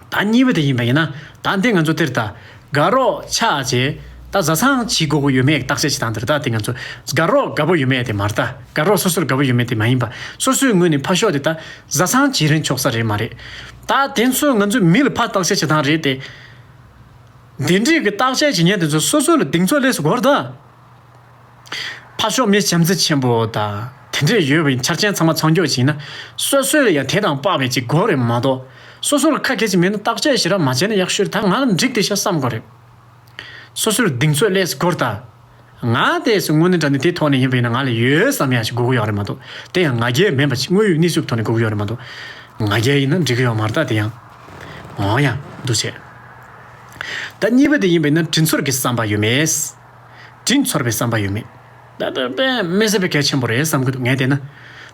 ད་གཉིས་པ་དེ་ཡིན་པ་ཡིན་ན་ད་འདི་ང་ཚོ་དེར་ད་དགའ་རོགས་ཆགས་རྗེས་ད་བཟའ་ཚང་བྱེད་དགོས་ཀྱི་ཡོད་མེད་བརྟག་དཔྱད་བྱེད་སྟངས་དེར་ད་དེ་ང་ཚོ་དགའ་རོགས་དགའ་པོ་ཡོད་མེད་དེ་མ་རེད། ད་དགའ་རོགས་སོ་སོར་དགའ་པོ་ཡོད་མེད་དེ་མ་ཡིན་པ་སོ་སོའི་ངོས་ནས་ཕར་ཞོག་དེ་ད་བཟའ་ཚང་བྱེད་རན་ཆོག་ས་རེད་མ་རེད། ད་དེ་ཚོ་ང་ཚོའི་མི་ལ་ཕར་བརྟག་དཔྱད་བྱེད་སྟངས་རེད་དེ། འདི་འདྲས་ཀྱི་བརྟག་དཔྱད་བྱེད་མཁན་དེ་ཚོ་སོ་སོ་ལ་གདེང་ཚོད་སླེབས་སུ་གོ་རེད་ད། ཕར་ཕྱོགས་མི་བྱམས་བརྩེ་ཆེན་པོ་དང་དེ་འདྲས་ཡོད་པ་ཡིན་ཆ་རྐྱེན་ཚང་མ་ཚང་འཇོག་བྱས་ན་སོ་སོས་ཡང་དེ་དང་དཔག་པའི་ཅིག་དགོས་རེད་མ་གཏོགས་སོ་སོ་ལ་ཁ་གལ་ཆེ་མེད་ན་བརྟག་དཔྱད་ཞེ་དྲག་མ་བྱས་ན་ཡག་ཤོས་རེད། ད་ང་ལ་འགྲིག་བསྡད་ཤག་བསམ་དགོས་རེད། སོ་སོར་གདེང་ཚོད་སླེབས་དགོས་རེད་ད། ང་དེ་སུ་དངོས་གནས་དྲང་གནས་དེ་ཐོག་ནས་ཡིན་པ་ཡིན་ན་ང་ལ་ཡོད་བསམ་ཡག་ཅིག་དགོས་ཀྱི་ཡོད་རེད་མ་གཏོགས་དེ་ཡང་ང་རྒྱལ་མིན་པ་ཅིག་དངོས་ཡོད་གནས་ཚུལ་གྱི་ཐོག་ནས་དགོས་ཀྱི་ཡོད་རེད་མ་གཏོགས་ང་རྒྱལ་ཡིན་ན་འགྲིག་གི་ཡོད་མ་རེད་ད། དེ་ཡང་འོ་ཡང་འདུག་བྱས། ད་གཉིས་པ་དེ་ཡིན་པ་ཡིན་ན་དྲིན་ཚོར་གྱི་བསམ་པ་ཡོད་མེད། དྲིན་ཚོར་བའི་བསམ་པ་ཡོད་མེད། ད་ལྟ་དཔེ་མི་སྲིད་པའི་གལ་ཆེན་པོ་རེད་བསམ་གྱི་འདུག་ངས་བལྟས་ན།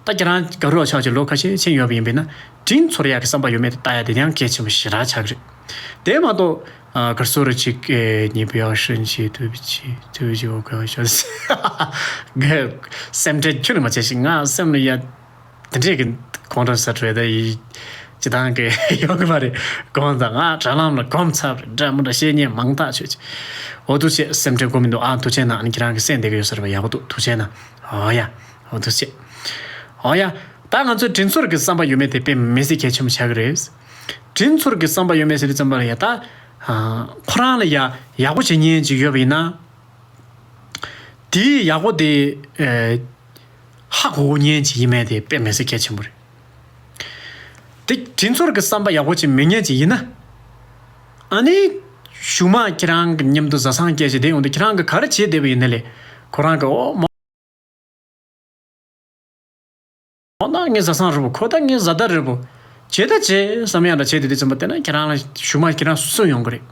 ད་ཁྱེད་རང་དགའ་རོགས་ཆགས་ཀྱི་ལོ་ཁ་ཤས་ཕྱིན་ཡོད་པ་ཡིན་པས་ན་དྲིན་ཚོར་ཡག་གི་བསམ་པ་ཡོད་མེད་དེ་ལྟ་ཡག་དེ་ཡང་གལ་ཆེན་པོ་ཞེ་དྲག་ཆགས་ཀྱི་རེད། དེ་མ་གཏོགས་གར་སོ་རུ་ཅིག་ཉེ་བའི་ཡག་ཧྲན་ཆེ་ཐུབ་ཅི་ཐུབ་ཅི་འོ་ག་ཤོད་སེམས་ཁྲལ་ཁྱོན་ནས་མ་བྱེད་ཞིག་ང་སེམས་ལ་ཡ། དེ་འདྲས་ཀྱི་གོང་ཁྲོ་ཟ་འཕྲོས་ད་ཡི་སྤྱི་བཏང་གི་ཡོང་གི་མ་རེད། དགོངས་དག་ང་དྲ་ལམ་ལ་གོམས་ཚར་རེད། འདྲ་མི་འདྲ་བཤད་ཉན་མང་དག་བྱོས་ཅི། འོ་འདུག་བྱས་སེམས་ཁྲལ་དགོས་མི་འདུག་ཨ་ཐུགས་རྗེ་གནང་ཨ་ནི་ཁྱེད་རང་གི་སེམས་བདེ་གི་ཡོད་ས་རེད་པ། ཡག་པོ་འདུག་ཐུགས་རྗེ་གནང་། འོ་ཡ། འོ་འདུག་བྱས། འོ་ཡ། ད་ང་ཚོས་དྲིན་ཚོར་གི་བསམ་པ་ཡོད་མེད་དེ་དཔེ་མི་སྲིད་གལ་ཆེན་པོ་ཆགས་ཀྱི་རེད། དྲིན་ཚོར་གི་བསམ་པ་ཡོད་མེད་ཟེར་དུས་ཙམ་པ་ལ་ཡ་ད། ཁོ་རང་ལ་ཡ་ཡག་པོ་བྱེད་མཁན་ཅིག་ཡོད་པ་ཡིན་ན། དེའི་ཡག་པོ་དེ། ཧ་གོ་མཁན་ཅིག་ཡིན་མེད་དེ་དཔེ་མི་སྲིད་གལ་ཆེན་པོ་རེད། དེ་དྲིན་ཚོར་གྱི་བསམ་པ་ཡག་པོ་ཅིག་མེད་མཁན་ཅིག་ཡིན་ན། ཨ་ནི། གཞུག་མ་ཁྱེད་རང་གི་མཉམ་དུ་བཟའ་ཚང་སྐད་ཆ་དེ་ཡོང་དུས་ཁྱེད་རང་གིས་ག་རེ་བྱེད་བསྡད་པ་ཡིན་ན་ལས་ཁོ་རང་གིས་ཨོ་མོ། ཁོ་ན་ངའི་བཟའ་ཚང་རེད་པོ། ཁོ་ད་ངའི་བཟའ་ཟླ་རེད་པོ། བྱེད་ད་བྱེད་བསམ་ཡག་འདྲ་བྱེད་དེ་དུས་ཙམ་པ་དེ་ན་ཁྱེད་རང་ལ་གཞུག་མ་ཁྱེད་རང་སུན་ཡོང་གི་རེད།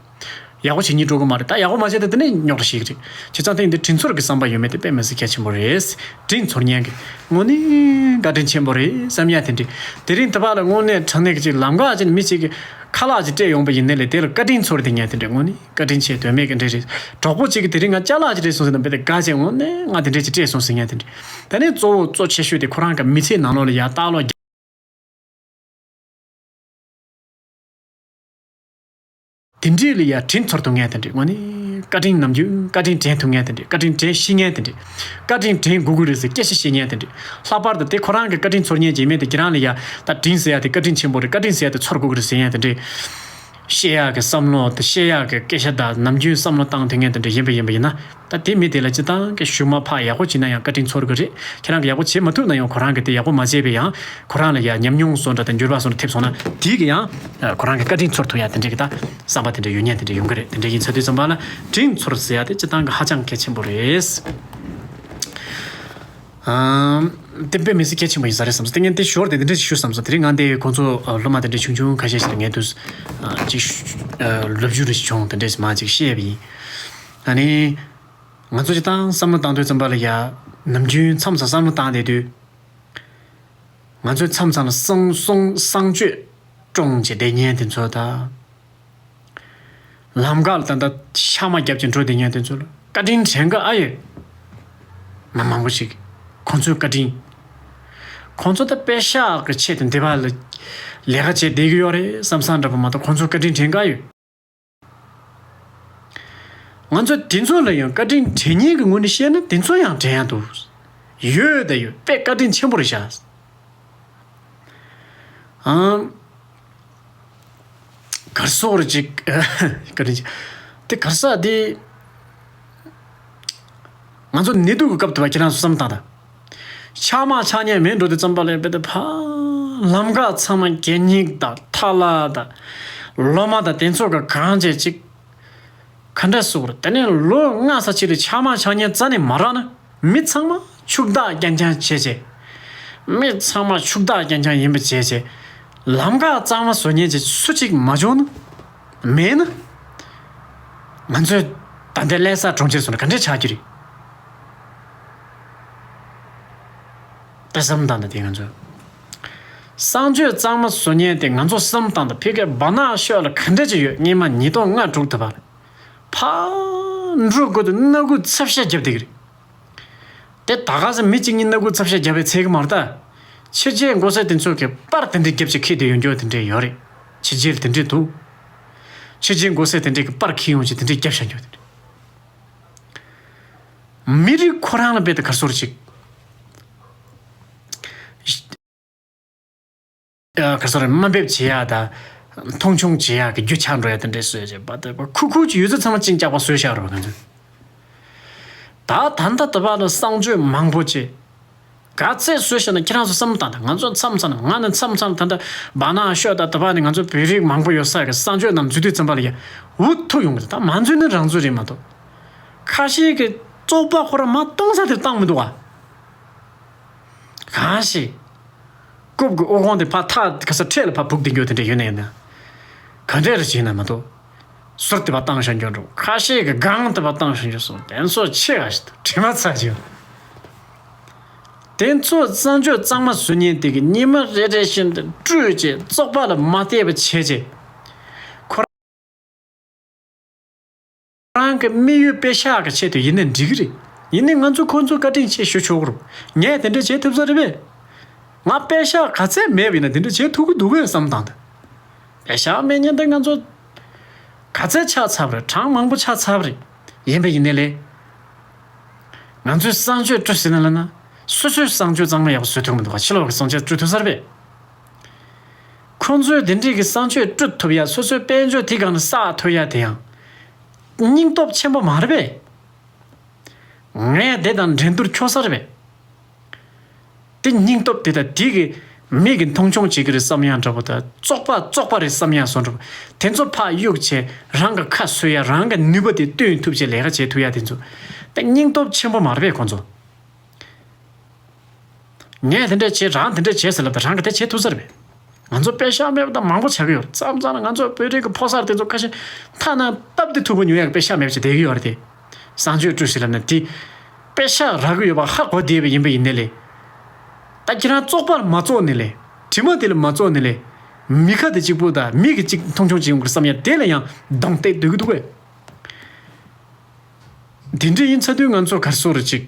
ཡག་པོ་བྱེད་སྙིང་བྲོ་གི་མ་རེད། ད་ཡག་པོ་མ་བྱས་ད་དེ་ནས་རྙོག་དྲ་ཞིག་རེད། བྱས་ཙང་དེ་ཡིན་དུས་དྲིན་ཚོར་གྱི་བསམ་པ་ཡོད་མེད་དེ་དཔེ་མི་སྲིད་གལ་ཆེན་པོ་རེད། དྲིན་ཚོར་མཁན་གྱི་དངོས་གནས་བཀའ་དྲིན་ཆེན་པོ་རེད་བསམ་ཡག་དེ་འདྲ། དེ་རིང་ད་བར་ལ་དངོས་གནས་དྲང་གནས་ཀྱི་ཅིག་ལམ་ཁ་ཅིག་ནས་མི་ཅིག་གིས་ཁ་ལག་ཅིག་སྤྲད་ཡོང་པ་ཡིན་ནའི་ལས་དེ་ལ་བཀའ་དྲིན་ཚོར་དེ་ངས་དེ་འདྲ་དངོས་གནས་བཀའ་དྲིན་ཆེ་དོན་མེད་ཀྱི་འདྲ་རེད། གྲོགས་པོ་གཅིག་གིས་དེ་རིང་ང་ཅ་ལག་ཅིག་སྤྲད་སོང་ཟེར་ན་དཔེ་དེ་དགའ་བྱས་དངོས་གནས་ང་དེ་འདྲས་ཅིག་སྤྲད་སོང་ཟེར་མཁན་དེ་འདྲ། ད་ནི་གཙོ་བོ་གཙོ་ཆེ་ཤོས་དེ་ཁོ་རང་གི་མི་ཚེའི་ནང་ལོགས་ལ་ཡ་ལྟག་ལོག་རྒྱ། དེ་འདྲས་ལ་ཡ་དྲིན་ཚོར་ཐུབ་མཁན་དེ་འདྲས། དངོས་གནས་བཀའ་དྲིན་ནམ་རྒྱུན་བཀའ་དྲིན་དྲན་ཐུབ་མཁན་དེ་འདྲས། བཀའ་དྲིན་དྲན་ཤེས་མཁན་དེ་འདྲས། བཀའ་དྲིན་དྲན་དགོས་ཀྱི་རེད་ཟེར་སྐད་ཆ་བཤད་མཁན་དེ་འདྲས། ལྷག་པར་དུ་དེ་ཁོ་རང་གི་བཀའ་དྲིན་ཚོར་མཁན་རྗེས་མེད་དེ་ཁྱེད་རང་ལ་ཡ་ད་དྲིན་ཟེར་ཡ་དེ་བཀའ་དྲིན་ཆེན་པོ་རེད། བཀའ་དྲིན་ཟེར་ཡ་དེ་ཚོར་དགོས་ཀྱི་རེད་ཟེར་མཁན་དེ་འདྲས། བཤད་ཡག་གི་བསམ་བློ་དང་བཤད་ཡག་གི་སྐད་ཆ་དང་ནམ་རྒྱུན་བསམ་བློ་བཏང་ཐུབ་མཁན་དེ་འདྲ་ཡིན་པ་ཡིན་པ་ཡིན་ན། ད་དེ་མི་དེ་ལ་སྤྱིར་བཏང་གི་གཞུག་མ་ཕར་ཡག་པོ་བྱས་ན་ཡང་བཀའ་དྲིན་ཚོར་གི་རེད། ཁྱེད་རང་གི་ཡག་པོ་བྱེད་མ་ཐུབ་ན་ཡང་ཁོ་རང་གི་དེ་ཡག་པོ་མ་བྱས་པས་ཡང་ཁོ་རང་ལ་ཡ་ཉམས་མྱོང་བཟོ་འདྲ་དང་འགྱུར་བ་བཟོ་འདྲ་ཐེབས་སོང་ན་དེ་གི་ཡང་ཁོ་རང་གི་བཀའ་དྲིན་ཚོར་ཐུབ་ཡ་དེ་འདྲ་གི་ད་བསམ་པ་དེ་འདྲ་ཡོད་མཁན་དེ་འདྲ་ཡོང་གི་རེད། དེ་འདྲ་ཡིན་ཚར་དུས་ཙམ་པ་ལ་དྲིན་ཚོར་ཟེར་ཡ་དེ་སྤྱིར་བཏང་གི་ཧ་ཅང་གལ་ཆེན་པོ་རེད། ཨམ། དེ་དཔེ་མི་སྲིད་གལ་ཆེན་པོ་ཡིན་ས་རེད་བསམ་སོང་། དེ་ངས་དེ་ཞོར་དེ་དེ་འདྲ་ཞིག་ཞུ་བསམ་སོང་། དེ་རིང་ང་དེ་ཁོང་ཚོ་སློབ་མ་དེ་འདྲ་ཆུང་ཆུང་ཁ་ཤས་ཤིག་ངས་དུས་ཅིག་ལོ་རྒྱུས་རེ་ཞིག་བྱུང་། དེ་འདྲ་ཞིག་མ་ཅིག་བཤད་པ་ཡིན། ཨ་ནི། ང་ཚོ་ཅིག་བཏང་བསམ་བློ་བཏང་དུས་ཙམ་པ་ལ་ཡ། ནམ་རྒྱུན་མཚམས་སུ་བསམ་བློ་བཏང་བསྡད་དུས། ང་ཚོའི་མཚམས་མཚམས་ལ་གསང་གསུང་གསང་སྤྱོད་བཀྲོངས་བྱས་བསྡད་མཁན་དེ་ཚོ་དང་། ལམ་ཁ་ལ་ད་ལྟ་ཤག་མ་བརྒྱབ་ཀྱི་འགྲོ་བསྡད་མཁན་དེ་ཚོ་ལ་བཀའ་དྲིན་དྲན་ག་ཨ་ཡོད། མི་མང་པོ་ཞིག་ཁོང་ཚོའི་བཀའ་དྲིན། ཁོང་ཚོ་ད་པེ་ཤག་གི་ཆེད་དུ་འདི་བ་ལ་ལས་ཀ་བྱས་བསྡད་ཀྱི་ཡོད་རེད་བསམ་བསམ་འདྲ་པོ་མ་གཏོགས་ཁོང་ཚོའི་བཀའ་དྲིན་དྲན་ག་ཡོད། ང་ཚོ་དེ་ཚོ་ལ་ཡང་བཀའ་དྲིན་དྲན་མཁན་གྱི་ངོས་ནས་བཤད་ན་དེ་ཚོ་ཡང་དྲན་ཡག་འདུག་ཡོད་དང་ཡོད་དཔེ་བཀའ་དྲིན་ཆེན་པོ་རེད་ཤག་ཨང་། གར་སོག་རེ་ཅིག་བཀའ་དྲིན་ཆེ། དེ་གར་ས་དེ། ང་ཚོ་ནད་དུག་གི་སྐབས་དུ་བ་ཁྱེད་རང་ཚོ་བསམ་བཏང་དང་། ཆག་མ་ཆག་ཉེན་མེད་འགྲོ་དུས་ཙམ་པ་ལ་དཔེ་དེ་ཕ། ལམ་ཁ་ཚང་མ་གད་སྙིགས་དང་ཐལ་བ་དང་། ལོ་མ་དང་དེ་ཚོ་ག་གང་བྱས་ཅིག་ག་འདྲ་སུ་བར་དེ་ནས་ལོ་ལྔ་ས་ཅིག་ལ་ཆག་མ་ཆག་ཉེན་རྩ་ནས་མ་རག་ན་མི་ཚང་མ་ཕྱུག་བདག་རྐྱང་རྐྱང་བྱས་བྱས། མི་ཚང་མ་ཕྱུག་བདག་རྐྱང་རྐྱང་ཡིན་པ་བྱས་བྱས། ལམ་ཁ་གཙང་མ་བཟོ་མཁན་ཅིག་སུ་གཅིག་མ་བྱུང་ན། མེད་ན། ང་ཚོས་ད་ལྟའི་ཀླད་གསར་གྲོང་ཁྱེར་སོང་ན་ག་འདྲས་ཆགས་ཀྱི་རེད། དཔེ་བསམ་བཏང་ན་དེ་ང་ཚོས། གསང་སྤྱོད་གཙང་མ་བཟོ་མཁན་དེ་ང་ཚོ་བསམ་བཏང་ན་ཕི་ཀའི་བ་ནག་ཤོད་ལ་ག་འདྲས་ཅིག་ཡོད་སྙེ་མ་ཉིས་སྟོང་ལྔ་དྲུག་ད་བར། ཕ། འགྲོ་དགོས་དུས་སྣ་ཁུག་ཚབ་ཤ་རྒྱབ་བསྡད་ཀྱི་རེད། དེ་ད་ག་ས་མི་གཅིག་གཉིས་སྣ་ཁུག་ཚབ་ཤ་རྒྱབ་པའི་ཚད་གི་མ་རེད་ད། ཕྱི་རྒྱལ་མགོ་སེར་དེ་ཚོ་གི་པར་དེ་འདྲས་རྒྱབ་ཅིག་ཁྱེར་དེ་ཡོང་རྒྱུ་དེ་འདྲས་ཡོད་རེད། ཕྱི་རྒྱལ་དེ་འདྲས་འདུག་ཕྱི་རྒྱལ་མགོ་སེར་དེ་འདྲས་གི་པར་ཁྱེར་ཡོང་ཅིག་དེ་འདྲས་རྒྱབ་བཞག་རྒྱུ་དེ་འདྲས། མི་རིགས་ཁོ་རང་ལ་རྦད་དེ་ག་རེ་ཟེར་ཅིག་ག་རེ་ཟེར་དམའ་འབེབས་བྱེད་ཡག་དང་། མཐོང་ཆུང་བྱེད་ཡག་གི་རྒྱུ་ཆགས་འགྲོ་ཡག་དེ་འདྲས་བཟོས་བྱས་པ་དེ་ཁུ་ཁུ་ཅིག་ཡོད་ཚད་ཚང་མ་གཅིན་སྐྱག་པ་བཟོས་བཞག་རེད་པ་ང་ཚོས། ད་ད་ལྟ་དུ་བ་ལ་གསང་སྤྱོད་མང་པོ་བྱས། ག་ཚད་བཟོས་བཞག་ན་ཁྱེད་རང་ཚོ་བསམ་བློ་བཏང་དང་ང་ཚོ་མཚམས་མཚམས་ང་ནི་མཚམས་མཚམས་ད་ལྟ་བ་ནག་ཤོད་ད་དུ་བ་ནི་ང་ཚོ་བོད་རིགས་མང་པོ་ཡོད་ས་གི་གསང་སྤྱོད་ནང་འཛུལ་དུས་ཙམ་པ་ལ་ཡ་འུ་ཐུག་ཡོང་གི་ད་མ་འཛུལ་ནི་རང་འཛུལ་རེད་མ་གཏོགས། ཁ་ཤས་ཀྱི་བཙོག་པ་ཁོ་རང་མ་གཏོང་ས་དེར་བཏང་མི་འདུག་བ། གང་ཞིག་རྐུབ་ཀྱི་ཨོ་ཁོང་དེ་ཕར་ཐག་ག་ས་འཕྲེད་ལ་ཕར་སྦུག་སྟེ་འགྱོ་དེ་འདྲ་ཡོད་ན་ཡིན་ན། ག་འདྲས་རེ་བྱས་ན་མ་གཏོགས། ཟུར་དེ་པ་བཏང་བཞག་འགྱོ་འགྲོ་ཁ་ཤས་ཀྱི་སྒང་དེ་པ་བཏང་བཞག་འགྱོ་སོང་དེ་ཚོ་ཆེ་ག་ཞིག་དྲི་མ་ཚ་ཅིག་དེ་ཚོ་གཙང་སྤྱོད་གཙང་མ་བཟོ་མཁན་དེ་གི་ཉི་མ་རེ་རེ་བཞིན་དུ་བཀྲུས་བྱས་བཙོག་པ་ལ་མ་བལྟས་པ་བྱས་བྱས། ཁོ་རང་གི་དམིགས་ཡུལ་པེ་ཤག་གི་ཆེད་དུ་ཡིན་ན་འགྲིག་གི་རེད། ཡིན་ནའི་ང་ཚོ་ཁོ་ཚོ་བཀའ་དྲིན་ཆེ་ཞུ་ཆོག་གི་རེད། ངས་དེ་འདྲ་བྱེད་ཐུབ་ས་རེད་པས། ང་པེ་ཤག་ག་ཚད་མེད་པ་ཡིན་ན་དེ་འདྲ་བྱེད་ཐུབ་ཀྱི་འདུག་གས་བསམ་བཏང་དང་། པེ་ཤག་མེད་མཁན་དེ་ང་ཚོ་ག་ཚད་ཆགས་ཚར་བ་རེད། གྲངས་མང་པོ་ཆགས་ཚར་བ་རེད། ཡིན་པ་ཡིན་ནའི་ལས། ང་ཚོས་གསང་སྤྱོད་བཀྲུ་ཟེར་ན་ལ་ན། སོ་སོའི་གསང་སྤྱོད་གཙང་མ་ཡག་པོ་བཟོ་ཐུབ་མི་འདུག་ག་ཕྱི་ལོགས་ཀྱི་གསང་སྤྱོད་བཀྲུ་ཐུབ་ས་རེད་པས། ཁོང་ཚོས་དེ་འདྲས་ཀྱི་གསང་སྤྱོད་བཀྲུ་ཐུབ་ཡ་སོ་སོའི་དཔལ་འབྱོར་དེ་སྒང་ནས་བསགས་ཐུབ་ཡ་དེ་ཡང་། སྙིང་སྟོབས་ཆེན་པོ་མ་རེད་པས། ངས་དེ་དང་འགྲན་བསྡུར་འཁྱོག་ས་རེད་པས། དེ་སྙིང་སྟོབས་དེ་དང་དེ་གི་མི་གི་མཐོང་ཆུང་བྱེད་ཀྱི་རེད་བསམ་ཡ་འདྲ་པོ་དང་བཙོག་པ་བཙོག་པ་རེད་བསམ་ཡ་བཟོ་འདྲ་པོ་དེ་ཚོ་ཕར་གཡུག་བྱས་རང་གི་ཁ་གསོ་ཡ་རང་གི་ནུས་པ་དེ་བཏོན་ཐུབ་བྱས་ལས་ཀ་བྱེད་ཐུབ་ཡ་དེ་ཚོ་དེ་སྙིང་སྟོབས་ཆེན་པོ་མ་རེད་པས་ཁོང་ཚོ། ངས་དེ་འདྲ་བྱས་རང་དེ་འདྲ་བྱས་ཟེར་ལབ་ད་རང་གི་དེ་བྱེད་ཐུབ་ས་རེད་པས། ང་ཚོ་པེ་ཤག་མེད་པ་དང་མང་པོ་ཆགས་ཀྱི་ཡོད་རེད། མཚམས་མཚམས་ལ་ང་ཚོ་བོད་རིགས་ཀྱི་ཕོ་གསར་དེ་ཚོ་ཁ་ཤས་ཐ་ན་སྟབས་བདེ་ཐུག་པོ་ཉོ་ཡག་པེ་ཤག་མེད་པ་བྱས་བསྡད་ཀྱི་ཡོད་རེད་དེ། གསང་སྤྱོད་བཀྲུ་ཞིག་ལབ་ན་དེ། པེ་ཤག་རག་གི་ཡོད་པ་ཧ་གོ་བསྡད་པ་ཡིན་པ་ཡིན་ནའི་ལས། ད་ཁྱེད་རང་བཙོག་པར་མ་བཙོག་ནའི་ལས། དྲི་མ་དེ་ལ་མ་བཙོག་ནའི་ལས། མི་ཁ་དེ་གཅིག་པུ་དང་མི་གི་གཅིག་མཐོང་ཆུང་བྱེད་ཡོང་གི་བསམ་ཡ་དེ་ལ་ཡང་གདོང་གཏད་སྡོད་ཀྱི་འདུག་གས། དེ་འདྲ་ཡིན་ཚ་དུས་ང་ཚོ་གར་སོ་རུ་ཅིག་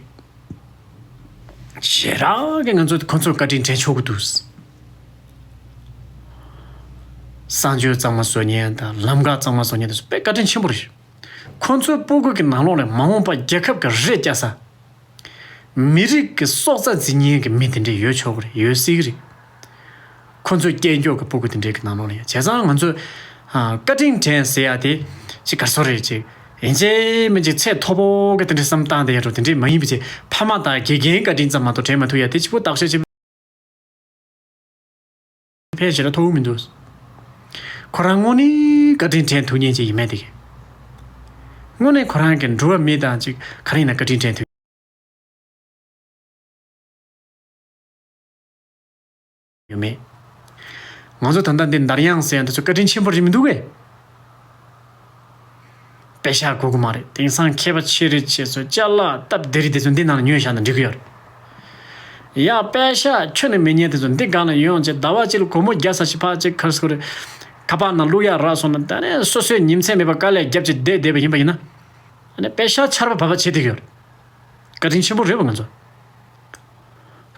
ཞེ་དྲག་གི་ང་ཚོ་ཁོ་ཚོར་བཀའ་དྲིན་དྲན་ཆོག་གི་འདུག་གསང་སྤྱོད་གཙང་མ་བཟོ་མཁན་དང་ལམ་ཁ་གཙང་མ་བཟོ་མཁན་དེ་ཚོ་དཔེ་བཀའ་དྲིན་ཆེན་པོ་རེད། ཁོ་ཚོའི་སྤུ་གུ་གི་ནང་ལོགས་ལ་མ་འོངས་པ་རྒྱལ་ཁབ་ཀྱི་རེ་བཅའ་ས། མི་རིགས་ཀྱི་སྲོག་རྩ་འཛིན་མཁན་གྱི་མི་དེ་འདྲ་ཡོད་ཆོག་གི་རེད། ཡོད་སྲིད་ཀྱི་རེད། ཁོ་ཚོའི་སྐྱེས་མགྱོགས་ཀྱི་སྤུ་གུ་དེ་འདྲའི་གི་ནང་ལོགས་ལ་ཡོད། བྱས་ཙང་ང་ཚོས་ཨ། བཀའ་དྲིན་དྲན་ཟེར་ཡ་དེ་ཅིག་ག་སོ་རེད་ཅིག་ཡིན་གཅིག་མིན་གཅིག་ཚད་མཐོ་པོ་གི་དེ་འདྲའི་བསམ་སྟངས་དེ་ཡོད་འགྲོ། དེ་འདྲའི་མ་ཡིན་པ་ཅིག་ཕ་མ་དང་དགེ་རྒན་བཀའ་དྲིན་ཙམ་མ་གཏོགས་དྲན་མ་ཐུབ་ཡ་དེ་གཅིག་པུ་བརྟག་དཔྱད་བྱེད་ཕལ་ཆེར་ཐོབ་མི་འདུག་ཁོ་རང་དངོས་གནས་བཀའ་དྲིན་དྲན་ཐུབ་མཁན་ཅིག་ཡིན་མེད་དེ་གི། དངོས་གནས་ཁོ་རང་གི་འགྲོ་བ་མི་དང་ཅིག་ག་རེ་ཡིན་ན་བཀའ་དྲིན་དྲན་ཐུབ། ཡོད་མེད། ང་ཚོ་ད་ལྟ་འདི་འདར་དབྱངས་ཟེར་ཡ་འདི་ཚོ་བཀའ་དྲིན་ཆེན་པོ་རེད་མི་འདུག་གས། པེ་ཤག་དགོས་ཀྱི་མ་རེད། དེང་སང་མཁས་པ་ཆེ་རེད་བྱས་ཚོ་ཅ་ལག་སྟབས་བདེ་རེད་དེ་ཚོ་འདི་ནང་ལ་ཉོས་བཞག་ན་འགྲིག་གི་ཡོད་རེད། ཡ་པད་ཤག་ཁྱོན་ནས་མི་ཉན་དེ་ཚོ་འདི་གང་ལ་ཡོང་ཅེས་ཟླ་བ་གཅིག་ལ་སྒོར་མོ་བརྒྱ་ཙམ་ཞིག་ཕར་ཅིག་ཁར་སྐོར་ཁ་པར་ནང་བླུག་ཡག་རག་སོང་ན། ད་ནས་སོ་སོའི་ཉིན་མཚན་མེད་པར་དཀའ་ལས་རྒྱབ་ཅིག་བསྡད་བསྡད་པ་ཡིན་པ་ཡིན་ན། ཨ་ནི་པད་ཤག་ཆར་པ་བབས་པ་བྱེད་བསྡད་ཀྱི་ཡོད་རེད། བཀའ་དྲིན་ཆེན་པོ་རེད་པ་ང་ཚོ།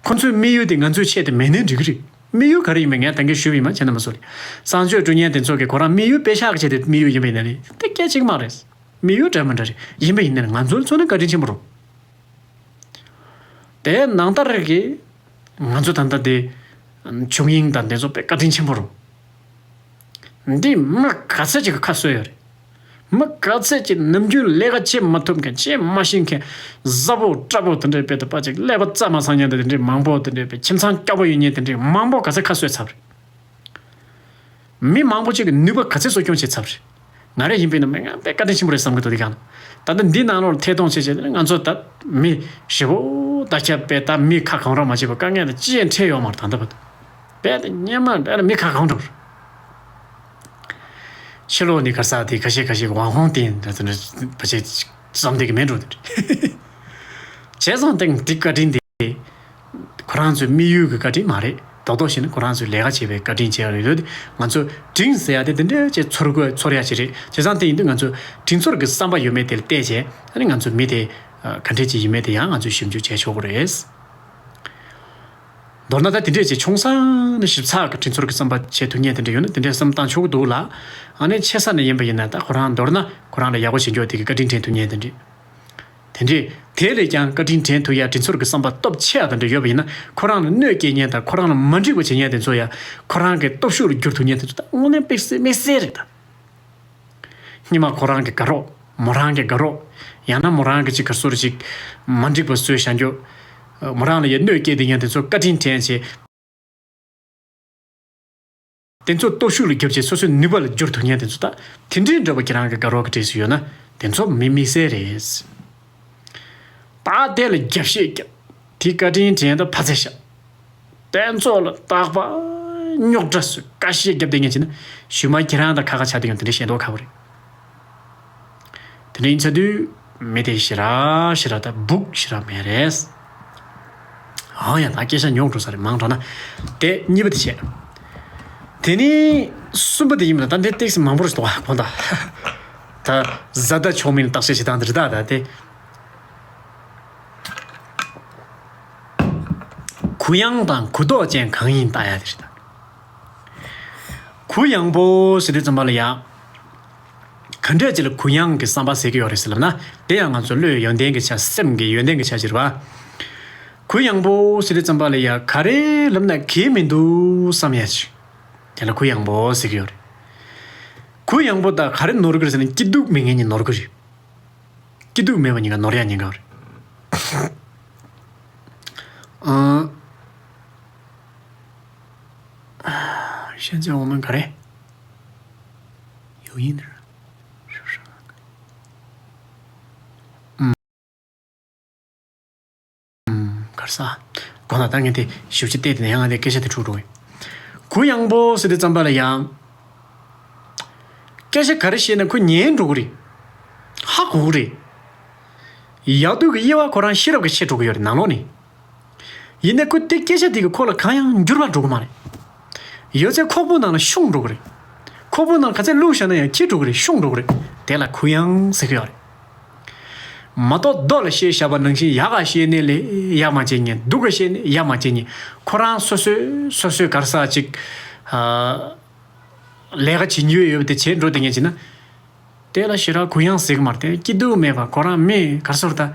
ཁོ་ཚོའི་དམིགས་ཡུལ་དེ་ང་ཚོའི་ཆེད་དུ་མེད་ནའི་འགྲིག་གི་རེད། དམིགས་ཡུལ་ག་རེ་ཡིན་པ་ངས་ད་གིན་ཞུས་པ་ཡིན་པ་ཁྱེད་རྣམ་པ་ཚོ་ལ། གསང་སྤྱོད་སྤྲོད་མཁན་དེ་ཚོ་གིས་ཁོ་རང་དམིགས་ཡུལ་པད་ཤག་གི་ཆེད་དུ་དམིགས་ཡུལ་ཡིན་པ་ཡིན་ན་རེད། དེ་སྐད་ཅིག་མ་རེད། དམིགས་ཡུལ་འདྲ་མི་འདྲ་རེད། ཡིན་པ་ཡིན་ན་ང་ཚོར་མཚོན་ན་བཀའ་དྲིན་ཆེན་པོ་རེད། དེ་ནང་ལྟར་གྱི་ང་ཚོ་ད་ལྟ་དེ་ཆོས་དབྱིངས་དང་དེ་ཚོ་དཔེ་བཀའ་དྲིན་ཆེན་པོ་རེད། འདི་མི་ག་ཚད་ཅིག་གི་ཁ་གསོས་ཡོད་རེད། མི་ག་ཚད་ཅིག་ནམ་རྒྱུན་ལས་ཀ་བྱེད་མ་ཐུབ་མཁན། བྱེད་མ་ཤེས་མཁན། གཟབ་པོ་སྐྲག་པོ་དེ་འདྲའི་དཔེ་དེ་པ་ཅིག་ཀླད་པ་རྩ་མ་ཚང་མཁན་དེ་འདྲའི་མང་པོ། དེ་འདྲའི་དཔེ་ཁྱིམ་ཚང་སྐྱོ་པོ་ཡོད་མཁན་དེ་འདྲའི་མང་པོ་ག་ཚད་ཁ་གསོས་ཚར་རེད། མི་མང་པོ་ཅིག་གི་ནུས་པ་ག་ཚད་གསོ་སྐྱོང་བྱས་ཚར་རེད། ང་རང་ཡིན་པས་ན་མི་ང་དཔེ་བཀའ་དྲིན་ཆེན་པོ་རེད་བསམ་གི་འདུག་དེ་གང་ལ། ད་ལྟ་འདི་ནང་ལོགས་ལ་ཐད་གཏོང་བྱས་བྱས་ང་ཚོ་ད་མི་ཞེ་པོ་ད་ཁྱབ་པས། ད་མི་ཁ་གང་རུང་མ་བྱེད་པ་དཀའ་ངལ་ལ་ཅི་ཡང་འཕྲད་ཡོད་མ་རེད། ད་ལྟ་བར་དུ་དཔེ་དེ་སྙན་མ་དཔེ་ལ་མི་ཁ་གང་འགྲོ་རེད། ཕྱི་ལོགས་ནས་ག་ས་དེ་ཁ་ཤས་ཁ་ཤས་ཀྱི་ཝང་ཧོང་ཏིན་འདྲ་ཚོ་འདྲ་བ་ཆེ་བསམ་བསྡད་ཀྱི་མེད་འགྲོ་དེ་རེད། བྱས་ཙང་དེང་འདི་བཀའ་དྲིན་དེ། ཁོ་རང་ཚོའི་དམིགས་ཡུལ་གྱི་བཀའ་དྲིན་མ་རེད། རྡོག་རྡོག་བྱས་ན་ཁོ་རང་ཚོའི་ལས་ཀ་བྱས་པའི་བཀའ་དྲིན་བྱས་རེད་དེ། ང་ཚོ་དྲིན་ཟེར་ཡ་དེ་དེ་འདྲ་ཅིག་ཚོར་དགོས་ཚོར་ཡ་ཅིག་རེད། བྱས་ཙང་དེ་ཡིན་དུས་ང་ཚོ་དྲིན་ཚོར་གྱི་བསམ་པ་ཡོད་མེད་དེ་ལ་བལྟས་བྱས། ཨ་ནི་ང་ཚོ་མི་དེ་ག་འདྲས་ཅིག་ཡིན་མེད་དེ་ཡང་ང་ཚོས་ཞིབ་འཇུག་བྱས་ཆོག་གི་རེད། མདོར་ན་ད་དེ་འདྲས་ཅིག་ཆུང་ས་ནས་ཞིབ་ཚགས་ཀྱི་དྲིན་ཚོར་གྱི་བསམ་པ་བྱེད་ཐུབ་མཁན་དེ་འདྲ་ཡོད་ན་དེ་འདྲས་བསམ་བཏང་ཆོག་གི་འདུག་ལ། ཨ་ནི་ཆེ་ས་ནས་ཡིན་པ་ཡིན་ན་ད་ཁོ་རང་མདོར་ན་ཁོ་རང་ལ་ཡག་པོ་བྱེད་མཁན་དེ་གི་བཀའ་དྲིན་དྲན་ཐུབ་མཁན་དེ་འདྲས། དེ་འདྲས། དེ་ལས་ཀྱང་བཀའ་དྲིན་དྲན་ཐུབ་ཡ་དྲིན་ཚོར་གྱི་བསམ་པ་སྟོབས་ཆེ་ཡ་དེ་འདྲ་ཡོད་པ་ཡིན་ན། ཁོ་རང་ལ་གནོད་སྐྱེལ་མཁན་དང་ཁོ་རང་ལ་མ་འགྲིག་པ་བྱེད་མཁན་དེ་ཚོ་ཡ་ཁོ་རང་གི་སྟོབས་ཤུགས་ལ་བསྒྱུར་ཐུབ་མཁན་དེ་ཚོ་ད་དངོས་གནས་དཔེ་སྲིད་དམིགས་བསལ་རེད་ད། སྔོན་མ་ཁོ་རང་གི་དགའ་རོགས། མོ་རང་གི་དགའ་རོགས། ཡང་ན་མོ་རང་གི་ཅིག་ག་རེ་ཟེར་ཅིག་མ་འགྲིག་པ་བཟོས་བཞག་རྒྱུ། མོ་རང་ལ་ཡ་གནོད་སྐྱེལ་བསྡད་མཁན་དེ་ཚོ་བཀའ་དྲིན་དྲན་བྱས། དེ་ཚོ་སྟོབས་ཤུགས་ལ་བརྒྱབ་བྱས་སོ་སོའི་ནུས་པ་ལ་བསྒྱུར་ཐུབ་མཁན་དེ་ཚོ་ད་དེ་འདྲའི་འདྲ་པོ་ཁྱེད་རང་གི་དགའ་རོགས་ཀྱི་གྲས་སུ་ཡོད་ན་དེ་ཚོ་མི་དམིགས་བསལ་རེད། ད་དེ་ལ་རྒྱབ་བཤད་རྒྱབ། དེ་བཀའ་དྲིན་དྲན་ད་ཕ་ཚེ་ཤག་དེ་ཚོ་ལ་རྟག་པར་རྙོག་དྲ་བཟོས་དཀའ་བཤད་རྒྱབ་བསྡད་མཁན་བྱས་ན་ཞུ་མ་ཁྱེད་རང་དང་ཁ་ཁ་ཆགས་བསྡད་ཡོང་། དེ་འདྲ་བཤད་མདོག་ཁ་པོ་རེད། དེ་འདྲ་ཡིན་ཚར་དུས་མི་དེ་ཞེ་དྲག་ཞེ་དྲག་ད་སྦུག་ཞེ་དྲག་མེད་རེད། ཨང་ཡ་ད་སྐད་ཆ་ཉུང་འགྲོ་ས་རེད། མང་འགྲོ་ན། དེ་གཉིས་པ་དེ་བྱས། དེ་ནི་གསུམ་པ་དེ་ཡིན་པ་ད་འདི་ཏེག་སི་མང་པོ་རེད་འདུག་ག་གོང་ད། ད་བཟའ་ཟླ་ཆོག་མིན་བརྟག་དཔྱད་བྱེད་སྟངས་དེ་རེད་ད། ད་དེ། གུ་ཡངས་དང་གུ་དོག་ཅན་གང་ཡིན་བལྟ་ཡ་དེ་རེད་ད། གུ་ཡངས་པོ་ཟེར་དུས་ཙམ་པ་ལ་ཡ། ག་འདྲས་ཅིག་ལ་གུ་ཡངས་ཀྱི་བསམ་པ་ཟེར་གྱི་ཡོད་རེད་ཟེར་ལབ་ན། དེ་ཡང་ང་ཚོ་བློའི་ཡོན་ཏན་གྱི་ཆ། སེམས་ཀྱི་ཡོན་ཏན་གྱི་ཆ་ཅིག་རེད་པ། གུ་ཡངས་པོ་ཟེར་དུས་ཙམ་པ་ལ་ཡ་ག་རེ་ལབ་ན་གལ་མི་འདུག་བསམ་ཡ་ཅིག་དེ་ལ་གུ་ཡངས་པོ་ཟེར་གྱི་ཡོད་རེད། གུ་ཡངས་པོ་ད་ག་རེ་ནོར་གི་རེད་ཟེར་ན་སྐྱིད་སྡུག་མེད་མཁན་གྱི་ནོར་གི་རེད། སྐྱིད་སྡུག་མེད་པ་གཉིས་ཀ་ནོར་ཡ་གཉིས་ཀ་རེད། ཨང་། 现在我们 ག་རེ། 有音的人，是不是？嗯。嗯， ག་རེ་ཟ། གོ་ན་ད་ངས་དེ་ཞིབ་ཅིག་བལྟས་དེ་ནས་ཡང་ང་དེ་སྐད་ཆ་དེ་འཁྲུག་འགྲོ་གི། གུ་ཡངས་པོ་ཟེར་དུས་ཙམ་པ་ལ་ཡང་། སྐད་ཆ་ག་རེ་བཤད་ན་ཁོ་ཉན་འགྲོ་གི་རེད། ཧ་གོ་གི་རེད། ཡག་སྡུག་གི་དབྱེ་བ་ཁོ་རང་ཤེས་རབ་ཀྱིས་ཕྱེ་འགྲོ་གི་ཡོད་རེད་ནང་ལོགས་ནས། ཡིན་ནའི་ཁོ་དེ་སྐད་ཆ་དེ་གིས་ཁོ་ལ་གང་ཡང་འགྱུར་བ་འགྲོ་གི་མ་རེད། ཡོད་ཚད་ཁོག་པ་ནང་ལ་ཤོང་འགྲོ་གི་རེད། ཁོག་པ་ནང་ག་ཚད་བླུགས་བཞག་ན་ཡང་འཁྱེར་འགྲོ་གི་རེད། ཤོང་འགྲོ་གི་རེད། དེ་ལ་གུ་ཡངས་ཟེར་གི་ཡོད་རེད། མ་གཏོགས་རྡོ་ལ་བཤད་བཞག་པ་ནང་བཞིན་ཡག་ག་བཤད་ནའི་ལས་ཡག་མ་བྱེད་མཁན། སྡུག་ག་བཤད་ནའི་ཡག་མ་བྱེད་མཁན། ཁོ་རང་སོ་སོས་སོ་སོའི་ག་རེ་ཟ་ཅིག་ཨ། ལས་ཀ་བྱེད་འཇུག་ཡོད་པ་དེ་བྱེད་འགྲོ་བསྡད་མཁན་བྱས་ན། དེ་ལ་ཞེ་དྲག་གུ་ཡངས་ཟེར་གི་མ་རེད། དེ་སྐྱིད་སྡུག་མེད་པ་ཁོ་རང་མི་ག་རེ་ཟེར་ད།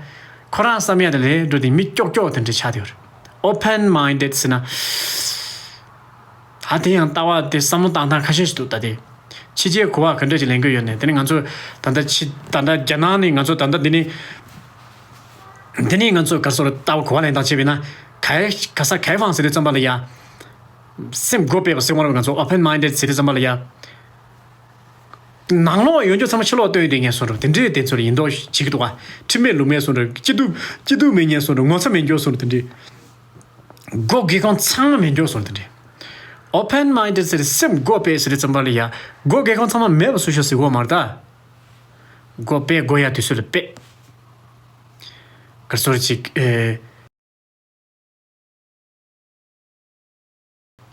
ཁོ་རང་བསམ་ཡ་དེ་ལས་འགྲོ་དེ་མི་ཀྱོག་ཀྱོག་དེ་འདྲ་ཆགས་བསྡད་ཡོད་རེད། Open minded ཟེར་ན། ད་དེ་ཡང་ལྟ་བ་དེ་བསམ་བློ་བཏང་སྟངས་ཁ་ཤས་ཤིག་འདུག་ད་དེ། ཕྱི་རྒྱལ་གོ་བ་ག་འདྲ་ཅིག་ལེན་གི་ཡོད་ནས། དེ་ནི་ང་ཚོ་ད་ལྟ་ཕྱི་ད་ལྟ་རྒྱ་ནག་ནས་ང་ཚོ་ད་ལྟ་འདི་ནི། འདི་ནི་ང་ཚོ་ག་རེ་ཟེར་ལྟ་བ་གོ་བ་ལེན་སྟངས་བྱས་པས་ན། ག་ག་ས་开放ཟེར་དུས་ཙམ་པ་ལ་ཡ། སེམས་སྒོ་ཕྱེ་བ་ཟེར་བ་ལ་ང་ཚོ་open minded ཟེར་དུས་ཙམ་པ་ལ་ཡ། ནང་ལོགས་ཡོང་རྒྱུ་ཚང་མ་ཕྱི་ལོགས་སྟོན་བསྡད་མཁན་བཟོ་འདྲ་དེ་འདྲའི་དེ་ཚོར་ཡིན་མདོག་བྱེད་ཀྱི་འདུག་ག་ཁྲིམས་མེད་ལུགས་མེད་བཟོ་འདྲ། སྐྱིད་སྡུག་སྐྱིད་སྡུག་མེད་མཁན་བཟོ་འདྲ། ངོ་ཚ་མེད་མཁན་བཟོ་འདྲ་དེ་འདྲའི། སྒོ་སྒེའུ་ཁུང་ཚང་མ་མེད་མཁན་བཟོ་འདྲ་དེ་འདྲའི། Open minded ཟེར་སེམས་སྒོ་ཕྱེ་ཟེར་དུས་ཙམ་པ་ལ་ཡ། སྒོ་སྒེའུ་ཁུང་ཚང་མ་མེད་པ་བཟོ་ཤོག་ཟེར་གོ་མ་རེད་ད། སྒོ་ཕྱེ་དགོས་ཡ་དུས་ཚོད་ལ་ཕྱེ། ག་རེ་ཟེར་ཅིག་ཨེ།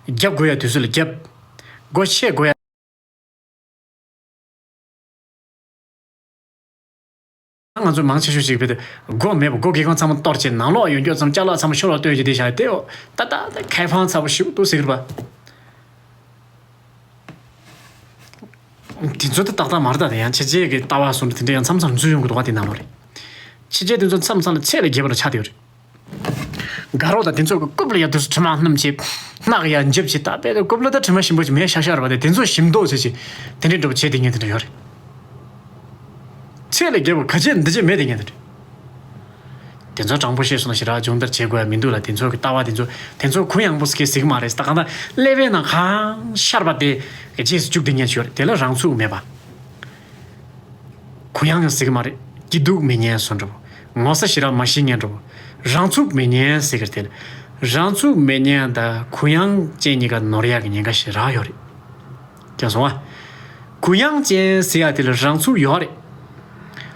རྒྱབ་དགོས་ཡ་དུས་ཚོད་ལ་རྒྱབ། སྒོ་ཕྱེ་དགོས་ཡ། ང་ཚོ་མང་ཆེ་ཤོས་ཤིག་བེད་དེ་སྒོ་མེད་པ། སྒོ་སྒེའུ་ཁུང་ཚང་མ་གཏོར་བྱས་ནང་ལོགས་ཡོང་རྒྱུ་ཚང་མ་ཅ་ལག་ཚང་མ་ཤོར་བ་སྟོན་གྱི་དེ་བཞག་དེ་ད་ད་ད་ཁེ་ཕང་ཚ་པོ་ཞིག་འདུག་ཟེར་གི་རེད་པ། དེ་ཚོ་ད་ཏག་ཏག་མ་རེད། ད་དེ་ཡང་ཕྱི་རྒྱལ་གྱི་ལྟ་བ་སོང་དེ་འདྲ་ཡང་མཚམས་མཚམས་འཛུལ་ཡོང་གི་འདུག་བ། དེ་ནང་ལོགས་རེད། ཕྱི་རྒྱལ་དེ་ཚོ་མཚམས་མཚམས་ལ་ཚད་ལས་བརྒལ་བ་ལ་ཆགས་བསྡད་ཡོད་རེད། དགའ་རོགས་དང་དེ་ཚོ་གི་རྐུབ་ལ་ཡ་དུས་སུ་དྲི་མ་སྣུམ་བྱེད། སྣག་ཡ་འཇིབ་བྱེད། ད་དཔེ་དེ་རྐུབ་ལ་ད་དྲི་མ་ཞིམ་པོ་ཅིག་མེད་ཤག་ཤག་རེད་པ། དེ་དེ་ཚོ་ཞིམ་མདོག་བྱེད་ཅིག་དེ་འདྲའི་འགྲོ་བྱེད་དེ་ངས་དེ་འདྲ་ཡོད་རེད། ཚད་ལས་བརྒལ་བ་ག་བྱེད་འདི་བྱེད་མེད་དེ་ངས་དེ་འདྲ། དེ་ཚོ་དྲང་པོ་བཤད་སོང་ན་ཞེ་དྲག་སྦྱོང་བརྡར་བྱེད་དགོས་ཡ་མི་འདུག་ལ། དེ་ཚོ་གི་ལྟ་བ་དེ་ཚོ་དེ་ཚོ་གུ་ཡངས་པོ་ཟེར་གི་ཟིག་མ་རེད། ད་གང་ལྟར་ཀླད་པའི་ནང་གང་ཤར་བ་དེ་གི་རྗེས་སུ་བཅུག་དེ་ངས་ཞུ་རེད། དེ་ལ་རང་ཚུགས་མེད་པ། གུ་ཡངས་ཟེར་གི་མ་རེད། སྐྱིད་སྡུག་མི་ཉན་སོང་འགྲོ། ངོ་ཚ་ཞེ་དྲག་མ་ཤེས་ཉན་འགྲོ། རང་ཚུགས་མི་ཉན་ཟེར་གི་དེ་ལ། རང་ཚུགས་མི་ཉན་ད་གུ་ཡངས་ཅན་གཉིས་ཀ་ནོར་ཡག་གི་ཉེན་ཁ་ཞེ་དྲག་ཡོད་རེད། ཀྱང་སོང་བ། གུ་ཡངས་ཅན་ཟེར་ཡག་དེ་ལ་རང་ཚུགས་ཡོད་རེད།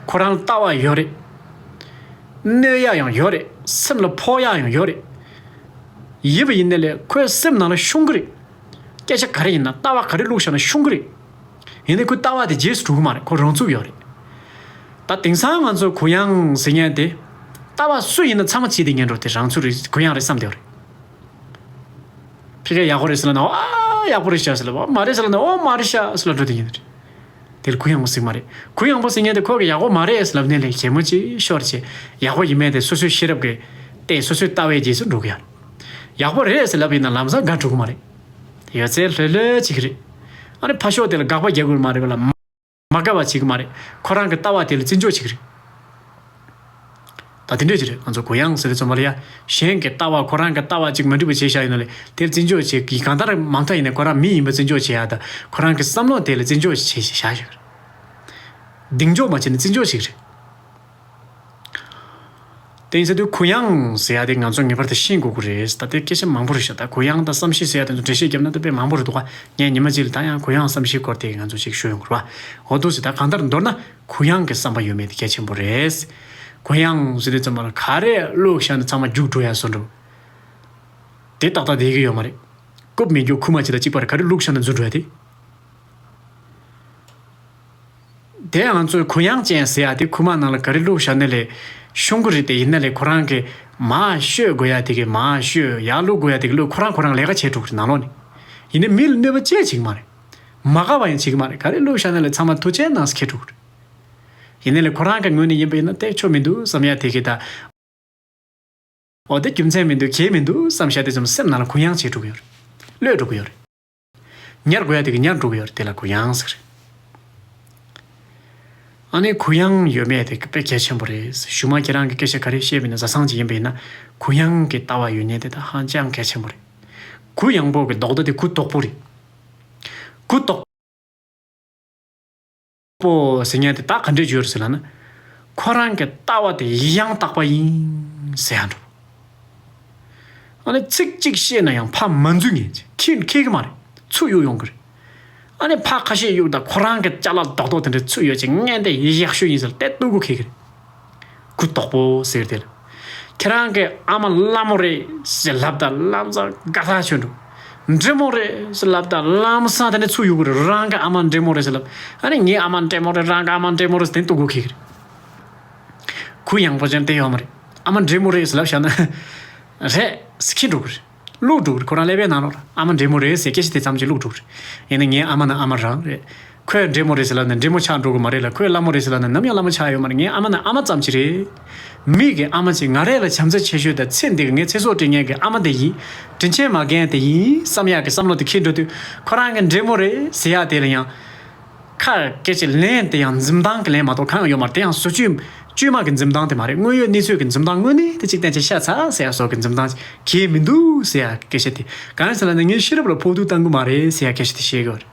ཁོ་རང་ལ་ལྟ་བ་ཡོད་རེད། གནོད་ཡག་ཡང་ཡོད་རེད། སེམས་ལ་ཕོག་ཡག་ཡང་ཡོད་རེད། ཡིན་པ་ཡིན་ནའི་ལས་ཁོའི་སེམས་ནང་ལ་ཤོང་གི་རེད། སྐད་ཆ་ག་རེ་ཡིན་ན་ལྟ་བ་ག་རེ་བླུགས་བཞག་ན་ཤོང་གི་རེད། ཡིན་ནའི་ཁོའི་ལྟ་བ་དེ་རྗེས་སུ་འགྲོ་གི་མ་རེད། ཁོ་རང་ཚུགས་ཡོད་རེད། ད་དེང་སང་ང་ཚོ་གུ་ཡངས་ཟེར་མཁན་དེ། ལྟ་བ་སུ་ཡིན་ན་ཚང་མ་བྱེད་དེ་ཉན་འགྲོ་དེ་རང་ཚུགས་རེད། གུ་ཡངས་རེད་བསམ་བསྡད་ཡོད་རེད། ཕ་གིར་ཡག་པོ་རེད་ཟེར་ལབ་ན། ཨ། ཡག་པོ་རེད་ཤག་ཟེར་ལབ། ཨོ་མ་རེད་ཟེར་ལབ་ན། ཨོ་མ་རེད་ཤག་ཟེར་ལབ་འགྲོ་དེ་ཡིན། དེ་ལ་གུ་ཡངས་པོ་ཟེར་གི་མ་རེད། གུ་ཡངས་པོ་ཟེར་མཁན་དེ་ཁོ་གིས་ཡག་པོ་མ་རེད་ཟེར་ལབ་ནའི་ལས་གད་མོ་ཅིག་ཤོར་བྱས། ཡག་པོ་ཡིན་མིན་དེ་སོ་སོའི་ཤེས་རབ་ཀྱིས་བལྟས། སོ་སོའི་ལྟ་བའི་རྗེས་སུ་འགྲོ་གི་ཡོད་རེད། ཡག་པོ་རེད་ཟེར་ལབ་ཡིན་ན་ལམ་སང་དགའ་འགྲོ་གི་མ་རེད། ཡོད་ཚད་ལྷོད་ལྷོད་བྱེད་ཀྱི་རེད། ཨ་ནི་ཕར་ཕྱོགས་དེ་ལ་དགག་པ་རྒྱག་དགོས་མ་རེད་པ་ལ། མ་དགའ་བ་བྱེད་ཀྱི་མ་རེད། ཁོ་རང་གི་ལྟ་བ་དེ་ལ་བརྩི་འཇོག་བྱེད་ཀྱི་རེད། ད་དེ་འདྲས་ཅིག་རེད། ང་ཚོ་གུ་ཡངས་ཟེར་དུས་ཙམ་པ་ལ་ཡ། གཞན་གྱི་ལྟ་བ་ཁོ་རང་གི་ལྟ་བ་ཅིག་མ་འགྲིག་པ་བྱས་བཞག་ཡོད་ན་ལས་དེར་བརྩི་འཇོག་བྱེད་ཀྱི། གང་ལྟར་མ་མཐའ་ཡིན་ན་ཁོ་རང་མི་ཡིན་པ་བརྩི་འཇོག་བྱེད་ཡ་ད། ཁོ་རང་གི་བསམ་བློ་དེ་ལ་བརྩི་འཇོག་བྱེད་བཞག་ཞིག་རེད། གདེང་འཇོག་མ་བྱས་ན་བརྩི་འཇོག་ཞིག་རེད། དེ་ཡིན་ཟེར་དུས་གུ་ཡངས་ཟེར་ཡ་དེ་ང་ཚོ་ངེས་པར་དུ་ཤེས་དགོས་ཀྱི་རེད། ད་ལྟའི་སྐད་ཆ་མང་པོ་རེད་ཤག་ད་གུ་ཡངས་དང་བསམ་ཤེས་ཟེར་ཡ་དེ་ཚོ་འགྲེལ་བཤད་བརྒྱབ་ན་ད་དཔེ་མང་པོ་རེད་འདུག་ག་ངས་ཉི་མ་གཅིག་ལ་ད་ཡང་གུ་ཡངས་བསམ་ཤེས་སྐོར་དེ་ང་ཚོ་ཅིག་ཞུ་ཡོང་གི་རེད་བ། འོ་འདུག་ཟེར། ད་གང་ལྟར་མདོར་ན་གུ་ཡངས་ཀྱི་བསམ་པ་ཡོད་མེད་དེ་གལ་ཆེན་པོ་རེད། གུ་ཡངས་ཟེར་དུས་ཙམ་པ་ལ་ག་རེ་བླུགས་བཞག་ན་ཚང་མ་རྒྱུགས་འགྲོ་ཡ་བཟོ་འདྲ། དེ་ཏག་ཏག་བསྡད་ཀྱི་ཡོད་མ་རེད། རྐུབ་མེད་རྒྱུ་ཁུག་མ་གཅིག་དང་གཅིག་པར་ག་རེ་བླུགས་བཞག་ན་འཛུལ་འགྲོ་ཡ་དེ། དེ་ང་ཚོས་གུ་ཡངས་ཅན་ཟེར་ཡ་དེ་ཁུག་མ་ནང་ལ་ག་རེ་བླུགས་བཞག་ན་ལས་ཤོང་གི་རེད། དེ་ཡིན་ན་ལས་ཁོ་རང་གི་མར་བཤོས་དགོས་ཡ་དེ་གི་མར་བཤོས། ཡར་བླུགས་དགོས་ཡ་དེ་གི་བླུགས། ཁོ་རང་ཁོ་རང་ལས་ཀ་བྱེད་འགྲོ་གི་རེད་ནང་ལོགས་ནས། ཡིན་ནའི་མི་ལ་གནོད་པ་ཅི་བྱེད་ཀྱི་མ་རེད། མ་དགའ་བ་ཡང་བྱེད་ཀྱི་མ་རེད། ག་རེ་བླུགས་བཞག་ན་ལས་ཚང་མ་ཐུགས་རྗེ་གནང་ཟེར་འཁྱེར་འགྲོ་གི་རེད། ཡིན་ནའི་ལས་ཁོ་རང་གི་ངོས་ནས་ཡིན་པ་ཡིན་ན་དེ་ཆོ་མི་འདུག་བསམ་ཡ་དེ་གི་ད། འོ་དེ་རྒྱུ་མཚན་མི་འདུག་གལ་མི་འདུག་བསམ་བཞག་དེ་ཙམ་སེམས་ནང་ལ་གུ་ཡངས་བྱེད་འགྲོ་གི་ཡོད་རེད། གློད་འགྲོ་གི་ཡོད་རེད། ཉར་དགོས་ཡ་དེ་གི་ཉར་འགྲོ་གི་ཡོད་རེད། དེ་ལ་གུ་ཡངས་ཟེར། ཨ་ནི་གུ་ཡངས་ཡོད་མེད་དེ་དཔེ་གལ་ཆེན་པོ་རེད། གཞུག་མ་ཁྱེད་རང་གི་སྐད་ཆ་ག་རེ་བཤད་པ་ཡིན་ན་བཟའ་ཚང་ཅིག་ཡིན་པ་ཡིན་ན་གུ་ཡངས་ཀྱི་ལྟ་བ་ཡོད་མཁན་དེ་ད་ཧ་ཅང་གལ་ཆེན་པོ་རེད། གུ་ཡངས་པོ་གི་ལྡོག་ཟླ་དེ་གུ་དོག་པོ་རེད། གུ་དོག་པོ་ཟེར་མཁན་དེ་ད་ག་འདྲས་ཡོད་རེད་ཟེར་ལབ་ན། ཁོ་རང་གི་ལྟ་བ་དེ་ཡང་དག་པ་ཡིན་ཟེར་ཡ་འགྲོ། ཨ་ནི་ཚིག་གཅིག་བཤད་ན་ཡང་ཕར་མ་འཛུལ་མཁན་ཅིག་ཁྱེད་ཁེག་གི་མ་རེད། ཚུར་གཡུག་ཡོང་གི་རེད། ཨ་ནི་ཕར་ཁ་ཤས་གཡུག་དང་ཁོ་རང་གི་ཅ་ལག་རྡོག་རྡོག་དེ་འདྲ་ཚུར་ཡོད་ཅིག་ངན་དེ་ཡག་ཤོས་ཡིན་ཟེར་ལྟ་ལྟོ་གུ་ཁེག་གི་རེད། གུ་དོག་པོ་ཟེར་དེ་ལ། ཁྱེད་རང་གི་ཨ་མ་ལ་མོ་རེད་ཟེར་ལབ་དང་ལམ་སང་དགའ་ཐག་ཆོད་འགྲོ། འདྲེ་མོ་རེད་ཟེར་ལབ་དང་ལམ་སང་དེ་ནས་ཚུར་གཡུག་གི་རེད། རང་གི་ཨ་མ་འདྲེ་མོ་རེད་ཟེར་ལབ། ཨ་ནི་ངའི་ཨ་མ་འདྲེ་མོ་རེད། རང་གི་ཨ་མ་འདྲེ་མོ་རེད་ཟེར་དེ་ལྟོ་གུ་ཁེག་གི་རེད། གུ་ཡངས་པོ་ཅན་དེ་ཡོད་མ་རེད། ཨ་མ་འདྲེ་མོ་རེད་ཟེར་ལབ་བཞག་ན། རེད་ཟེར་ཁེག་འགྲོ་གི་རེད། བླུགས་འགྲོ་གི་རེད། ཁོ་རང་ཀླད་པའི་ནང་ལོགས་ལ་ཨ་མ་འདྲེ་མོ་རེད་ཟེར་སྐད་ཆ་དེ་ཙམ་གྱིས་བླུགས་འགྲོ་གི་རེད། ཡིན་ན་ངའི་ཨ་མ་ནི་ཨ་མ་རང་རེད། ཁོས་འདྲེ་མོ་རེད་ཟེར་ལབ་ན་འདྲེ་མོ་ཆགས་འགྲོ་གི་མ་རེད་ལ། ཁོས་ལ་མོ་རེད་ཟེར་ལབ་ན་ནམ་ཡང་ལ་མོ་ཆགས་ཡོད་མ་རེད། ངའི་ཨ་མ་ནི་ཨ་མ་ཙམ་ཞིག་རེད། མི་གི་ཨ་མ་ཅིག་ང་རེ་ལ་བྱམས་བརྩེ་ཆེ་ཤོས་དང་ཚེ་འདི་གི་ངའི་ཚེ་སྲོག་སྒྲིག་མཁན་གྱི་ཨ་མ་དེ་ཡིན། དྲིན་ཆེན་མ་རྒན་དེ་ཡིན་བསམ་ཡག་གི་བསམ་བློ་དེ་འཁྱེར་འགྲོ་དུས་ཁོ་རང་གི་འདྲེ་མོ་རེད་ཟེར་ཡག་དེ་ལ་ཡང་། ཁ་སྐད་ཆ་ལན་དེ་ཡང་འཛུམ་མདངས་ཀྱི་ལན་མ་གཏོགས་གང་ཡང་ཡོད་མ་རེད། དེ་ཡང་བཟོ་བཅོས་བཅོས་མ་གི་འཛུམ་མདངས་དེ་མ་རེད། དངོས་ཡོད་གནས་ཚུལ་གྱི་འཛུམ་མདངས། དངོས་གནས་དེ་གཅིག་བསྟན་ཆ་ཤ་ཚ་ཟེར་ཡ་བཟོ་གི་འཛུམ་མདངས་གལ་མི་འདུག་ཟེར་ཡ་སྐད་ཆ་དེ་གང་ཡིན་ཟེར་ལབ་ན་ངས་ཤེས་རབ་ལ་ཕོག་ཐུག་བཏང་གི་མ་རེད་ཟེར་ཡ་སྐད་ཆ་དེ་བཤད་གི་ཡོད་རེད།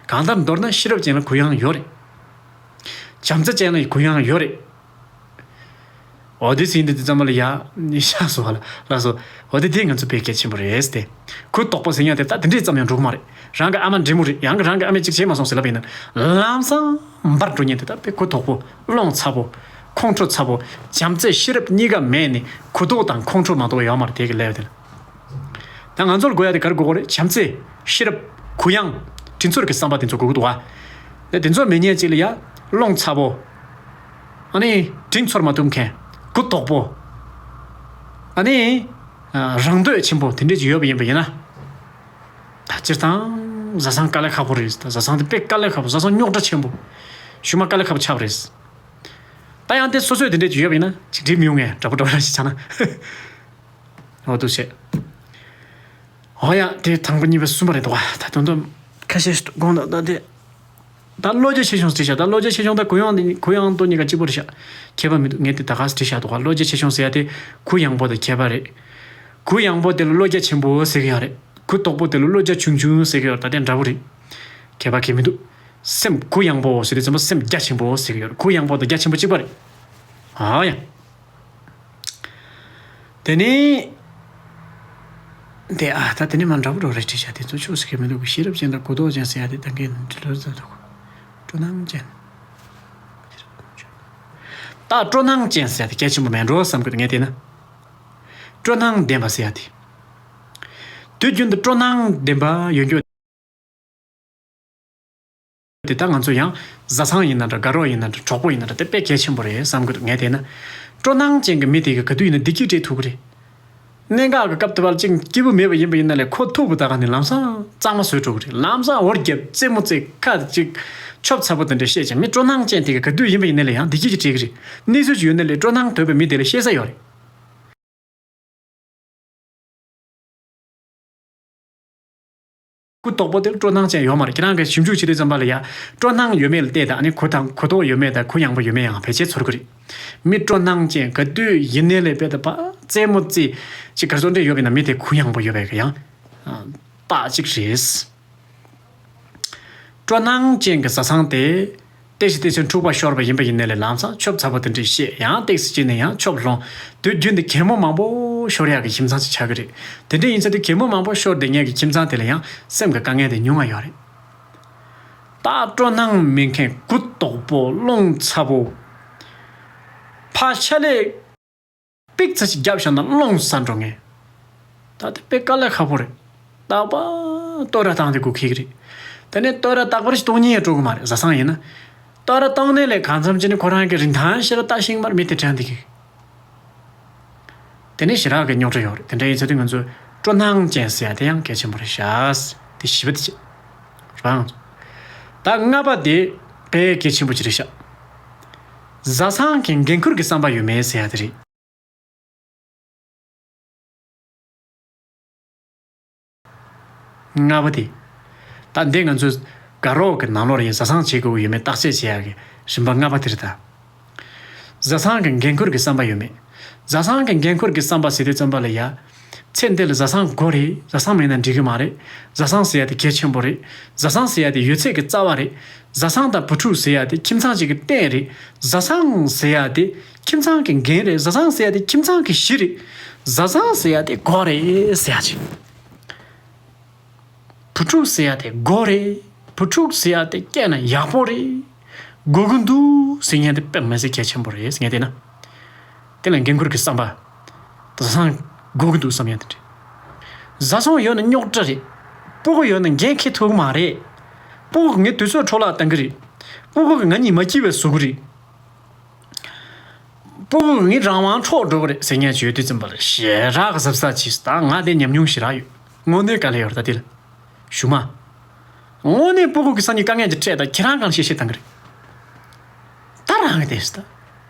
གང་ལྟར་མདོར་ན་ཤེས་རབ་ཅན་ལ་གུ་ཡངས་ཡོད་རེད། བྱམས་བརྩེ་ཅན་ལ་གུ་ཡངས་ཡོད་རེད། འོ་དེ་ཟིན་དུས་དེ་ཙམ་ལ་ཡ་ནི་ཤ་སོ་བ་ལ་ལ་སོ། འོ་དེ་དེ་ང་ཚོ་དཔེ་གལ་ཆེན་པོ་རེད་དེ། གུ་དོག་པོ་ཟེར་ཡ་དེ་ད་དེ་འདྲས་ཙམ་ཡང་འགྲོ་གི་མ་རེད། རང་གི་ཨ་མ་འདྲེ་མོ་རེད། ཡང་གི་རང་གི་ཨ་མས་ཅིག་བྱས་མ་སོང་ཟེར་ལབ་པ་ཡིན་ན། ལམ་སང་འབར་འགྲོ་མཁན་དེ་ད་དཔེ་གུ་དོག་པོ། རླུང་ཚ་པོ། ཁོང་ཁྲོ་ཚ་པོ། བྱམས་བརྩེ་ཤེས་རབ་གཉིས་ཀ་མེད་ནས་གུ་དོག་དང་ཁོང་ཁྲོ་མ་གཏོགས་ཡོད་མ་རེད། དེ་གི་ལས་དེ་ལ། ད་ང་ཚོར་དགོས་ཡ་དེ་ག་རེ་དགོས་གོ་རེད། བྱམས་བརྩེ། ཤེས་རབ། གུ་ཡངས། དྲིན་ཚོར་གྱི་བསམ་པ་དེ་ཚོ་དགོས་ཀྱི་འདུག་བ། ད་དེ་ཚོ་མེད་མཁན་ཅིག་ལ་ཡ། རླུང་ཚ་པོ། ཨ་ནི་དྲིན་ཚོར་མ་ཐུབ་མཁན། གུ་དོག་པོ། ཨ་ནི་རང་འདོད་ཆེན་པོ་དེ་འདྲས་ཅིག་ཡོད་པ་ཡིན་པ་ཡིན་ན། ད་སྤྱིར་བཏང་བཟའ་ཚང་དཀའ་ལས་ཁག་པོ་རེད། ད་བཟའ་ཚང་དེ་དཔེ་དཀའ་ལས་ཁག་པོ། བཟའ་ཚང་རྙོག་དྲ་ཆེན་པོ། གཞུག་མ་དཀའ་ལས་ཁག་པོ་ཆགས་པ་རེད། ད་ཡང་དེ་སོ་སོས་དེ་འདྲས་ཅིག་ཡོད་པ་ཡིན་ན་ཅིག་འགྲིག་མི་ཡོང་ངས། འདྲ་པོ་འདྲ་པོ་ཞིག་ཆགས་ན། འོ་འདུག་བྱས། འོ་ཡ། དེ་དང་པོ་གཉིས་པ་གསུམ་པ་རེད་འདུག་བ། ད་དོན་དུ་ཁ་ཤས་ཤིག་དགོངས་དག་ད་དེ། ད་བློ་རྒྱ་ཆེ་ཆུང་ཟེར་བྱ། ད་བློ་རྒྱ་ཆེ་ཆུང་ད་གུ་ཡངས་དེ་གུ་ཡངས་དོ་གཉིས་ཀ་གཅིག་པོ་རེད་བྱ། ཁྱད་པར་མི་འདུག་ངས་དེ་ད་ག་བྲིས་བཞག་འདུག་ག་བློ་རྒྱ་ཆེ་ཆུང་ཟེར་ཡ་དེ་གུ་ཡངས་པོ་དང་ཁྱད་པར་རེད། གུ་ཡངས་པོ་དེ་ལ་བློ་རྒྱ་ཆེན་པོ་ཟེར་གི་ཡོད་རེད། གུ་དོག་པོ་དེ་ལ་བློ་རྒྱ་ཆུང་ཆུང་ཟེར་གི་ཡོད་རེད། ད་དེ་འདྲ་པོ་རེད། ཁྱད་པར་གང་ཡང་མི་འདུག་སེམས་གུ་ཡངས་པོ་ཟེར་དུས་ཙམ་པ་སེམས་རྒྱ་ཆེན་པོ་ཟེར་གི་ཡོད་རེད། གུ་ཡངས་པོ་དང་རྒྱ་ཆེན་པོ་གཅིག་པ་རེད། ཨ་ཡ། དེ་ནི། དེ་ཨ་ད་དེ་ནི་མ་འདྲ་པོ་འགྲོ་རེད་བྲིས་བྱ། དེ་ཚོ་ཕྱོགས་སུ་ཁེལ་མི་འདུག་ཤེས་རབ་ཅན་དང་གུ་དོག་ཅན་ཟེར་ཡ་དེ་ད་གིན་འབྲི་ལོར་ཙམ་འདུག་སྤྲོ་སྣང་ཅན། ད་སྤྲོ་སྣང་ཅན་ཟེར་ཡ་དེ་གལ་ཆེན་པོ་མེད་འགྲོ་བསམ་གི་འདུག་ངས་བལྟས་ན། སྤྲོ་སྣང་ལྡན་པ་ཟེར་ཡ་དེ། དུས་རྒྱུན་དུ་སྤྲོ་སྣང་ལྡན་པ་ཡོད་རྒྱུ། དེ་ལྟར་ང་ཚོ་ཡང་བཟའ་ཚང་ཡིན་ན་འདྲ། དགའ་རོགས་ཡིན་ན་འདྲ། གྲོགས་པོ་ཡིན་ན་འདྲ། དེ་དཔེ་གལ་ཆེན་པོ་རེད་བསམ་གི་འདུག་ངས་བལྟས་ན། སྤྲོ་སྣང་ཅན་གྱི་མི་དེ་གི་ག་དུས་ཡིན་ན་བདེ་སྐྱིད་སྤྲད་ཐུབ་ཀྱི་རེད། གནད་འགག་གི་སྐབས་དེ་བར་ཅིག་སྐྱིད་པོ་མེད་པ་ཡིན་པ་ཡིན་ན་ལས་ཁོ་ཐུག་པ་ད་ག་ནས་ལམ་སང་གཙང་མ་བཟོས་འགྲོ་གི་རེད། ལམ་སང་འུར་རྒྱབ། རྩེད་མོ་རྩེ། ཁ་ཅིག་ཆོབ་ཚ་པོ་དེ་འདྲ་བཤད་ཅིང་། མི་སྤྲོ་སྣང་ཅན་དེ་གི་ག་དུས་ཡིན་པ་ཡིན་ན་ལས་ཡང་བདེ་སྐྱིད་ཅིག་སྤྲད་ཀྱི་རེད། གནས་ཚུལ་ཅིག་ཡོད་ན་ལས་སྤྲོ་སྣང་དོད་པའི་མི་དེ་ལ་བཤད་ས་ཡོད་རེད། གུ་དོག་པོ་དེར་སྤྲོ་སྣང་ཅན་ཡོད་མ་རེད། ཁྱེད་རང་གིས་ཞིབ་འཇུག་བྱེད་དུས་ཙམ་པ་ལ་ཡ། སྤྲོ་སྣང་ཡོད་མེད་ལ་བལྟས་ད་ནི་གུ་དང་གུ་དོག་ཡོད་མེད་དང་གུ་ཡངས་པོ་ཡོད་མེད་ཡང་ཕལ་ཆེར་ཚོར་གི་རེད། མི་སྤྲོ་སྣང་ཅན་ག་དུས་ཡིན་ནའི་ལས་དཔེ་ད་པ་རྩེད་མོ་རྩེ་ཅིག་གར་སོང་འདྲ་ཡོད་པས་ན་མི་དེ་གུ་ཡངས་པོ་ཡོད་པའི་གི་ཡང་རྟགས་གཅིག་རེད། སྤྲོ་སྣང་ཅན་གྱི་བཟའ་ཚང་དེ། ཏོག་ཙམ་ཏོག་ཙམ་འཁྲུག་པ་ཤོར་བ་ཡིན་པ་ཡིན་ནའི་ལས་ལམ་སང་ཆོབ་ཚ་པོ་དེ་འདྲ་བཤད། ཡང་ཏོག་ཙམ་ཅིག་ནས་ཡང་ཆོབ་ལོང་། དུས་རྒྱུན་དུ་གད་མོ་མང་པོ་ཤོར་ཡག་གི་ཁྱིམ་ཚང་ཅིག་ཆགས་ཀྱི་རེད། དེ་འདྲ་ཡིན་ཚེ་དུས་གད་མོ་མང་པོ་ཤོར་བསྡད་མཁན་གྱི་ཁྱིམ་ཚང་དེ་ལ་ཡང་སེམས་ཀྱི་དཀའ་ངལ་དེ་ཉུང་བ་ཡོད་རེད། ད་སྤྲོ་སྣང་མེད་མཁན་གུ་དོག་པོ་རླུང་ཚ་པོ། ཕ་ཤ་ལས། པིག་ཙ་ཞིག་བརྒྱབ་བཞག་ན་རླུང་ཟ་འགྲོ་ངེས། ད་དེ་དཔེ་དཀའ་ལས་ཁག་པོ་རེད། རྟག་པར་བསྟོད་ར་བཏང་སྟེ་སྒུག་ཁེལ་གི་རེད། དེ་ནས་བསྟོད་ར་རྟག་པར་ཞིག་གཏོང་ཉེན་ཡང་སྤྲོ་གི་མ་རེད། བཟའ་ཚང་ཡིན་ན། བསྟོད་ར་བཏང་ནས་ལས་གང་འཚམ་ཅིག་ནི་ཁོ་རང་གི་རིན་ཐང་ཤེས་ར་ལྟ་ཤེས་མར་མི་དེ་དྲན་བསྡད་ཀྱི། དེ་ནས་ཞེ་དྲག་གི་རྙོག་དྲ་ཡོད་རེད། དེ་འདྲ་ཡིན་ཚེ་དུས་ང་ཚོས་སྤྲོ་སྣང་ཅན་ཟེར་ཡ་དེ་ཡང་གལ་ཆེན་པོ་རེད་ཤག་དེ་བཞི་པ་དེ་བྱས། རེད་པ། ང་ཚོ་ད་ལྔ་པ་དེ་དཔེ་གལ་ཆེན་པོ་ཅིག་རེད་ཤག་བཟའ་ཚང་གི་འགན་ཁུར་གྱི་བསམ་པ་ཡོད་མེད་ཟེར་ཡ་དེ་རེད། ལྔ་པ་དེ། ད་འདི་ང་ཚོས་དགའ་རོགས་ཀྱི་ནང་ལོགས་ལ་ཡིན་བཟའ་ཚང་བྱེད་དགོས་ཀྱི་ཡོད་མེད་བརྟག་དཔྱད་བྱེད་ཡག་གི་རིམ་པ་ལྔ་པ་དེ་རེད་ད། བཟའ་ཚང་གི་འགན་ཁུར་གྱི་བསམ་པ་ཡོད་མེད། བཟའ་ཚང་གི་འགན་ཁུར་གྱི་བསམ་པ་ཟེར་དུས་ཙམ་པ་ལ་ཡ། ཚེ་འདི་ལ་བཟའ་ཚང་དགོས་རེད། བཟའ་ཚང་མེད་ན་འགྲིག་གི་མ་རེད། བཟའ་ཚང་ཟེར་ཡ་དེ་གལ་ཆེན་པོ་རེད། བཟའ་ཚང་ཟེར་ཡ་དེ་ཡོད་ཚད་ཀྱི་རྩ་བ་རེད། བཟའ་ཚང་དང་བུ་ཕྲུག་ཟེར་ཡ་དེ་ཁྱིམ་ཚང་གཅིག་གི་རྟེན་རེད། བཟའ་ཚང་ཟེར་ཡ་དེ་ཁྱིམ་ཚང་གི་འགན་རེད། བཟའ་ཚང་ཟེར་ཡ་དེ་ཁྱིམ་ཚང་གི་གཞི་རེད། བཟའ་ཚང་ཟེར་ཡ་དེ་དགོས་རེད་ཟེར་ཡ་ཅིག་བུ་ཕྲུག་ཟེར་ཡ་དེ་དགོས་རེད། བུ་ཕྲུག་ཟེར་ཡ་དེ་སྐྱེས་ན་ཡག་པོ་རེད། དགོས་ཀྱི་འདུག་ཟེར་མཁན་དེ་དཔེ་མི་སྲིད་གལ་ཆེན་པོ་རེད་ཟེར་མཁན་དེ་ན། དེ་ལ་འགན་ཁུར་གྱི་བསམ་པ། བཟའ་ཚང་དགོས་ཀྱི་འདུག་བསམ་ཡ་དེ་འདྲ། བཟའ་ཚང་ཡོད་ན་རྙོག་དྲ་རེད། སྤུ་གུ་ཡོད་ན་འགན་འཁྱེར་ཐུབ་ཀྱི་མ་རེད། སྤུ་གུ་ངས་དུས་ཚོད་འཕྲོ་བརླག་བཏང་གི་རེད། སྤུ་གུ་གིས་ང་གཉིས་མ་སྐྱིད་པ་བཟོ་གི་རེད། སྤུ་གུ་གིས་ངའི་རང་དབང་འཕྲོག་འགྲོ་གི་རེད་ཟེར་མཁན་ཅིག་ཡོད་དུས་ཙམ་པ་ལ་ཞེ་དྲག་གི་གཟབ་གཟབ་བྱས། ད་ང་དེ་ཉམས་མྱོང་ཞེ་དྲག་ཡོད། དངོས་གནས་དཀའ་ལས་ཡོད་རེད་ད་དེ་ལ། ཞུ་མ། དངོས་གནས་སྤུ་གུ་གི་སང་ཉིན་དཀའ་ངལ་ཅིག་འཕྲད་ད་ཁྱེད་རང་གང་བཤད་བཤད་བཏང་གི་རེད། ད་རང་གི་དེ་ཟེར་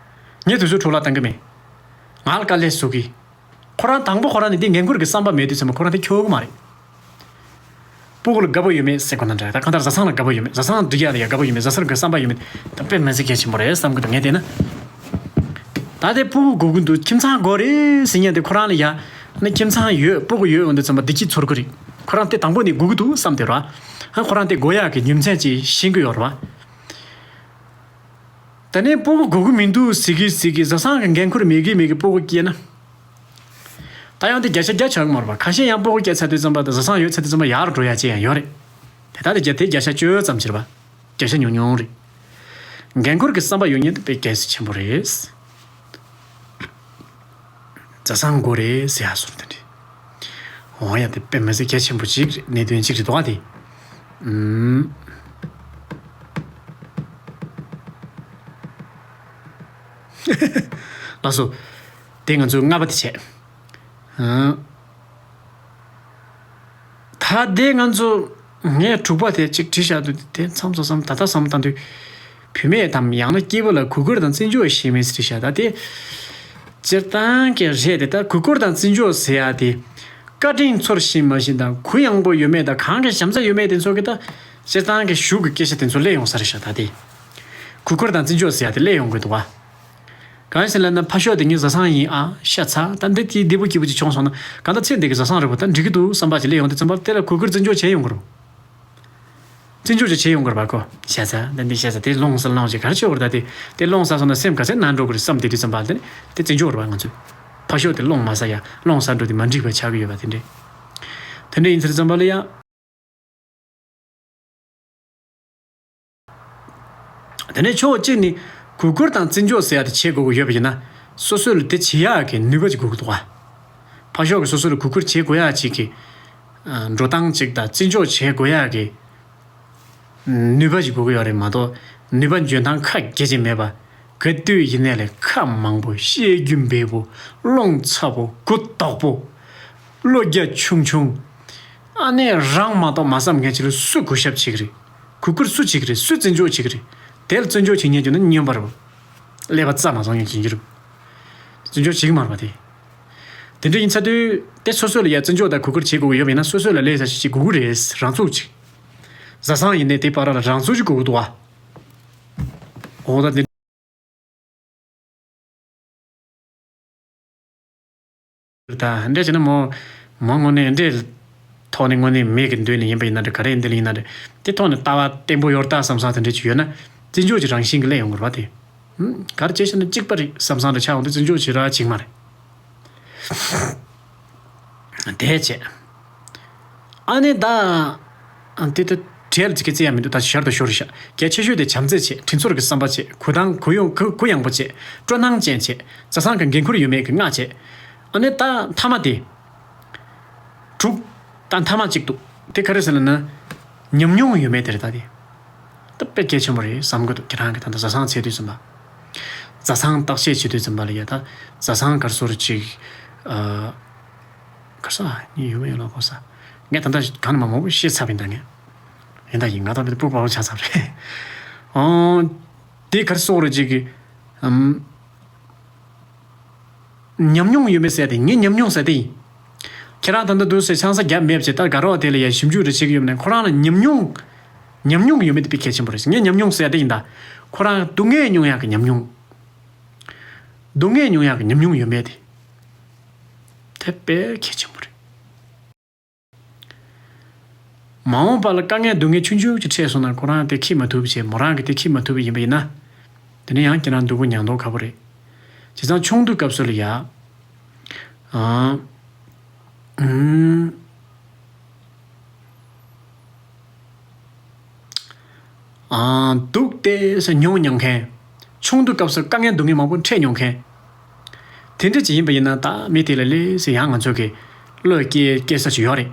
ད། ངས་དུས་ཚོད་འཕྲོ་བརླག་བཏང་གི་མེད། ང་ལ་དཀའ་ལས་བཟོ་གི། ཁོ་རང་དང་པོ་ཁོ་རང་ནས་འདི་འགན་ཁུར་གྱི་བསམ་པ་མེད་དུས་ཙམ་པ་ཁོ་རང་དེ་འཁྱོལ་གི་མ་རེད། སྤུ་གུ་ལ་དགའ་པོ་ཡོད་མེད་ཟེར་དགོས་ན་འདྲ། ད་གང་ལྟར་བཟའ་ཚང་ལ་དགའ་པོ་ཡོད་མེད། བཟའ་ཚང་འགྲིག་ཡ་ལ་ཡ་དགའ་པོ་ཡོད་མེད། བཟའ་ཚང་གི་བསམ་པ་ཡོད་མེད་ད་དཔེ་མི་སྲིད་གལ་ཆེན་པོ་རེད་བསམ་གི་འདུག་ངས་བལྟས་ན། ད་དེ་སྤུ་གུ་དགོས་ཀྱི་འདུག་ཁྱིམ་ཚང་དགོས་རེད་ཟེར་མཁན་དེ་ཁོ་རང་ལ་ཡ། ཨ་ནི་ཁྱིམ་ཚང་ཡོད། སྤུ་གུ་ཡོད་འོང་དུས་ཙམ་པ་བདེ་སྐྱིད་ཚོར་གི་རེད། ཁོ་རང་དེ་དང་པོ་ནས་དགོས་ཀྱི་འདུག་བསམ་དེ་རེད་བ། ཨ་ཁོ་རང་དེ་དགོས་ཡག་གི་རྒྱུ་མཚན་ཅིག་ཤེས་ཀྱི་ཡོད་རེད་བ། ད་ནི་སྤུ་གུ་དགོས་ཀྱི་མི་འདུག་ཟེར་གི་ཟེར་གི་བཟའ་ཚང་གི་འགན་ཁུར་མེད་གི་མེད་གི་སྤུ་གུ་སྐྱེས་ན། ད་ཡང་དེ་བརྒྱ་ཆ་བརྒྱ་ཆགས་ཀྱི་མ་རེད་པ། ཁ་ཤས་ཡང་སྤུ་གུ་སྐྱེས་ཚར་དུས་ཙམ་པ་དང་བཟའ་ཚང་ཡོད་ཚར་དུས་ཙམ་པ་ཡར་འགྲོ་ཡ་ཅིག་ཡང་ཡོད་རེད། དེ་ལྟར་དེ་བརྒྱ་དེ་བརྒྱ་ཆ་བཅུ་ཙམ་ཅིག་རེད་པ། བརྒྱ་ཆ་ཉུང་ཉུང་རེད། འགན་ཁུར་གྱི་བསམ་པ་ཡོད་མཁན་དེ་དཔེ་གལ་སྲིད་ཆེན་པོ་རེད། བཟའ་ཚང་དགོས་རེད་ཟེར་ཡ་སོར་དེ་འདྲ། འོ་ཡ། དེ་དཔེ་མི་སྲིད་གལ་ཆེན་པོ་ཅིག་རེད། གནད་དོན་ཅིག་རེད་འདུག་ག་དེ། ཨུམ། ལགས་སོ། དེ་ང་ཚོའི་ལྔ་པ་དེ་བྱས། ཨང་། ད་དེ་ང་ཚོ་ངས་དྲུག་པ་དེ་ཅིག་བྲིས་བཞག་འདུག་དེ་མཚམས་སུ་བསམ། ད་ལྟ་བསམ་བཏང་དུས། བུད་མེད་དམ་ཡང་ན་སྐྱེས་བུ་ལ་གུས་བཀུར་དང་བརྩི་འཇོག་ཞེས་མིང་ཟེར་བཞག་ད་དེ་སྤྱིར་བཏང་གི་རེད་དེ། ད་གུས་བཀུར་དང་བརྩི་འཇོག་ཟེར་ཡ་དེ་བཀའ་དྲིན་ཚོར་བཞིན་མ་བཞིན་དང་གུ་ཡངས་པོ་ཡོད་མེད་དང་གང་གི་ཞབས་འདེགས་ཡོད་མེད་དེ་ཚོ་གི་ད་སྤྱིར་བཏང་གི་གཞུག་གི་སྐད་ཆ་དེ་ཚོ་སླེབས་ཡོང་ས་རེད་ཤག་ད་དེ་གུས་བཀུར་དང་བརྩི་འཇོག་ཟེར་ཡ་དེ་སླེབས་ཡོང་གི་འདུག་བ། གང་ཡིན་ཟེར་ལབ་ན། ཕ་ཤོག་དེ་ངའི་བཟའ་ཚང་ཡིན་ཨ། ཤ་ཚ། ད་འདི་དེའི་བདེ་པོ་སྐྱིད་པོ་ཅིག་བྱུང་སོང་ན། གང་ལྟར་ཚེ་འདི་གི་བཟའ་ཚང་རེད་པ། ད་འགྲིག་གི་འདུག་བསམ་པ་ཅིག་སླེབས་ཡོང་དུས་ཙམ་པ་དེ་ལ་གུས་བཀུར་བརྩི་འཇོག་བྱས་ཡོང་གི་རེད། བརྩི་འཇོག་ཅིག་བྱས་ཡོང་གི་རེད་པ་ཁོ། ཤ་ཚ། ད་འདི་ཤ་ཚ། དེ་རླུང་ཟ་རླུང་ཅིག་ག་རེ་བྱེད་དགོས་རེད། ད་དེ་དེ་རླུང་ཟ་སོང་ན་སེམས་ག་ཚད་ན་འགྲོ་གི་རེད་བསམ། དེ་དུས་ཙམ་པ་དེ་ནི་དེ་བརྩི་འཇོག་རེད་པ། ང་ཚོས་ཕ་ཤོག་དེ་རླུང་མ་ཟ་ཡ། རླུང་ཟ་འགྲོ་དུས་མ་འགྲིག་པ་ཆགས་ཀྱི་ཡོད་པ་དེ་འདྲས། དེ་འདྲས་ཡིན་དུས་ཙམ་པ་ལ་ཡ། དེ་ནས་ཕྱོགས་གཅིག་ནས་གུས་བཀུར་དང་བརྩི་འཇོག་ཟེར་ཡ་དེ་བྱེད་དགོས་ཀྱི་ཡོད་པ་ཡིན་ན། སོ་སོ་ལ་དེ་བྱེད་ཡག་གི་ནུས་པ་ཅིག་དགོས་ཀྱི་འདུག་ག་ཕ་ཤོག་གིས་སོ་སོ་ལ་གུས་བཀུར་བྱེད་དགོས་ཡག་ཅིག་གི་འགྲོ་སྟངས་ཅིག་དང་བརྩི་འཇོག་བྱེད་དགོས་ཡག་གི་ནུས་པ་ཅིག་དགོས་ཀྱི་ཡོད་རེད་མ་གཏོགས། ནུས་པ་འཇོན་ཐང་ཁ་གྱེས་ཀྱི་མེད་པ། ག་དུས་ཡིན་ནའི་ལས་ཁ་མང་པོ། བཤད་རྒྱུན་འབེལ་པོ། རླུང་ཚ་པོ། གུ་དོག་པོ། བློ་རྒྱ་ཆུང་ཆུང་། ཨ་ནི་རང་མ་གཏོགས་མ་བསམ་མཁན་ཅིག་ལ་སུས་གུས་ཞབས་བྱེད་ཀྱི་རེད། གུས་བཀུར་སུ་བྱེད་ཀྱི་རེད། སུས་བརྩི་འཇོག་བྱེད་ཀྱི་རེད། དེ་ལ་བརྩི་འཇོག་བྱེད་མཁན་ཅིག་ན་སྨྱོན་པ་རེད་པ། ཀླད་པ་རྩ་མ་ཚང་མཁན་ཅིག་རེད། བརྩི་འཇོག་བྱེད་ཀྱི་མ་རེད་པ་དེ། དེ་འདྲ་ཡིན་ཚར་དུས་དེ་སོ་སོ་ལ་ཡ་བརྩི་འཇོག་དང་གུས་བཀུར་བྱེད་དགོས་ཀྱི་ཡོད་པ་ཡིན་ན། སོ་སོ་ལ་ལས་ས་ཞིག་བྱེད་དགོས་ཀྱི་རེད། རང་ཚུགས་ཅིག་བཟའ་ཚང་ཡིན་ནའི་དེ་བར་ལ་རང་ཚུགས་ཅིག་དགོས་ཀྱི་འདུག་བ། འོ་ད་དེ། ད་འདྲ་བྱས་ན་མོ། མོ་དངོས་གནས་འདྲའི་ཐོག་ནས་དངོས་གནས་མི་གི་མདུན་ནས་ཡིན་པ་ཡིན་ན་འདྲ། ག་རེ་འདི་ལ་ཡིན་ན་འདྲ། དེ་ཐོག་ནས་ལྟ་བ་བརྟན་པོ་ཡོད་ད་བསམ་བསམ་དེ་འདྲ་ཅིག་ཡོད་ན། བརྩི་འཇོག་ཅིག་རང་བཞིན་གྱིས་སླེབས་ཡོང་གི་རེད་པ་དེ། ཧུམ། ག་རེ་བྱས་ཤེ་ན་གཅིག་པ་རེད་བསམ་བསམ་འདྲ་ཆགས་ཡོང་དུས་བརྩི་འཇོག་ཅིག་རག་བྱེད་ཀྱི་མ་རེད། དེ་བྱས། ཨ་ནི་ད། ཨ། དེ་ད་བྲེལ་ཅིག་གི་བརྩི་ཡ་མི་འདུག་ད་ཞར་དུ་ཞོར་བཞག་གལ་ཆེ་ཤོས་དེ་བྱམས་བརྩེ་བྱེད། དྲིན་ཚོར་གྱི་བསམ་པ་བྱེད། གུ་དང་གུ་ཡངས། གུ་གུ་ཡངས་པོ་བྱེད། སྤྲོ་སྣང་ཅན་བྱེད། བཟའ་ཚང་གི་འགན་ཁུར་ཡོད་མེད་ཀྱི་ལྔ་བྱེད། ཨ་ནི་ད་མཐའ་མ་དེ། དྲུག་ད་མཐའ་མ་གཅིག་འདུག་དེ་ག་རེ་ཟེར་ལབ་ན། ཉམས་མྱོང་ཡོད་མེད་དེ་རེད། ད་དེ་ད་དཔེ་གལ་ཆེན་པོ་རེད་བསམ་གྱི་འདུག་ཁྱེད་རང་གིས་ད་ལྟ་བཟའ་ཚང་བྱེད་དུས་ཙམ་པ། བཟའ་ཚང་བརྟག་དཔྱད་བྱེད་དུས་ཙམ་པ་ལ་ཡ། ད་བཟའ་ཚང་ག་རེ་ཟེར་ཅིག་ཨ། ག་རེ་ཟེར། ངས་ཡོད་མེད་ཡོད་ལ་གོ་ས། ངས་ད་ལྟ་གང་ནས་མ་མང་པོ་བཤད་ཚར་བ་ཡིན་ད་ངས། ཡིན་ད་ཡིན། ང་ད་དཔེ་སྤུ་པ་པོ་ཆགས་ཚར་རེད། ཨོ། དེ་ག་རེ་ཟེར་རེད་ཅིག་གི་ཨམ། ཉམས་མྱོང་ཡོད་མེད་ཟེར་ཏེ། ངའི་ཉམས་མྱོང་ཟེར་ཏེ་ཡིན། ཁྱེད་རང་ད་ལྟ་འདུག་སེ་ཆང་ས་བརྒྱབ་མེད་པ་བྱས། ད་ག་རེ་བ་དེ་ལ་ཡ་ཞིབ་འཇུག་རེ་བྱེད་ཀྱི་ཡོད་མེད། ཁོ་རང་ལ་ཉམས་མྱོང་། ཉམས་མྱོང་ཡོད་མེད་དེ་དཔེ་གལ་ཆེན་པོ་རེད། ངའི་ཉམས་མྱོང་ཟེར་ཏེ་ཡིན་ད། ཁོ་རང་སྡུག་བསྔལ་མྱོང་ཡག་གི་ཉམས་མྱོང་། སྡུག་བསྔལ་མྱོང་ཡག་གི་ཉམས་མྱོང་ཡོད་མེད་དེ། དེ་དཔེ་གལ་ཆེན་པོ་རེད། མ་འོངས་པ་ལ་དཀའ་ངལ་སྡུག་བསྔལ་ཆུང་ཆུང་ཅིག་འཕྲད་སོང་ན་ཁོ་རང་དེ་འཁྱེར་མ་ཐུབ་བྱས། མོ་རང་གིས་དེ་འཁྱེར་མ་ཐུབ་པ་ཡིན་པ་ཡིན་ན། དེ་ནས་ཡང་ཁྱེད་རང་སྡུག་པོ་མྱངས་མདོག་ཁ་པོ་རེད། བྱས་ཙང་ཆུང་དུས་སྐབས་སུ་ལ་ཡ། ཨ། ཨུམ། ཨ། སྡུག་དེ་ས་མྱོང་མྱོང་མཁན། ཆུང་དུས་སྐབས་སུ་དཀའ་ངལ་སྡུག་བསྔལ་མང་པོ་འཕྲད་མྱོང་མཁན། དེ་འདྲ་ཅིག་ཡིན་པ་ཡིན་ན། ད་མི་དེ་ལ་ལས་སུ་ཡང་ང་ཚོ་གི་བློ་སྐྱེ་སྐྱེ་ས་ཅིག་ཡོད་རེད།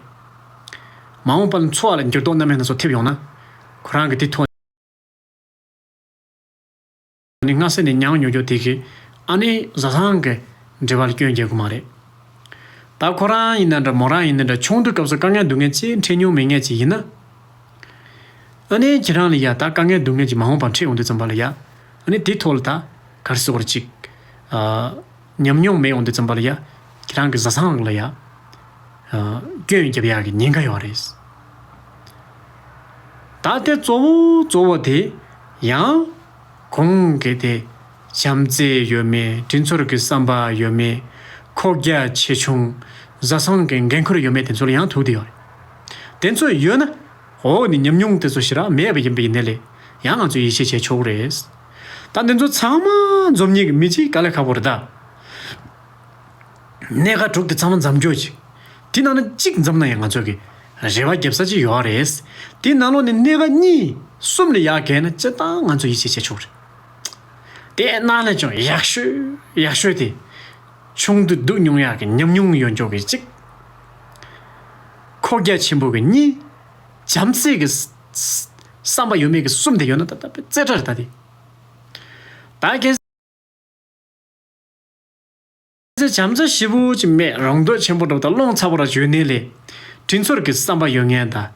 མ་འོངས་པ་ལ་འཚོ་བ་ལ་འགྱུར་ལྡོག་སྣ་མིན་སྣ་ཚོགས་ཐེབས་ཡོང་ན། ཁོ་རང་གི་དེ་ཐོག་ནས་སྔ་ས་ནས་མྱངས་མྱོང་རྒྱུ་དེ་གིས་ཨ་ནི་བཟའ་ཚང་གི་འབྲེལ་བ་ལ་སྐྱོན་རྒྱག་གི་མ་རེད། ད་ཁོ་རང་ཡིན་ན་འདྲ། མོ་རང་ཡིན་ན་འདྲ། ཆུང་དུས་སྐབས་སུ་དཀའ་ངལ་སྡུག་བསྔལ་ཅིག་འཕྲད་མྱོང་མེད་མཁན་ཅིག་ཡིན་ན། ཨ་ནི་ཁྱེད་རང་ལ་ཡ་ད་དཀའ་ངལ་སྡུག་བསྔལ་ཅིག་མ་འོངས་པར་འཕྲད་ཡོང་དུས་ཙམ་པ་ལ་ཡ། ཨ་ནི་དེའི་ཐོག་ལ་ད་ག་རེ་ཟེར་དགོས་རེད་ཅིག་ཨ། ཉམས་མྱོང་མེད་ཡོང་དུས་ཙམ་པ་ལ་ཡ། ཁྱེད་རང་གི་བཟའ་ཚང་ལ་ཡ། ཨ། སྐྱོན་རྒྱབ་ཡག་གི་ཉེན་ཁ་ཡོད་རེད། ད་དེ་གཙོ་བོ་གཙོ་བོ་དེ་ཡང་གོང་གི་དེ་བྱམས་བརྩེ་ཡོད་མེད། དྲིན་ཚོར་གྱི་བསམ་པ་ཡོད་མེད། ཁོག་རྒྱ་ཆེ་ཆུང་། བཟའ་ཚང་གི་འགན་ཁུར་ཡོད་མེད་དེ་ཚོ་ལ་ཡང་ཐུག་བསྡད་ཡོད་རེད། དེ་ཚོ་ཡོད་ན། འོག་ནས་ཉམས་མྱོང་དེ་ཚོ་ཞེ་དྲག་མེད་པ་ཡིན་པ་ཡིན་ནའི་ལས་ཡང་ང་ཚོས་ཡིད་ཆེས་བྱས་ཆོག་གི་རེད། ད་འདི་ཚོ་ཚང་མ་འཛོམས་ཉིན་གྱི་མི་གཅིག་དཀའ་ལས་ཁག་པོ་རེད་ད། སྣེ་ཁ་དྲུག་དེ་ཚང་མ་འཛོམས་རྒྱུ་ཅིག་དེ་ནང་ནས་གཅིག་འཛོམས་ན་ཡང་ང་ཚོ་གི་རེ་བ་རྒྱབ་ས་ཅིག་ཡོད་རེད། དེ་ནང་ལོགས་ནས་སྣེ་ཁ་གཉིས་གསུམ་ལས་ཡར་བརྒལ་ན་སྤྱིར་བཏང་ང་ཚོ་ཡིད་ཆེས་བྱས་ཆོག་གི་རེད། དེ་ནང་ནས་ཀྱང་ཡག་ཤོས་ཡག་ཤོས་དེ། ཆུང་དུས་སྡུག་མྱོང་ཡག་གི་ཉམས་མྱོང་ཡོད་འཇོག་གི་གཅིག་ཁོག་རྒྱ་ཆེན་པོ་གི་གཉིས། བྱམས་བརྩེ་གི་ས་ས་བསམ་པ་ཡོད་མེད་ཀྱི་གསུམ་དེ་ཡོད་ན་ད་ད་རྩེ་གྲ་རེད་ད་དེ། ད་གལ་སྲིད་བྱམས་བརྩེ་ཞེ་པོ་ཅིག་མེད། རང་འདོད་ཆེན་པོ་འདྲ་བོ་དང་རླུང་ཚ་པོ་ར་ཡོད་ནའི་ལས། དྲིན་ཚོར་གྱི་བསམ་པ་ཡོད་མཁན་དང་།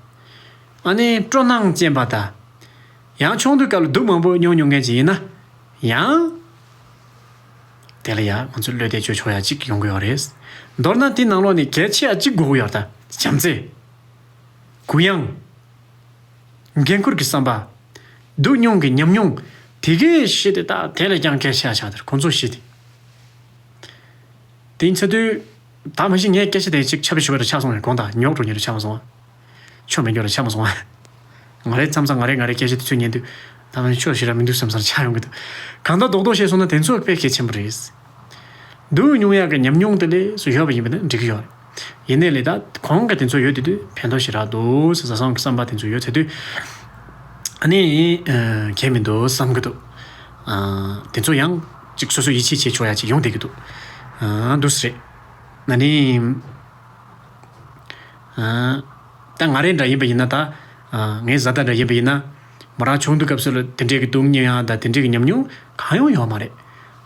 ཨ་ནི་སྤྲོ་སྣང་ཅན་པ་དང་། ཡང་ཆུང་དུས་སྐབས་ལ་སྡུག་མང་པོ་མྱོང་མྱོང་མཁན་ཅིག་ཡིན་ན། ཡང་། དེ་ལ་ཡང་ང་ཚོས་བློས་གཏད་བཅོལ་ཆོག་ཡ་གཅིག་ཡོང་གི་ཡོད་རེད། མདོར་ན་དེའི་ནང་ལོགས་ནས་གལ་ཆེ་ཡ་གཅིག་དགོས་ཀྱི་ཡོད་རེད་ད། བྱམས་བརྩེ། གུ་ཡངས། འགན་ཁུར་གྱི་བསམ་པ། སྡུག་མྱོང་གི་ཉམས་མྱོང་། དེ་གའི་གཞི་དེ་ད་དེ་ལས་ཀྱང་གལ་ཆེ་ཡ་ཆགས་དེར་ཁོང་ཚོ་གཞི་དེ། དེ་ཡིན་ཚེ་དུས། ད་མ་གཞི་ངས་སྐད་ཆ་དེ་གཅིག་ཆ་བི་ཞུ་བ་རེ་ཆགས་སོང་བས་དགོངས་དག་ཉོག་འགྲོ་ཉེ་རུ་ཆགས་མ་སོང་བ། ཆོ་མེད་རྒྱུ་རེ་ཆགས་མ་སོང་བ། ང་རའི་མཚམས་མཚམས་ང་རའི་ང་རའི་སྐད་ཆ་དེ་ཚོས་ཉན་དུས། ད་མ་གཞི་ཆོ་ཞེ་དྲག་མི་འདུག་བསམ་སར་ཆགས་ཡོང་གི་འདུག་གང་ལྟར་རྡོག་རྡོག་བཤད་སོང་ན་དེ་ཚོ་དཔེ་གལ་ཆེན་པོ་རེད། སྡུག་མྱོང་ཡག་གི་ཉམས་མྱོང་དེ་ལས་སུ་ཡོད་པ་ཡིན་པ་ན་འགྲིག་གི་ཡོད་རེད། ཡིན་ནའི་ལས་ད་གོང་གི་དེ་ཚོ་ཡོད་དེ་དུས་ཕན་ཐོགས་ཞེ་དྲག་འདུག་ཟེར་བཟའ་ཚང་གི་བསམ་པ་དེ་ཚོ་ཡོད་ཚེ་དུས། ཨ་ནི། ཨ། གལ་མི་འདུག་བསམ་གི་འདུག་ཨ། དེ་ཚོ་ཡང་ཅིག་སོ་སོ་ཡིད་ཆེས་བྱེད་ཆོག་ཡ་ཅིག་ཡོང་བསྡད་ཀྱི་འདུག་ཨ། འདུག་སེ་རེད། ཨ་ནི། ཨ། ད་ང་རེ་འདྲ་ཡིན་པ་ཡིན་ན་ད། ཨ། ངའི་བཟའ་ཟླ་འདྲ་ཡིན་པ་ཡིན་ན། མོ་རང་ཆུང་དུས་སྐབས་སུ་ལ་དེ་འདྲའི་གི་སྡུག་བསྔལ་ཡང་དང་དེ་འདྲའི་གི་ཉམས་མྱོང་གང་ཡང་ཡོད་མ་རེད།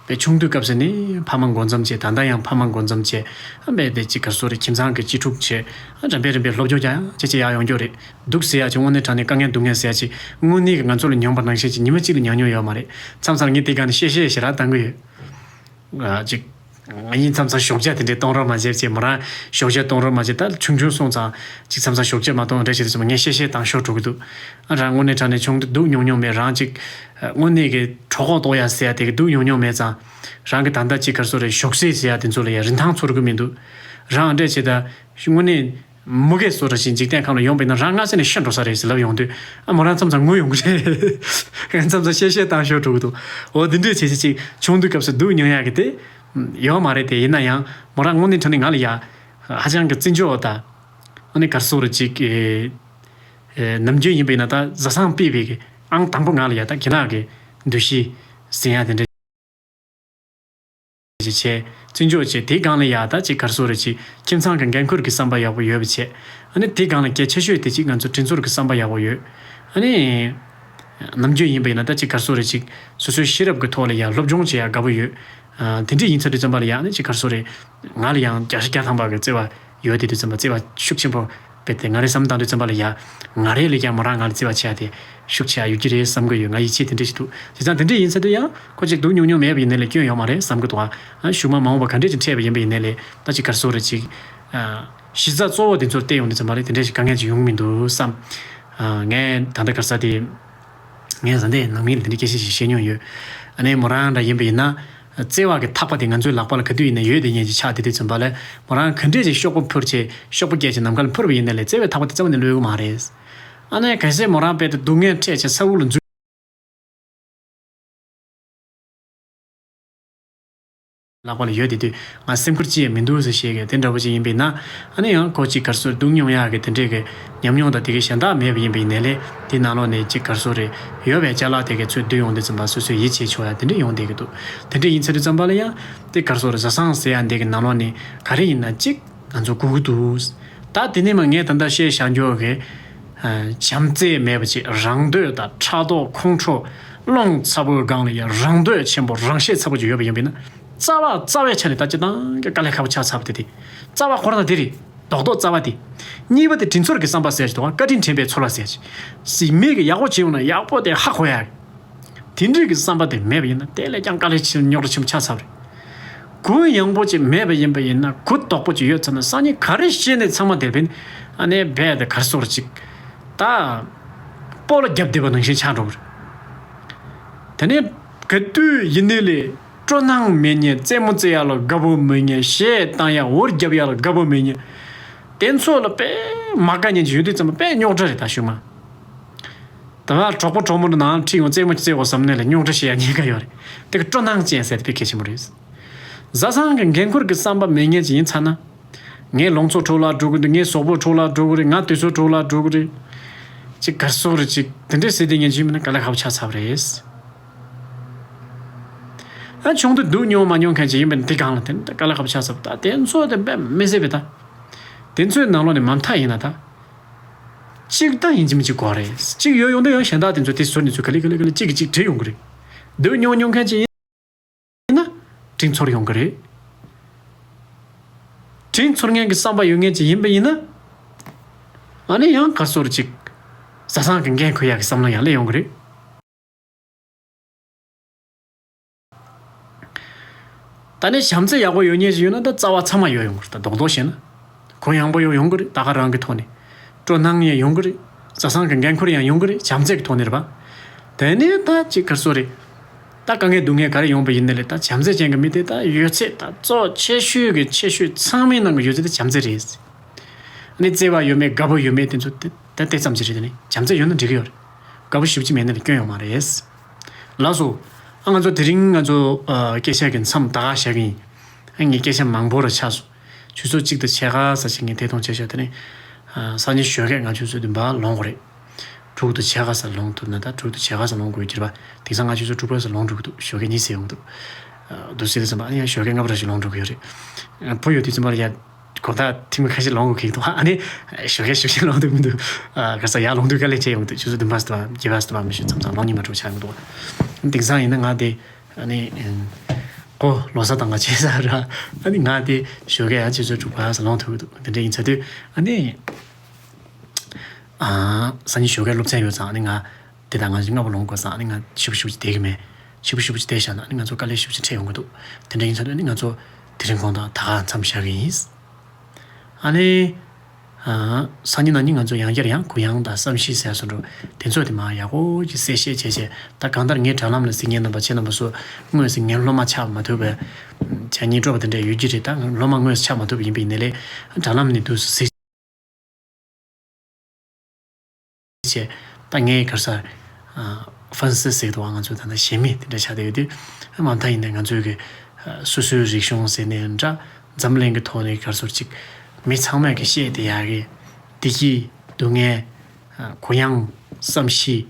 པའི་ཆུང་དུས་སྐབས་སུ་ནི་ཕ་མ་མགོ་འཛོམས་བྱས། ད་ལྟ་ཡང་ཕ་མ་མགོ་འཛོམས་བྱས། ཨ། པའི་དེ་ཅིག་ག་རེ་ཟེར་རེད། ཁྱིམ་ཚང་གི་གཅེས་ཕྲུག་བྱས། ཨ། རིམ་པས་རིམ་པས་སློབ་སྦྱོང་རྒྱག་ཡག་ཅིག་ཅིག་ཡག་ཡོང་རྒྱུ་རེད། སྡུག་ཟེར་ཡག་ཅིག་དངོས་གནས་དྲང་གནས་དཀའ་ངལ་སྡུག་བསྔལ་ཟེར་ཡག་ཅིག་དངོས་གནས་ཀྱི་ང་ཚོ་ལ་མྱོང་བ་ནང་བཞིན་ཅིག་ཉི་མ་གཅིག་ལ་མྱོང་མྱོང་ཡོད་མ་རེད། མཚམས་མཚམས་ངས་དེ་ག་ནས་བཤད་བཤད་ཞེ་དྲག་བཏང་གི་ཡོད། ཨ། ཅིག་ང་གཉིས་མཚམས་མཚམས་ཞོགས་ཇ་དེ་འདྲའི་གཏོང་རོགས་མ་བྱེད་ཅེས། མོ་རང་ཞོགས་ཇ་གཏོང་རོགས་མ་བྱེད། ད་ཆུང་ཆུང་སོང་ཙང་ཅིག་མཚམས་མཚམས་ཞོགས་ཇ་མ་གཏོང་འདྲ་བྱེད་དུས་ཙམ་ངས་བཤད་བཤད་བཏང་ཤོར་འགྲོ་གི་འདུག་ཨ། རང་དངོས་གནས་དྲང་གནས་ཆུང་དུས་སྡུག་མྱོང་མྱོང་མེད། རང་ཅིག་ཨ། དངོས་གནས་ཀྱི་གྲོད་ཁོག་ལྟོགས་ཡ་ཟེར་ཡ་དེ་གི་སྡུག་མྱོང་མྱོང་མེད་ཙང་། རང་གི་ད་ལྟ་ཅིག་ག་རེ་ཟེར་རེད། ཞོགས་ཟས་ཟེར་ཡ་དེ་ཚོ་ལ་ཡ་རིན་ཐང་ཚོར་གི་མི་འདུག་རང་འདྲ་བྱེད་ད་དངོས་གནས། མུ་གེ་བཟོ་འདྲ་ཞིག་འཇིག་རྟེན་ཁམས་ལ་ཡོང་པ་ཡིན་ན་རང་སྔ་ས་ནས་ཤི་འགྲོ་ས་རེད་ཟེར་ལབ་ཡོང་དུས། ཨ། མོ་རང་མཚམས་མཚམས་ངུ་ཡོང་གི་རེད། ངས་མཚམས་མཚམས་བཤད་བཤད་བཏང་ཤོར་འགྲོ་གི་འདུག་འོ་འདི་འདྲས་བྱེད་བྱེད་ཅིག་ཆུང་དུས་སྐབས་སུ་སྡུག་མྱོང་ཡག་གི་དེ་ཡོད་མ་རེད་དེ། ཡིན་ན་ཡང་མོ་རང་དངོས་གནས་དྲང་གནས་ང་ལ་ཡ་ཧ་ཅང་གི་བརྩི་འཇོག་དང་། ཨ་ནི་ག་རེ་ཟེར་རེད། ཅིག་ཨེ། ཨེ། ནམ་རྒྱུན་ཡིན་པ་ཡིན་ན་ད་བཟའ་ཚང་ཕུད་པའི་གི་ཨང་དང་པོ་ང་ལ་ཡ་ད་གྱི་ནག་གི་འདུ་ཤེས་ཟིན་ཡ་དེ་འདྲ། བྱས། བརྩི་འཇོག་བྱས། དེའི་སྒང་ལ་ཡ་ད་ཅིག་ག་རེ་ཟེར་རེད། ཅིག་ཁྱིམ་ཚང་གི་འགན་ཁུར་གྱི་བསམ་པ་ཡག་པོ་ཡོད་པ་བྱས། ཨ་ནི་དེའི་སྒང་ལ་གལ་ཆེ་ཤོས་དེ་ཅིག་ང་ཚོ་དྲིན་ཚོར་གྱི་བསམ་པ་ཡག་པོ་ཡོད། ཨ་ནི་ནམ་རྒྱུན་ཡིན་པ་ཡིན་ན་ད་ཅིག་ག་རེ་ཟེར་རེད། ཅིག་སོ་སོའི་ཤེས་རབ་ཀྱི་ཐོག་ལ་ཡ་སློབ་སྦྱོང་བྱེད་ཡ་དགའ་པོ་ཡོད། ཨ། དེ་འདྲས་ཡིན་ཚར་དུས་ཙམ་པ་ལ་ཡ་ཨ་ནི་ཅིག་ག་རེ་ཟེར་རེད། ང་ལ་ཡང་བརྒྱ་ཆ་བརྒྱ་ཐམ་པ་གི་བརྩེ་བ་ཡོད་དེ་དུས་ཙམ་པ་བརྩེ་བ་ཤུགས་ཆེན་པོ། དཔེ་དེ་ང་རའི་བསམ་བཏང་དུས་ཙམ་པ་ལ་ཡ། ང་རེ་ལས་ཀྱང་མོ་རང་ང་ལ་བརྩེ་བ་ཆེ་ཡ་དེ་ཤུགས་ཆེ་ཡ་ཡོད་ཀྱི་རེད་བསམ་གི་ཡོད། ང་ཡིད་ཆེས་དེ་འདྲ་ཞིག་འདུག་བྱས་ཙང་དེ་འདྲ་ཡིན་ཚར་དུས་ཡང་ཁོ་ཅིག་སྡུག་མྱོང་མྱོང་མེད་པ་ཡིན་ནའི་ལས་སྐྱོན་ཡོད་མ་རེད་བསམ་གི་འདུག་ཨ། གཞུག་མ་མ་འོངས་པ་ག་འདྲས་ཅིག་འཕྲད་པ་ཡིན་པ་ཡིན་ནའི་ལས་ད་ཅིག་ག་རེ་ཟེར་རེད། ཅིག་ཨ། གཞི་རྩ་གཙོ་བོ་དེ་ཚོར་བལྟས་ཡོང་དུས་ཙམ་པ་ལ་དེ་འདྲས་ཞིག་དཀའ་ངལ་ཅིག་ཡོང་མི་འདུག་བསམ། ཨ། ངས་ད་ལྟ་ག་རེ་ཟེར་དེ། ངས་བཟའ་ཟླའི་ནང་མི་ལ་དེ་འདྲའི་སྐད་ཆ་ཞིག་བཤད་མྱོང་ཡོད། ཨ་ནི་མོ་རང་འདྲ་ཡིན་པ་ཡིན་ན། བརྩེ་བ་གི་ཐག་པ་དེ་ང་ཚོའི་ལག་པ་ལ་ག་དུས་ཡིན་ན་ཡོད་དེ་ཉན་གྱི་ཆགས་བསྡད་དུས་ཙམ་པ་ལ། མོ་རང་ག་འདྲས་ཅིག་གཤོག་པ་འཕུར་བྱས་གཤོག་པ་རྒྱས་བྱས་ནམ་མཁའ་ལ་འཕུར་བ་ཡིན་ན་ལས་བརྩེ་བའི་ཐག་པ་དེ་རྩ་བ་ནས་ལུས་ཀྱི་མ་རེད། ཨ་ནི་གལ་སྲིད་མོ་རང་རྦད་དེ་སྡུག་བསྔལ་འཕྲད་བྱས་ས་འུར་ལ་འཛུལ། ལག་པ་ལ་ཡོད་དེ་དུས་ང་སེམས་ཁུར་ཅི་ཡང་མི་འདུག་ཟེར་བཤད་མཁན་དེ་འདྲ་པོ་ཅིག་ཡིན་པས་ན། ཨ་ནི་ཡང་ཁོ་ཅིག་ག་རེ་ཟེར་སྡུག་མྱོང་ཡག་གི་དེ་འདྲས་ཀྱི་ཉམས་མྱོང་དང་དེ་གའི་གཞན་དག་མེད་པ་ཡིན་པ་ཡིན་ནའི་ལས། དེ་ནང་ལོགས་ནས་ཅིག་ག་རེ་ཟེར་རེད། ཡོད་པའི་ཅ་ལག་དེ་གའི་ཚོས་བསྡུས་ཡོང་དུས་ཙམ་པ་སོ་སོས་ཡིད་ཆེས་ཆོག་ཡ་དེ་འདྲས་ཡོང་བསྡད་ཀྱི་འདུག་དེ་འདྲས་ཡིན་ཚར་དུས་ཙམ་པ་ལ་ཡང་དེ་ག་རེ་ཟེར་རེད། བཟའ་ཚང་ཟེར་ཡ་འདི་གི་ནང་ལོགས་ནས་ག་རེ་ཡིན་ན་ཅིག་ང་ཚོ་སྒུག་གི་འདུག་ད་དེ་ནས་མ་ངས་ད་ལྟ་བཤད་བཞག་རྒྱུ་གི། ཨ། བྱམས་བརྩེ་མེད་པ་ཅིག་རང་འདོད་དང་ཕྲག་དོག་ཁོང་ཁྲོ་རླུང་ཚ་པོའི་སྒང་ལ་ཡང་རང་འདོད་ཆེན་པོ་རང་ཤེད་ཚ་པོ་ཅིག་ཡོད་པ་ཡིན་པས་ན། རྩ་བ་རྩ་བའི་ཆ་ནས་ད་སྤྱིར་བཏང་གི་དཀའ་ལས་ཁག་པོ་ཆགས་ཚར་བ་དེ་དེ། རྩ་བ་ཁོ་རང་དེ་རེད། རྡོག་རྡོག་རྩ་བ་དེ། གཉིས་པ་དེ་དྲིན་ཚོར་གྱི་བསམ་པ་ཟེར་ཞིག་འདུག་བཀའ་དྲིན་དྲན་པའི་ཚོར་བ་ཟེར་ཞིག་ཟིག་མིག་གིས་ཡག་པོ་བྱས་ཡོང་ན་ཡག་པོ་དེ་ཧ་གོ་ཡ། དེ་འདྲའི་གི་བསམ་པ་དེ་མེད་པ་ཡིན་ན་དེ་ལས་ཀྱང་དཀའ་ལས་ཆེ་རྙོག་དྲ་ཆེན་པོ་ཆགས་ཚར་བ་རེད། གུ་ཡངས་པོ་ཅིག་མེད་པ་ཡིན་པ་ཡིན་ན། གུ་དོག་པོ་ཅིག་ཡོད་ཚར་ན་སང་ཉིན་ག་རེ་བཤད་ནས་ཚང་མ་དེར་ཕན། ཨ་ནི་རྦད་དེ་ག་རེ་ཟེར་རེད། ཅིག་ད་སྤོ་ལོ་བརྒྱབ་བསྡད་པ་ནང་བཞིན་ཆགས་འགྲོ་གི་རེད། དེ་ནས་ག་དུས་ཡིན་ནའི་ལས་སྤྲོ་སྣང་མེད་མཁན། རྩེད་མོ་རྩེ་ཡ་ལ་དགའ་པོ་མེད་མཁན། གཞས་བཏང་ཡ་འུར་རྒྱབ་ཡ་ལ་དགའ་པོ་མེད་མཁན་དེ་ཚོ་ལ་དཔེ་མ་དགའ་མཁན་ཅིག་ཡོད་དུས་ཙམ་པ་དཔེ་རྙོག་དྲ་རེད་ད་གཞུག་མ། ད་གྲོགས་པོ་གྲོགས་མོ་ནང་ཁྲིད་ཡོང་རྩེད་མོ་རྩེ་དགོས་བསམ་ནས་ལ་རྙོག་དྲ་བཤད་ཡ་ཉེན་ཁ་ཡོད་རེད། དེ་གི་སྤྲོ་སྣང་ཅན་ཟེར་དེ་དཔེ་གལ་ཆེན་པོ་རེད། བཟའ་ཚང་གི་འགན་ཁུར་གི་བསམ་པ་མེད་མཁན་ཅིག་ཡིན་ཚར་ན། ངའི་ལང་ཚོ་འཕྲོ་བརླག་འགྲོ་གི་འདུག་ངའི་གཟུགས་པོ་འཕྲོ་བརླག་འགྲོ་གི་རེད། ང་དུས་ཚོད་འཕྲོ་བརླག་འགྲོ་གི་རེད། ཅིག་ག་རེ་ཟེར་རེད། ཅིག་དེ་འདྲས་ཟེར་དེ་ངན་ཅིག་མིན་ན་དཀའ་ལས་ཁག་པོ་ཆགས་ཚར་བ་རེད། ཨ། ཆུང་དུས་སྡུག་མྱོང་མ་མྱོང་མཁན་ཅིག་ཡིན་པ་ན་དེ་སྒང་ལ་དེ་འདྲ་དཀའ་ལས་ཁག་པོ་ཆགས་ཚར་བ། ད་དེ་ཚོ་དེ་དཔེ་མི་སྲིད་པའི་ད། དེ་ཚོའི་ནང་ལོགས་ནས་མ་མཐའ་ཡིན་ན་ད། གཅིག་ད་ཡིན་གཅིག་མིན་གཅིག་དགོས་རེད། གཅིག་ཡོད་ཡོང་དུས་ཡང་གཞན་དག་དེ་ཚོ་དེ་ཟུར་ནས་ཚུར་ག་ལེ་ག་ལེ་ག་ལེ་གཅིག་གིས་གཅིག་བྲིས་ཡོང་གི་རེད། འདོད་མྱོང་མྱོང་མཁན་ཅིག་ཡིན་ན་དྲིན་ཚོར་ཡོང་གི་རེད། དྲིན་ཚོར་མཁན་གྱི་བསམ་པ་ཡོད་མཁན་ཅིག་ཡིན་པ་ཡིན་ན། ཨ་ནི་ཡང་ག་ཟུར་ཅིག་བཟའ་ཚང་གི་འགན་འཁུར་ཡག་གི་བསམ་བློ་ཡང་སླེབས་ཡོང་གི་རེད། ད་ནི་བྱམས་བརྩེ་ཡག་པོ་ཡོད་མཁན་ཞིག་ཡོད་ན་ད་རྩ་བ་ཚང་མ་ཡོད་ཡོང་གི་རེད། ད་རྡོག་རྡོག་བཤད་ན། གུ་ཡངས་པོ་ཡང་ཡོང་གི་རེད། ད་ག་རང་གི་ཐོག་ནས་སྤྲོ་སྣང་ཡང་ཡོང་གི་རེད། བཟའ་ཚང་གི་འགན་ཁུར་ཡང་ཡོང་གི་རེད། བྱམས་བརྩེ་གི་ཐོག་ནས་རེད་པ། དེ་ནས་ད་ཅིག་ག་རེ་ཟེར་དགོས་རེད། ད་དཀའ་ངལ་སྡུག་བསྔལ་ག་རེ་ཡོང་པ་ཡིན་ནའི་ལས་ད་བྱམས་བརྩེ་ཅན་གྱི་མི་དེ་ད་ཡོད་ཚད་ད་གཙོ་ཆེ་ཤོས་ཀྱི་ཆེ་ཤོས་ཚང་མའི་ནང་གི་ཡོད་ཚད་དེ་བྱམས་བརྩེ་རེད། ཨ་ནི་བརྩེ་བ་ཡོད་མེད་དགའ་པོ་ཡོད་མེད་དེ་ཚོ་དེ་ད་དེ་ཙམ་ཞིག་རེད། དེ་ནི་བྱམས་བརྩེ་ཡོད་ན་འགྲིག་གི་ཡོད་རེད། དགའ་པོ་ཞེ་པོ་ཅིག་མེད་ན་ལས་སྐྱོན་ཡོད་མ་རེད། ལགས་སོ། ཨ་ང་ཚོ་དེ་རིང་ང་ཚོ་ཨ་སྐད་ཆ་གི་མཚམས་ད་ག་བཞག་གི་ཡིན། ཨ་ངའི་སྐད་ཆ་མང་པོ་ར་ཆགས་སོང་། ཆུ་ཚོད་གཅིག་དང་ཕྱེད་ཀ་ཙམ་ཞིག་ངས་ཐད་གཏོང་བྱས་ཤག་དེ་ནི་ཨ་སང་ཉིན་ཞོགས་ཀས་ང་ཆུ་ཚོད་བདུན་པ་ལོངས་དགོས་རེད། དྲུག་དང་ཕྱེད་ཀ་ཙམ་ལོངས་ཐུབ་ན་ད་དྲུག་དང་ཕྱེད་ཀ་ཙམ་ལོངས་དགོས་ཀྱི་རེད་པ། དེང་སང་ང་ཆུ་ཚོད་དྲུག་པ་ཙམ་ལོངས་འགྲོ་གི་འདུག་ཞོགས་ཀས་གཉིད་སད་ཡོང་གི་འདུག་ཨ་འདུག་སེ་དེ་ཙམ་པ་ཨ་ནི་ཡང་ཞོགས་ཀས་ལྔ་པ་ར་ཞིག་ལོངས་འགྲོ་གི་ཡོད་རེད། ཨ་བུ་ཡོད་དུས་ཙམ་པར་ཡ། དགོང་དག་ཐེངས་མ་ཁ་ཤས་ལོངས་དགོས་ཀྱི་འདུག་ཨ་ནི་ཞོགས་ཀས་ཞོགས་ཀས་ལོངས་འདུག་མི་འདུག་ཨ་ག་ས་ཡར་ལོངས་དུས་དཀའ་ལས་བྱས་ཡོང་འདུག་ཆུ་ཚོད་བདུན་པ་ཙམ་བརྒྱད་པ་ཙམ་མ་ཤེས་མཚམས་མཚམས་ལོངས་སྙིང་མ་བྲོ་ཆགས་ཡོང་འདུག་དེང་སང་ཡིན་ན་ང་དེ་ཨ་ནི་ཨ་ཁོ་ལོ་གསར་དང་ང་བྱས་ས་ར་ཨ་ནི་ང་དེ་ཞོགས་ཀས་ཡར་ཆུ་ཚོད་དྲུག་པ་ཙམ་ལོངས་ཐུབ་ཀྱི་འདུག་དེ་འདྲ་ཡིན་ཚར་དུས་ཨ་ནི་ཨ་སང་ཉིན་ཞོགས་ཀས་སློབ་ཚན་ཡོད་ཙང་ཨ་ནི་ང་དེ་དང་ང་ཞིག་སྔ་པོ་ལོངས་དགོས་ཙང་ཨ་ནི་ང་ཞིབ་པོ་ཞིབ་པོ་ཅིག་བསྡད་ཀྱི་མེད། ཞིབ་པོ་ཞིབ་པོ་ཅིག་བསྡད་བཞག་ན་ཨ་ནི་ང་ཚོ་དཀའ་ལས་ཞེ་པོ་ཅིག་འཕྲད་ཡོང་གི་འདུག་དེ་འདྲ་ཡིན་ཚར་དུས་ཨ་ནི་ང་ཚོ་དེ་རིང་དགོང་དག་ད་ག་མཚམས་བཞག་གི་ཡིན། ཨ་ནི། ཨ། སང་ཉིན་གནངས་ཉིན་ང་ཚོ་ཡང་བསྐྱར་ཡང་གུ་ཡངས་དང་བསམ་ཤེས་ཟེར་ཡ་བཟོ་འདྲ་དེ་ཚོ་དེ་མར་ཡག་པོ་ཅིག་གསལ་བཤད་བྱས་བྱས། ད་གང་ལྟར་ངའི་དྲ་ལམ་ལ་གཟིགས་མཁན་རྣམ་པ་ཁྱེད་རྣམ་པ་ཚོ་དངོས་སུ་ངའི་སློབ་མ་ཆགས་མ་ཐུབ་པའི་བྱས་ཉེས་སྤྲོ་བ་དེ་འདྲ་ཡོད་ཀྱི་རེད། ད་སློབ་མ་དངོས་སུ་ཆགས་མ་ཐུབ་པ་ཡིན་པ་ཡིན་ནའི་ལས་དྲ་ལམ་ནས་འདུག་སེ་གཟིགས་བྱས། ད་ངའི་ག་རེ་ཟེར། ཨ། ཧྥན་སི་ཟེར་གྱི་འདུག་བ། ང་ཚོ་ད་ལྟ་གཞས་མེད་དེ་འདྲ་ཆགས་བསྡད་ཡོད་དུས་མ་མཐའ་ཡིན་ནའི་ང་ཚོའི་གི་ཨ། སོ་སོའི་རིག་གཞུང་ཟེར་ནའི་འདྲ། འཛམ་གླིང་གི་ཐོག་ནས་ག་རེ་ཟེར་ཅིག་མི་ཚང་མས་གི་བཤད་བསྡད་ཡག་གི་བདེ་སྐྱིད་སྡུག་བསྔལ། ཨ། གུ་ཡངས་བསམ་ཤེས།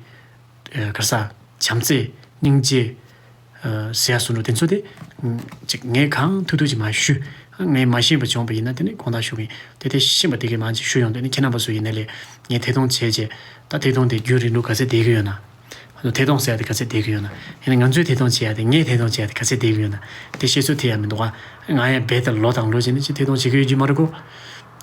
ཨ། ག་རེ་ཟེར། བྱམས་བརྩེ། སྙིང་རྗེ། ཨ། ཟེར་ཡ་བཟོ་འདྲ་དེ་ཚོ་དེ་ཅིག་ངས་གང་ཐུབ་ཐུབ་ཅིག་མར་ཞུ། ངས་མ་ཤེས་པ་བྱུང་བ་ཡིན་ན་དེ་ནི་དགོངས་དག་ཞུ་གི་ཡིན། དེ་དེ་ཤེས་པ་དེ་གས་མར་ཅིག་ཞུ་ཡོང་དུས་ནི་ཁྱེད་རྣམ་པ་ཚོ་ཡིན་ནའི་ལས་ངས་ཐད་གཏོང་བྱས་རྗེས་ད་ཐད་གཏོང་དེ་རྒྱུན་རིང་ལུགས་ག་ཚད་བསྡད་ཀྱི་ཡོད་ན། ཐད་གཏོང་ཟེར་ཡ་དེ་ག་ཚད་བསྡད་ཀྱི་ཡོད་ན། ཡིན་ན་ང་ཚོས་ཐད་གཏོང་བྱེད་ཡ་དེ་ངས་ཐད་གཏོང་བྱེད་ཡ་དེ་ག་ཚད་བསྡད་ཀྱི་ཡོད་ན། དེ་བཤད་ཚུལ་དེ་ཡང་མི་འདུག་ག་ང་ཡང་རྦད་དེ་ལོ་དང་ལོ་བྱས་ནས་ཅིག་ཐད་གཏོང་བྱེད་ཀྱི་ཡོད་ཀྱི་མ་རེད་གོ།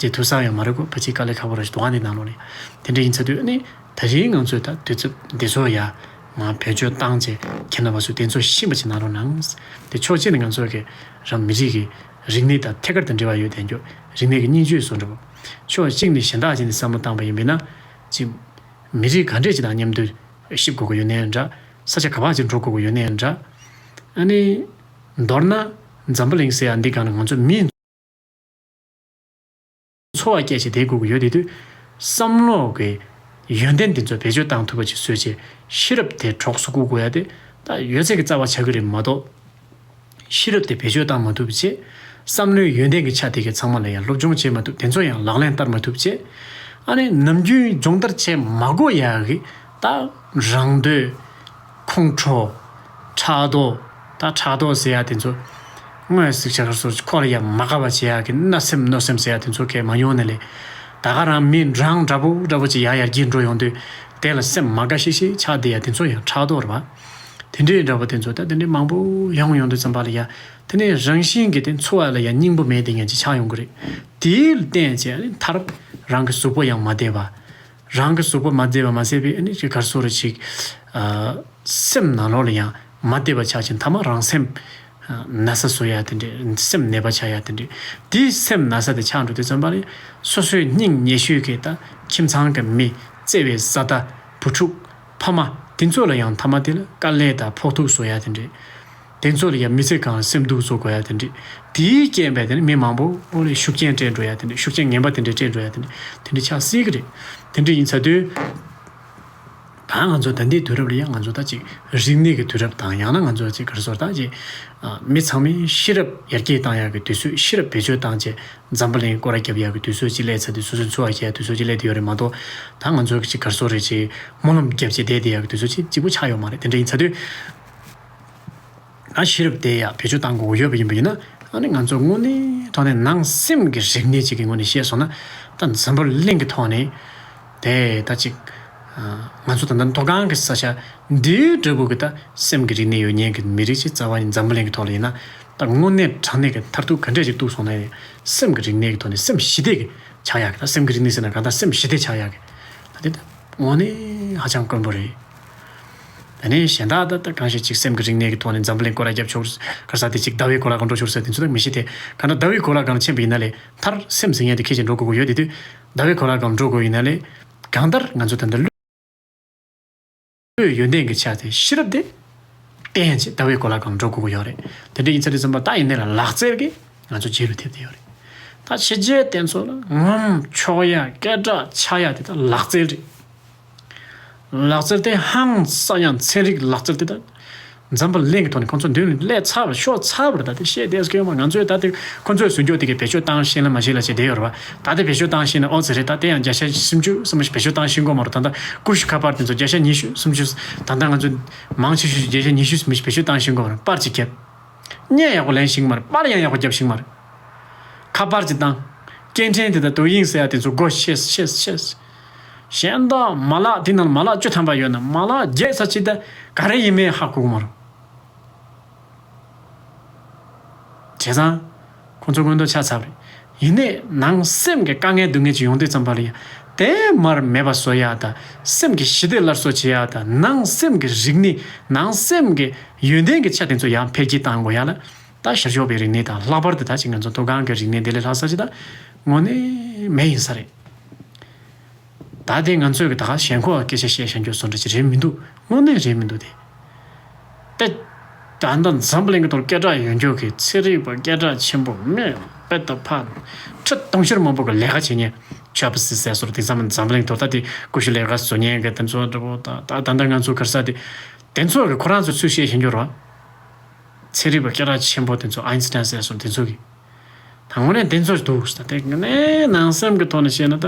ཅིག་ཐུགས་བསམ་ཡང་མ་རེད་གོ། ཕལ་ཆེར་དཀའ་ལས་ཁག་པོ་ར་ཞིག་འདུག་ག་འདི་ནང་ལོགས་ནས། དེ་འདྲ་ཡིན་ཚར་དུས་ཨ་ནི་ད་རེས་ང་ཚོས་ད་དུས་ཚོད་འདི་ཚོ་ཡ་ང་བེད་སྤྱོད་བཏང་བྱས་ཁྱེད་རྣམ་པ་ཚོས་དེ་ཚོ་ཤེས་པ་ཅིག་གནང་རོགས་གནང་། དེ་ཕྱོགས་གཅིག་ནས་ང་ཚོ་གི་རང་མི་རིགས་ཀྱི་རིག་གནས་དང་ཐད་ཀར་དུ་འབྲེལ་བ་ཡོད་དེ་འགྱོ། རིག་གནས་ཀྱི་སྙིང་བཅུད་བཟོ་འདྲ་པོ། ཕྱོགས་གཅིག་ནས་གཞན་དག་ཅིག་ནས་བསམ་བློ་བཏང་པ་ཡིན་པས་ན། ཅིག་མི་རིགས་ག་འདྲས་ཅིག་དང་མཉམ་དུ་གཤིབ་དགོས་ཀྱི་ཡོད་ནའི་འདྲ། ས་ཆ་ག་པར་ཅིག་འགྲོ་དགོས་ཀྱི་ཡོད་ནའི་འདྲ། ཨ་ནི། མདོར་ན། འཛམ་བུ་གླིང་ཟེར་ཡ་འདི་སྒང་ལ་ང་ཚོ་མིའི་འཚོ་བ་སྐྱེལ་བྱས་བསྡད་དགོས་ཀྱི་ཡོད་དེ་དུས། བསམ་བློ་གི་ཡོན་ཏན་འདི་ཚོ་བེད་སྤྱོད་བཏང་ཐུབ་པ་ཅིག་བཟོས་བྱས་ཤེས་རབ་དེ་གྲོགས་སུ་བཀུག་དགོས་ཡ་དེ་ད་ཡོད་ཚད་ཀྱི་རྩ་བ་ཆགས་ཀྱི་རེད་མ་གཏོགས། ཤེས་རབ་དེ་བེད་སྤྱོད་བཏང་མ་ཐུབ་བྱས། བསམ་བློའི་ཡོན་ཏན་གྱི་ཆ་དེ་གའི་ཚང་མ་ལ་ཡང་སློབ་སྦྱོང་བྱེད་མ་ཐུབ། དེ་ཚོ་ཡང་ལག་ལེན་བསྟར་མ་ཐུབ་བྱས། ཨ་ནི་ནམ་རྒྱུན་སྦྱོང་བརྡར་བྱེད་མ་དགོས་ཡག་གི་ད་རང་འདོད། ཁོང་ཁྲོ། ཕྲག་དོག་ད་ཕྲག་དོག་ཟེར་ཡ་དེ་ཚོ། དངོས་གཟིགས་བྱ་དགའ་སོགས་ཁོ་ལ་ཡང་མ་དགའ་བ་བྱེད་ཡག་གི་བརྣབ་སེམས་གནོད་སེམས་ཟེར་ཡ་དེ་ཚོ་གས་མ་ཡོང་ནས་ལས། ད་ག་རང་མི་རང་འདྲ་པོ་འདྲ་པོ་ཅིག་ཡར་ཡར་རྒྱས་འགྲོ་ཡོང་དུས་དེ་ལ་སེམས་མ་དགའ་ཤིག་ཤིག་ཆགས་བསྡད་ཡ་དེ་ཚོ་ཡང་ཕྲག་དོག་རེད་པ། དེ་འདྲའི་འདྲ་པོ་དེ་ཚོ་ད་དེ་འདྲའི་མང་པོ་ཡོང་ཡོང་དུས་ཙམ་པ་ལ་ཡ། དེ་ནས་རང་བཞིན་གྱིས་དེ་འཚོ་བ་ལ་ཡ་སྙིང་པོ་མེད་དེ་ངན་ཅིག་ཆགས་ཡོང་གི་རེད། དེ་ལ་བརྟེན་བྱས་མཐར་རང་གི་གཟུགས་པོ་ཡང་མ་བདེ་བ། རང་གི་གཟུགས་པོ་མ་བདེ་བ་མ་ཟད་པའི་ཨ་ནི་ཅིག་ག་རེ་ཟེར་དགོས་རེད་ཅིག་ཨ། སེམས་ནང་ལོགས་ལ་ཡང་མ་བདེ་བ་ཆགས་ཤིང་མཐའ་མ་རང་སེམས་ན་ཚ་བཟོ་ཡ་དེ་འདྲས། སེམས་ནད་པ་ཆགས་ཡ་དེ་འདྲས། དེའི་སེམས་ན་ཚ་དེ་ཆགས་འགྲོ་དུས་ཙམ་པ་ལ་སོ་སོའི་སྙིང་ཉེ་ཤོས་ཀྱི་ད་ཁྱིམ་ཚང་གི་མི། བརྩེ་བའི་བཟའ་ཟླ། བུ་ཕྲུག་ཕ་མ། དེ་ཚོ་ལ་ཡང་མཐའ་མ་དེ་ལ་དཀའ་ལས་དང་ཕོག་ཐུག་བཟོ་ཡ་དེ་འདྲས། དེ་ཚོ་ལ་ཡང་མི་ཚེ་གང་སེམས་སྡུག་བཟོ་དགོས་ཡ་དེ་འདྲས། དེའི་རྐྱེན་པས་དེ་ནི་མི་མང་པོ་ཨོ་ལེ་ཤུགས་རྐྱེན་སྤྲད་འགྲོ་ཡ་དེ་འདྲས། ཤུགས་རྐྱེན་ངན་པ་དེ་འདྲས་སྤྲད་འགྲོ་ཡ་དེ་འདྲས། དེ་འདྲས་ཆགས་སྲིད་ཀྱི་རེད། དེ་འདྲས་ཡིན་ཚར་དུས། ད་ང་ཚོ་ད་ལྟའི་དུས་རབས་ལ་ཡང་ང་ཚོ་ད་ཅིག་རིག་གནས་ཀྱི་དུས་རབས་དང་ཡང་ན་ང་ཚོ་ཅིག་ག་རེ་ཟེར་ད་ཅིག་ཨ། མི་ཚང་མས་ཤེས་རབ་ཡར་རྒྱས་བཏང་ཡག་གི་དུས་ཚོད། ཤེས་རབ་བེད་སྤྱོད་བཏང་བྱས་འཛམ་བུ་གླིང་སྐོར་ར་རྒྱབ་ཡག་གི་དུས་ཚོད་ཅིག་སླེབས་ཚར་དུས་སོ་སོའི་འཚོ་བ་སྐྱེལ་ཡག་དུས་ཚོད་ཅིག་སླེབས་བསྡད་ཡོད་རེད་མ་གཏོགས། ད་ང་ཚོ་གི་ཅིག་ག་རེ་ཟེར་རེད་ཅིག་སྨོན་ལམ་རྒྱབ་བྱས་བསྡད་བསྡད་ཡག་གི་དུས་ཚོད་ཅིག་གཅིག་པོ་ཆགས་ཡོད་མ་རེད། དེ་འདྲ་ཡིན་ཚར་དུས། ཨ། ཤེས་རབ་དེ་ཡང་བེད་སྤྱོད་བཏང་དགོས་ཡོད་པ་ཡིན་པ་ཡིན་ན། ཨ་ནི་ང་ཚོ་དངོས་གནས་ ཐོག་ནས་ནང་སེམས་ཀྱི་རིག་གནས་ཅིག་གི་ངོས་ནས་བཤད་སོང་ན། ད་འཛམ་བུ་གླིང་གི་ཐོག་ནས་དེ་ད་ཅིག་ང་ཚོ་ད་ལྟ་མཐོ་སྒང་གི་ས་ཆ་འདིའི་འབྲས་བུ་གི་ད་སེམས་ཀྱི་རིག་གནས་ཡོད་མཁན་གྱི་མི་རིགས་ཅིག་རྩ་བ་ནས་འཛམ་བུ་གླིང་གི་ཐོག་ལ་ཡིན་ན། ད་དངོས་གནས་དྲང་གནས་ཀྱི་མཐར་ཐུག་ག་འདྲས་ཅིག་གཏུགས་སོང་ན་ཡང་སེམས་ཀྱི་རིག་གནས་ཀྱི་ཐོག་ནས་སེམས་ཞི་བདེ་གི་ཆགས་ཡག་གི། ད་སེམས་ཀྱི་རིག་གནས་ཟེར་ན་གང་ལྟར་སེམས་ཞི་བདེ་ཆགས་ཡག་གི། ད་དེ་ད་དངོས་གནས་ཧ་ཅང་དཀོན་པོ་རེད། དེ་ནས་གཞན་དག་ད་ད་གང་ཞིག་ཅིག་སེམས་ཀྱི་རིག་གནས་ཀྱི་ཐོག་ནས་འཛམ་བུ་གླིང་སྐོར་ར་རྒྱབ་ཆོག་ག་ས་དེ་ཅིག་ཟླ་བའི་གོ་ལ་གང་འགྲོ་ཆོག་ཟེར་དེ་ཚོ་ད་མི་ཤེས་དེ། གང་ལྟར་ཟླ་བའི་གོ་ལ་གང་ཕྱིན་པ་ཡིན་ན་ལས་མཐར་སེམས་ཟེར་མཁན་དེ་ཁྱེད་ཀྱིས་འགྲོ་དགོས་ཀྱི་ཡོད་དེ་དུས། ཟླ་བའི་གོ་ལ་གང་འགྲོ་དགོས་ཡིན་ན་ལས་གང་ལྟར་ང་ཚོ་ད་ལྟ་བློ་བློའི་ཡོན་ཏན་གྱི་ཆ་དེ་ཤེས་རབ་དེ་བརྟན་ཅིག་ཟླ་བའི་གོ་ལ་གང་འགྲོ་དགོས་ཀྱི་ཡོད་རེད། དེ་འདྲ་ཡིན་ཚེ་དེ་ཙམ་པ་ད་ཡིན་ནའི་ལ་ལག་རྩལ་གྱིས་ང་ཚོ་རྗེས་ལུ་ཐེབས་བསྡད་ཡོད་རེད། ད་ཕྱི་རྒྱལ་དེ་ཚོ་ལ་ངོམ་ཆོག་ཡ་སྐད་གྲགས་ཆགས་ཡ་དེ་ད་ལག་རྩལ་རེད། ལག་རྩལ་དེ་ཧང་སང་ཡང་ཚན་རིག་ལག་རྩལ་དེ་ད་འཛམ་བུ་གླིང་གི་ཐོག་ནས་ཁོང་ཚོ་མདུན་ལ་སླེབས་ཚར་བ་ཤོར་ཚར་བ་རེད། ད་དེ་བཤད་བསྡད་ཀྱི་ཡོད་མ། ང་ཚོས་ད་དེ་ཁོང་ཚོས་ཟུར་འཇོག་དེ་གའི་བེད་སྤྱོད་བཏང་ཤེས་ན་མ་ཤེས་ལ་བྱས་བསྡད་ཡོད་རེད་བ། ད་དེ་བེད་སྤྱོད་བཏང་ཤེས་ན་ཨོ་ཙི་རེད། ད་དེ་ཡང་བརྒྱ་ཆ་སུམ་ཅུ་སུམ་ཅུ་བེད་སྤྱོད་བཏང་ཤེས་ཀྱི་ཡོད་མ་རེད། ད་ལྟ་ཀུ་ཤུ་ཁ་པར་དེ་ཚོ་བརྒྱ་ཆ་ཉི་ཤུ་སུམ་ཅུ། ད་ལྟ་ང་ཚོ་མང་ཆེ་ཤོས་བརྒྱ་ཆ་ཉི་ཤུ་སུམ་ཅུ་བེད་སྤྱོད་བཏང་ཤེས་ཀྱི་ཡོད་མ་རེད། པར་ཅིག་བརྒྱབ། བརྙན་ཡག་པོ་ལེན་ཤེས་ཀྱི་མ་རེད། པར་ཡང་ཡག་པོ་བརྒྱབ་ཤེས་ཀྱི་མ་རེད། ཁ་པར་ཅིག་བཏང་། སྐད་འཕྲིན་དེ་དང་དོ་དབྱིངས་ཟེར་ཡ་དེ་ཚོ་སྒོ་ཕྱེས་ཕྱེས་ཕྱེས། གཞན་དག་མ་ལག་དེ་ནང་མ་ལག་བཅུ་ཐམ་པ་ཡོད་ན་མ་ལག་བརྒྱད་ཙམ་ཅིག་ད་ག་རེ་ཡིན་མིན་ཧ་གོ་གི་མ་རེད། བྱས་ཙང་ཁོང་ཚོ་མངོན་མཐོ་ཆགས་ཚར་བ་རེད། ཡིན་ནའི་ནང་སེམས་ཀྱི་དཀའ་ངལ་སྡུག་བསྔལ་ཅིག་ཡོང་དུས་ཙམ་པ་ལ་ཡང་དེ་མར་མེད་པ་བཟོ་ཡ་དང་། སེམས་ཀྱི་ཞི་བདེ་སླར་གསོ་བྱེད་ཡ་དང་། ནང་སེམས་ཀྱི་རིག་གནས། ནང་སེམས་ཀྱི་ཡོན་ཏན་གྱི་ཆ་དེ་ཚོ་ཡང་འཕེལ་རྒྱས་བཏང་དགོས་ཡ་ལ། ད་ཤར་ཕྱོགས་པའི་རིག་གནས་དང་། ལྷག་པར་དུ་ད་ཅིག་ང་ཚོ་མཐོ་སྒང་གི་རིག་གནས་དེ་ལས་ལྷག་ས་ཅིག་ད་དངོས་གནས་མེད་ཡིན་ས་རེད། ད་དེ་ང་ཚོས་ཀྱི་ད་ག་ཞེན་ཁོག་སྐད་ཆ་བཤད་བཤད་རྒྱུ་བཟོ་འདྲ་ཅིག་རེད་མི་འདུག། དངོས་གནས་རེད་མི་འདུག་དེ། དེ་ད་ལྟ་འཛམ་བུ་གླིང་གི་ཐོག་སྐད་གྲགས་ཡོད་རྒྱུ་གི་ཚན་རིག་པ་སྐད་གྲགས་ཆེན་པོ་མི་དཔེ་ད་ཕ་ཁྲི་དུང་ཕྱུར་མང་པོ་གི་ལས་ཀ་བྱེད་མཁན་ཆབ་སྲིད་ཟེར་སོར་དེང་སང་འཛམ་བུ་གླིང་ཐོག་ད་དེ་ཀུ་ཤུ་ལས་ཀ་བཟོ་མཁན་གི་དེ་ཚོ་འདྲ་པོ། ད་ད་ད་ལྟ་ང་ཚོ་ག་རེ་ཟེར་དེ། དེ་ཚོ་གི་ཁོ་རང་ཚོ་ཚུལ་བཤད་བཤད་རྒྱུ་རེད་བ། ཚན་རིག་པ་སྐད་གྲགས་ཆེན་པོ་དེ་ཚོ་ཨའིན་སི་ཊན་ཟེར་སོང་དེ་ཚོ་གི། ད་དངོས་གནས་དེ་ཚོ་འདུག་ཟེར། དེ་དངོས་གནས་ནང་སེམས་ཀྱི་ཐོག་ནས་བཤད་ན་ད་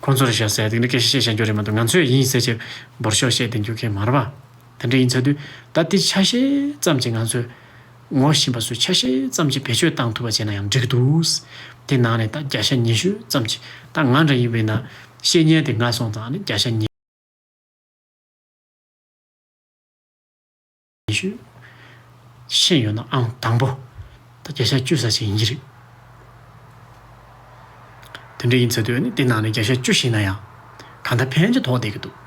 ཁོང་ཚོར་བཤད་ཟེར་དེ་འདྲ་སྐད་ཆ་བཤད་བཤད་རྒྱུ་རེད་མ་གཏོགས། ང་ཚོས་ཡིན་ཟེར་བྱས་འབོར་ཤོག་བཤད་བསྡད་རྒྱུ་གང་ཡང་མ་རེད་པ། དེ་འདྲ་ཡིན་ཚར་དུས་ད་དེ་ཆ་ཤས་ཙམ་ཅིག་ང་ཚོས་ངོ་ཤེས་པ་ཚོས་ཆ་ཤས་ཙམ་ཅིག་བེད་སྤྱོད་བཏང་ཐུབ་པ་བྱས་ན་ཡང་འགྲིག་གི་འདུག། དེ་ནང་ནས་ད་བརྒྱ་ཆ་ཉི་ཤུ་ཙམ་ཅིག། ད་ང་འདྲ་ཡིན་པས་ན་བཤད་མཁན་དེ་ང་སོང་ཙང་ནི་བརྒྱ་ཆ་ཉི་ཤུ་ཤེས་ཡོད་ན་ཨང་དང་པོ། ད་བརྒྱ་ཆ་བཅུ་ཙམ་ཞིག་ཡིན་གྱི་རེད། དེ་འདྲ་ཡིན་ཚར་དུས་ནི་དེ་ནང་ནས་བརྒྱ་ཆ་བཅུ་ཞིག་ན་ཡང་གང་ལྟར་ཕན་ཅིག་ཐོགས་བསྡད་ཀྱི་འདུག།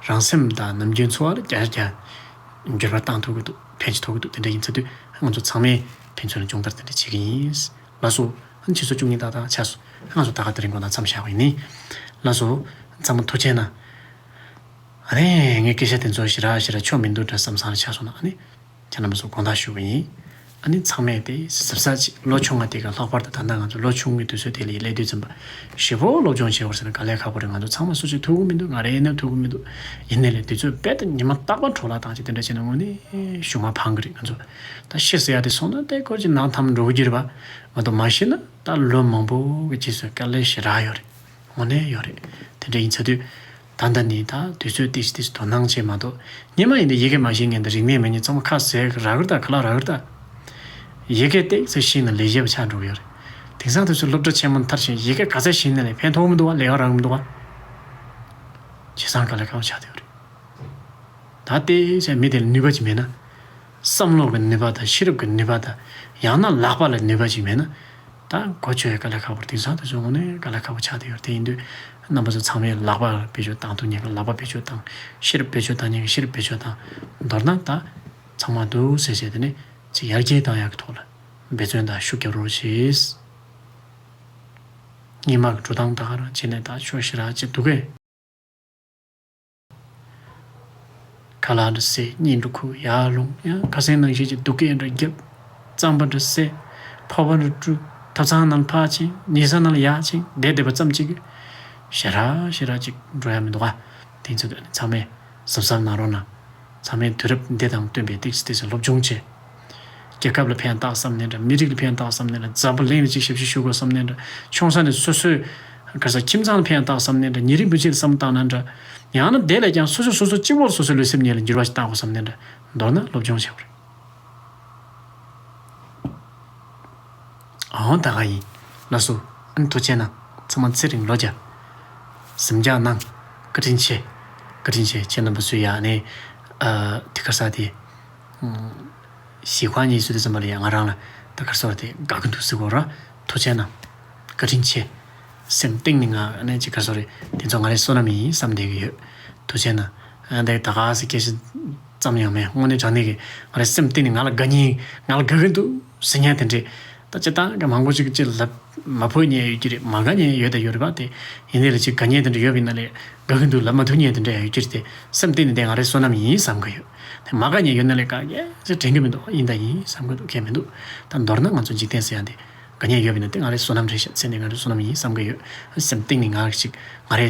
རང་སེམས་དང་ནམ་རྒྱུན་འཚོ་བ་ལ་བརྒྱ་ཆ་བརྒྱ་འགྱུར་བ་བཏང་ཐུབ་ཀྱི་འདུག། ཕན་ཅིག་ཐོགས་ཀྱི་འདུག། དེ་འདྲ་ཡིན་ཚར་དུས་ང་ཚོ་ཚང་མས་ཕན་ཚུན་ལ་སྦྱོང་བརྡར་དེ་འདྲ་བྱེད་ཀྱི་ཡིན། ལགས་སོ། ཕྱི་ཚོ་བཅུ་གཉིས་ཏག་ཏག་ཆགས་སོང་། ང་ཚོ་ད་ག་དེ་རིང་གོང་ན་མཚམས་བཞག་པ་ཡིན། ལགས་སོ། ཚང་མ་ཐུགས་རྗེ་གནང་། ཨ་ནི་ངའི་སྐད་ཆ་དེ་ཚོ་ཞེ་དྲག་ཞེ་དྲག་ཆོ་མི་འདུག་འདྲ་བསམ་བསམ་རེ་ཆགས་སོང་ན། ཨ་ནི་ཁྱེད་རྣམ་པ་ཚོ་དགོངས་དག་ཞུ་གི་ཡིན། ཨ་ནི་ཚང་མས་དེ་གཟབ་གཟབ་བྱེད། ལོ་ཆུང་བ་དེ་ག་ལྷག་པར་དུ་ད་ལྟ་ང་ཚོ་ལོ་ཆུང་བའི་དུས་ཚོད་དེ་ལ་སླེབས་དུས་ཙམ་པ་ཞེ་པོ་སློབ་སྦྱོང་བྱེད་དགོས་ཟེར་ན་དཀའ་ལས་ཁག་པོ་རེད། ང་ཚོ་ཚང་མ་སུ་གཅིག་ཐུབ་ཀྱི་མི་འདུག། ང་རང་ཡིན་ན་ཐུབ་ཀྱི་མི་འདུག། ཡིན་ནའི་ལས་དུས་ཚོད་རྦད་དེ་ཉི་མ་རྟག་པར་འཕྲོ་བརླག་བཏང་བྱས་དེ་འདྲ་བྱས་ན་དངོས་གནས་གཞུག་མ་ཕང་གི་རེད། ང་ཚོ་ད་ཤི་ཟེར་ཡ་དེ་སོང་ན་དེ་སྐོར་གྱི་ནང་ཐམ་འགྲོ་གི་རེད་པ། མ་གཏོགས་མ་ཤི་ན་ད་ལོ་མང་པོ་གི་རྗེས་སུ་དཀའ་ལས་ཞེ་དྲག་ཡོད་རེད། དངོས་གནས་ཡོད་རེད། དེ་འདྲ་ཡིན་ཚར་དུས་ད་ལྟ་ནས་ད་དུས་ཚོད་ཏིག་ཙམ་ཏིག་ཙམ་དོ་སྣང་བྱེད་མ་གཏོགས། སྔོན་མ་ཡིན་ན་ཡི་གེ་མ་ཤེས་མཁན་དང་རིག་གནས་མེད་མཁན་ཚང་མ་ཁ་ཟས་རག་གི་རེད་ད། ཁ་ལག་རག་གི་རེད་ད། ཡི་གེ་ཏོག་ཙམ་ཤེས་ན་ལས་བྱེད་པ་ཆགས་འགྲོ་གི་ཡོད་རེད། དེང་སང་དུས་ཚོད་སློབ་གྲྭ་ཆེན་མོ་མཐར་ཕྱིན་ཡི་གེ་ག་ཚད་ཤེས་ན་ལས་ཕན་ཐོགས་མི་འདུག་བ། ལས་ཀ་རག་མི་འདུག་བ། བྱས་ཙང་དཀའ་ལས་ཁག་པོ་ཆགས་བསྡད་ཡོད་རེད། ད་ལྟའི་ཆ་མི་དེ་ལ་ནུས་པ་ཅིག་མེད་ན། བསམ་བློ་གི་ནུས་པ་དང་ཤེས་རབ་ཀྱི་ནུས་པ་དང་། ཡང་ན་ལག་པ་ལ་ནུས་པ་ཅིག་མེད་ན། ད་གོ་ཆོད་ཡ་དཀའ་ལས་ཁག་པོ་རེད། དེང་སང་དུས་ཚོད་དངོས་གནས་དཀའ་ལས་ཁག་པོ་ཆགས་བསྡད་ཡོད་རེད། དེ་ཡིན་དུས་རྣམ་པ་ཚོ་ཚང་མས་ལག་པ་བེད་སྤྱོད་བཏང་ཐུབ་མཁན་གྱིས་ལག་པ་བེད་སྤྱོད་བཏང་། ཤེས་རབ་བེད་སྤྱོད་བཏང་མཁན་གྱིས་ཤེས་རབ་བེད་སྤྱོད་བཏང་། མདོར་ན་ད་ཚང་མ་འདུག་ཟེར་བྱས་དེ་ནས་ཅིག་ཡར་རྒྱས་བཏང་ཡག་གི་ཐོག་ལ་འབད་བརྩོན་དང་ཤུགས་རྒྱབ་རོགས་བྱེད། སྔོན་མ་གི་འགྲོ་སྟངས་ད་ག་རང་བྱས་ནས་ད་ཆོག་ཤི་ར་ཅིག་འདུག་གས། ཁ་ལག་འདྲ་ཟས། གཉིད་འདྲ་ཁུག། ཡར་ལོངས། ཡང་ཁ་སེང་ནང་བཞིན་གྱི་སྡུག་སྐད་འདྲ་བརྒྱབ། རྩམ་པ་འདྲ་བཟས། ཕོར་པ་འདྲ་བཀྲུས། ཐབ་ཚང་ནང་ཕར་ཕྱིན། ཉལ་ས་ནང་ལ་ཡར་ཕྱིན། བསྡད་བསྡད་པ་ཙམ་གཅིག་གིས་ཞེ་དྲག་ཞེ་དྲག་ཅིག་འགྲོ་ཡ་མི་འདུག་ག། དེ་ཚོ་ཚང་མས་གཟབ་གཟབ་གནང་རོགས་གནང་། ཚང་མས་དུས་རབས་འདི་དང་བསྟུན་པའི་ཏོག་ཙམ་ཏོག་ཙམ་སློབ་སྦྱོང་བྱེད། རྒྱལ་ཁབ་ལ་ཕན་ཐོགས་བསམ་ནའི་འདྲ། མི་རིགས་ལ་ཕན་ཐོགས་བསམ་ནའི་འདྲ། འཛམ་བུ་གླིང་ལ་ཅིག་ཞབས་ཞུ་ཞུ་དགོས་བསམ་ནའི་འདྲ། ཆུང་ས་ནས་སོ་སོའི་ག་ས་ཁྱིམ་ཚང་ལ་ཕན་ཐོགས་བསམ་ནའི་འདྲ། ཉེ་རིང་བུ་ཆེ་ལ་བསམ་བཏང་ནའི་འདྲ། ཡང་ན་དེ་ལས་ཀྱང་སོ་སོ་སོ་སོ་གཅིག་པོར་སོ་སོའི་ལུས་སེམས་གཉིས་ལ་འགྱུར་བ་ཞིག་བཏང་དགོས་བསམ་ནའི་འདྲ། མདོར་ན་སློབ་སྦྱོང་བྱེད་དགོས་རེད། ཨང་ད་ག་ཡིན། ལགས་སོ། ཨ་ནི་ཐུགས་རྗེ་གནང་། ཚང་མ་ཚེ་རིང་ལོ་བརྒྱ། གཟིམ་འཇག་གནང་། བཀའ་དྲིན་ཆེ། བཀའ་དྲིན་ཆེ། ཁྱེད་རྣམ་པ་ཚོས་ཡ་ཨ་ནི། ཨ། དེ་ག་ས་དེ། ཞི་ཁ་ཉིས་སུ་དེ་ཙམ་པ་ལ་ཡ་ང་རང་ལ་ད་ག་ས་རེད་དེ་དགའ་གི་འདུག་ཟེར་གོ་ར། ཐུགས་རྗེ་གནང་། བཀའ་དྲིན་ཆེ། སེམས་གཏིང་ནས་ང་ཨ་ནི་ཅི་ག་ས་རེད། དེ་ཚོ་ང་རའི་བསོད་ནམས་ཡིན་བསམ་བསྡད་ཀྱི་ཡོད། ཐུགས་རྗེ་གནང་། ཨ་འདི་ད་ག་ཟེ་སྐད་ཆ་ཙམ་ཡང་མེད། དངོས་གནས་དྲང་གནས་ཀྱི་ང་རའི་སེམས་གཏིང་ནས་ང་ལ་དགའ་ཉེ། ང་ལ་དགའ་གི་འདུག་ཟེར་མཁན་དེ་འདྲས། ད་སྤྱིར་བཏང་གི་མང་པོ་ཅིག་ཅིག་ལབ་མ་ཕོད་མཁན་ཡོད་ཀྱི་རེད། མ་དགའ་མཁན་ཡོད་དང་ཡོད་རེད་པ། དེ་ཡིན་དེ་ལ་ཅིག་དགའ་མཁན་དེ་འདྲ་ཡོད་པ་ཡིན་ན་ལས་དགའ་གི་འདུག་ལབ་མ་ཐུབ་མཁན་དེ་འདྲ་ཡང་ཡོད་ཀྱི་རེད། དེ་སེམས་གཏིང་ནས་དེ་ང་རའི་བསོད་ནམས་ཡིན་བསམ་གི་ཡོད། དེ་མ་དགའ་མཁན་ཡོད་ན་ལས་དགའ་ཡས་ཟེར་དྲན་གི་མི་འདུག་ཡིན་དང་ཡིན་བསམ་གི་འདུག་གལ་མི་འདུག་ད་མདོར་ན་ང་ཚོ་འཇིག་རྟེན་ཟེར་ཡ་འདི་དགའ་མཁན་ཡོད་པ་ཡིན་ན་དེ་ང་རའི་བསོད་ནམས་རེད་ཤག་ཟེར་ནས་ང་རའི་བསོད་ནམས་ཡིན་བསམ་གི་ཡོད། སེམས་གཏིང་ནས་ང་ཅིག་ང་རའི་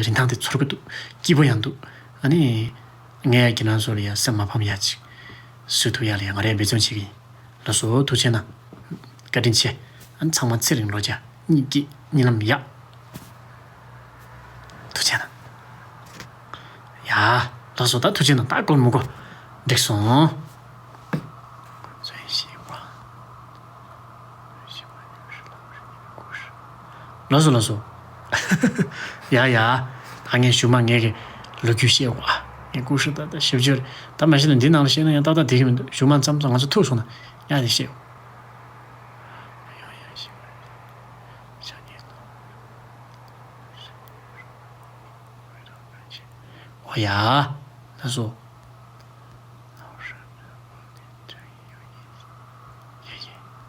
རིན་ཐང་དེ་ཚོར་གི་འདུག་སྐྱིད་པོ་ཡང་འདུག་ཨ་ནི། ངས་ཡ་ཁྱེད་རང་ཚོ་ལ་ཡ་སེམས་མ་ཕམ་ཡ་ཅིག་གསོས་ཐུབ་ཡ་ལ་ཡ་ང་རས་འབད་བརྩོན་བྱེད་ཀྱི་ཡིན། ལགས་སོ། ཐུགས་རྗེ་གནང་། བཀའ་དྲིན་ཆེ། ཨ་ནི་ཚང་མ་ཚེ་རིང་ལོ་བརྒྱ། གཉིད་སྐྱིད། གཉིད་ལམ་ཡག་ཐུགས་རྗེ་གནང་། ཡ། ལགས་སོ། ད་ཐུགས་རྗེ་གནང་། ད་སྒོར་མོ་གོ་འགྲིག་སོང་། ལགས་སོ། ལགས་སོ། ཡ་ཡ། ད་ངས་གཞུག་མ་ངས་ཀྱི་ལོ་རྒྱུས་བཤད་འོ། ངས་ཀུ་ཧྲི་ད་ལྟ་ཞིབ་འཇུག་ད་མ་ཤེས་ན་འདི་ནང་ལ་བཤད་ན་ཡང་ཏག་ཏག་བསྡད་ཀྱི་མི་འདུག་གཞུག་མ་མཚམས་མཚམས་ང་ཚོ་ཐུག་སོང་ན་ཡང་དེ་བཤད་འོ། འོ་ཡ། ལགས་སོ།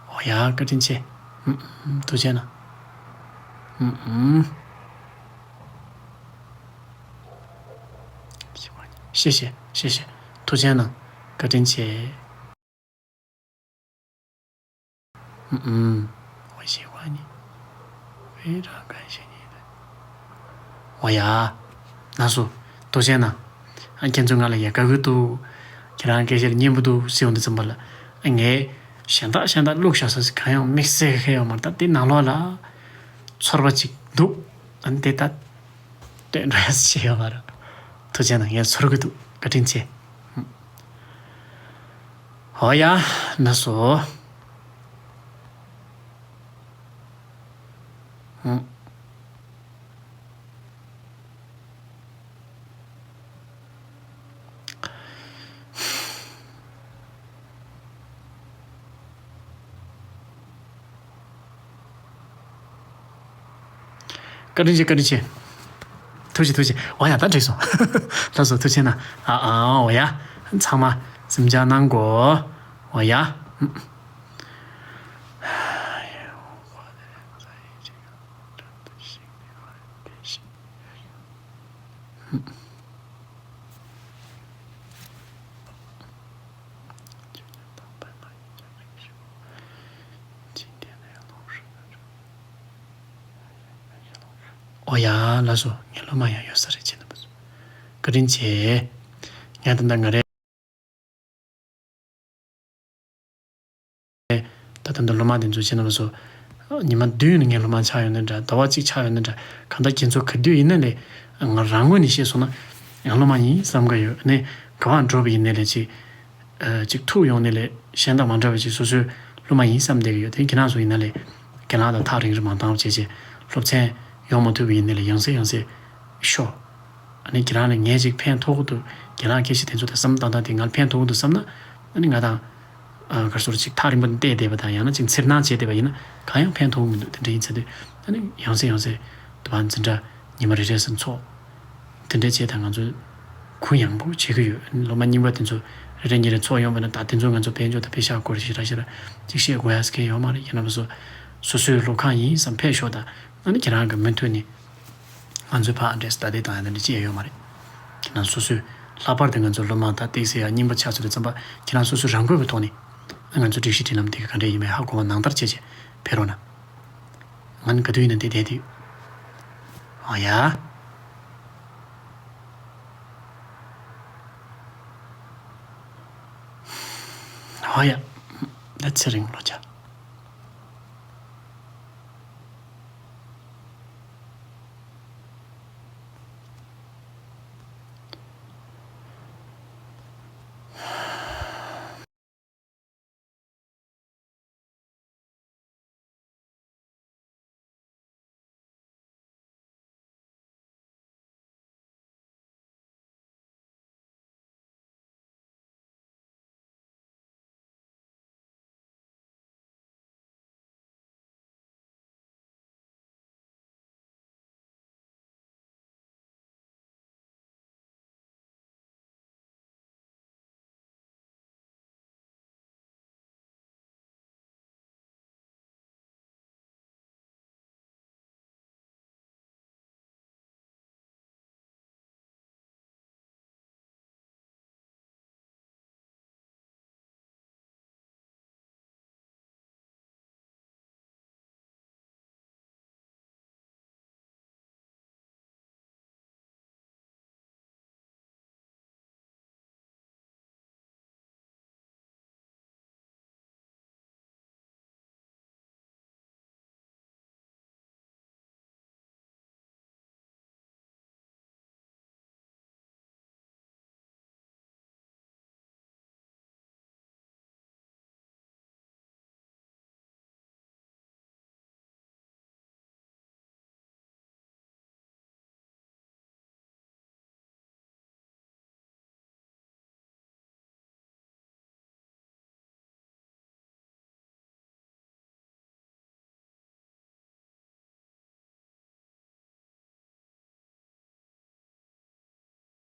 འོ་ཡ། བཀའ་དྲིན་ཆེ། ཨུམ། ཨུམ། ཐུགས་རྗེ་གནང་། ཨུམ། ཨུམ། ཤེས་ཤེས། ཤེས་ཤེས། ཐུགས་རྗེ་གནང་། བཀའ་དྲིན་ཆེ། ཨུམ། ཨུམ། འོ་ཡ། ལགས་སོ། ཐུགས་རྗེ་གནང་། ཨ། ཁྱེད་ཚོས་ང་ལ་ཡ་དགའ་གི་འདུག་ཁྱེད་རང་སྐད་ཆ་ལ་སྙན་པོ་འདུག་ཟེར་འོང་དུས་ཙམ་པ་ལ། ཨ། ངས་གཞན་དག་གཞན་དག་བླུགས་བཞག་ས་ཟིག་གང་ཡང་དམིགས་བསལ་གང་ཡང་མ་རེད། ད་དེ་ནང་ལོགས་ལ་ཚོར་བ་ཅིག་འདུག་ཨ་ནི་དེ་ད་སྟོན་འགྲོ་ཡ་ཞིག་ཡོད་མ་རེད། ཐུགས་རྗེ་གནང་། ངས་ཚོར་གི་འདུག་བཀའ་དྲིན་ཆེ། འོ་ཡ། ལགས་སོ། ཨུམ། བཀའ་དྲིན་ཆེ། བཀའ་དྲིན་ཆེ། ཐུགས་རྗེ་ཆེ། ཐུགས་རྗེ་ཆེ། འོ་ཡ། ད་འགྲིག་སོང་། ལགས་སོ། ཐུགས་རྗེ་གནང་། ཨ་ཨ། འོ་ཡ། ཚང་མ་གཟིམ་འཇག་གནང་གོ། འོ་ཡ། འོ་ཡ། ལགས་སོ། ངའི་སློབ་མ་ཡང་ཡོད་ས་རེད། ཁྱེད་རྣམ་པ་ཚོ། བཀའ་དྲིན་ཆེ། ངས་ད་ལྟ་ང་རའི། ད་ལྟ་འདི་སློབ་མ་དེ་ཚོ་ཁྱེད་རྣམ་པ་ཚོ། ཉི་མ་བདུན་ནས་ངའི་སློབ་མ་ཆགས་ཡོང་ནི་འདྲ། ཟླ་བ་གཅིག་ཆགས་ཡོང་ནི་འདྲ། གང་ལྟར་ཁྱེད་ཚོ་ག་དུས་ཡིན་ན་ལས་ང་རང་ངོས་ནས་བཤད་སོང་ན་ཡང་སློབ་མ་ཡིན་བསམ་གི་ཡོད། ནས་ག་བར་འགྲོ་བ་ཡིན་ནའི་ལས་ཅིག་ཨ། ཅིག་ཐུག་ཡོང་ནི་ལས་གཞན་དང་མ་འདྲ་བ་ཅིག་སོ་སོའི་སློབ་མ་ཡིན་བསམ་བསྡད་ཀྱི་ཡོད། དེ་ཁྱེད་རང་ཚོ་ཡིན་ན་ལས་རྒན་ལགས་དང་ཐག་རིང་རིང་མ་བཏང་བ་བྱས་བྱས་སློབ་ཚན་ཡོང་མ་ཐུབ་པ་ཡིན་ནི་ལས་ཡང་སེ་ཡང་སེ་ཤོག་ཨ་ནི་ཁྱེད་རང་ལ་ངས་ཅིག་ཕན་ཐོགས་ཀྱི་འདུག་རྒན་ལགས་སྐད་ཆ་དེ་ཚོ་དང་བསམ་བློ་བཏང་སྟངས་དེ་ང་ལ་ཕན་ཐོགས་ཀྱི་འདུག་བསམ་ན། ཨ་ནི་ང་དང་ཨ་ག་རེ་ཟེར། ཅིག་ཐག་རིང་པོ་ནས་བལྟས་བསྡད་པ་དང་ཡང་ན་ཅིག་འཚེར་སྣང་བྱས་བསྡད་པ་ཡིན་ན་གང་ཡང་ཕན་ཐོགས་ཀྱི་མི་འདུག་དེ་འདྲ་ཡིན་ཚེ་དུས་ཨ་ནི་ཡང་སེ་ཡང་སེ་འདུག་བ། འཛིན་གྲྭ་ཉི་མ་རེ་རེ་ཙམ་ཚོགས། དེ་འདྲ་བྱས་དང་ང་ཚོ་གུ་ཡངས་པོ་བྱེད་ཀྱི་ཡོད། སློབ་མ་རྙིང་པ་དེ་ཚོ་རེ་རེ་གཉིས་རེ་ཚོགས་ཡོང་བ་ན། ད་དེ་ཚོ་ང་ཚོ་དཔལ་འབྱོར་དང་པེ་ཤག་སྐོར་ཞེ་དྲག་ཞེ་དྲག་ཅིག་བཤད་དགོས་ཡ་ཟེར་མཁན་ཡོད་མ་རེད། ཡིན་ན་མ་སོ་སོ་སོའི་སློབ་ཁང་ཡིན་བསམ་ཕེབས་ཤོག་དང་། ཨ་ནི་ཁྱེད་རང་གི་མུ་མཐུད་ནས་ང་ཚོའི་ཕར་འདྲེས་སུ་ད་ལྟའི་དང་ཡང་འདི་འདྲ་ཅི་ཡང་ཡོད་མ་རེད། ཁྱེད་རང་སོ་སོས་ལྷག་པར་དུ་ང་ཚོ་སློབ་མ་དང་ཏོག་ཙམ་ཡང་རྙིང་པ་ཆགས་ཚུལ་དུ་བརྩམས་པ། ཁྱེད་རང་སོ་སོའི་རང་འགུལ་གྱི་ཐོག་ནས་ང་ཚོ་སྒྲིག་གཞི་སྒྲིག་ལམ་དེ་ག་འདྲ་ཡིན་མིན་ཧ་གོ་བ་ནང་ལྟར་བྱས་བྱས་ཕེབས་རོགས་གནང་། ང་ནི་ག་དུས་ཡིན་ན་འདི་བསྡད་དུས། ཨ་ཡ། ཨ་ཡ། ད་ཚེ་རིང་ལོ་བརྒྱ།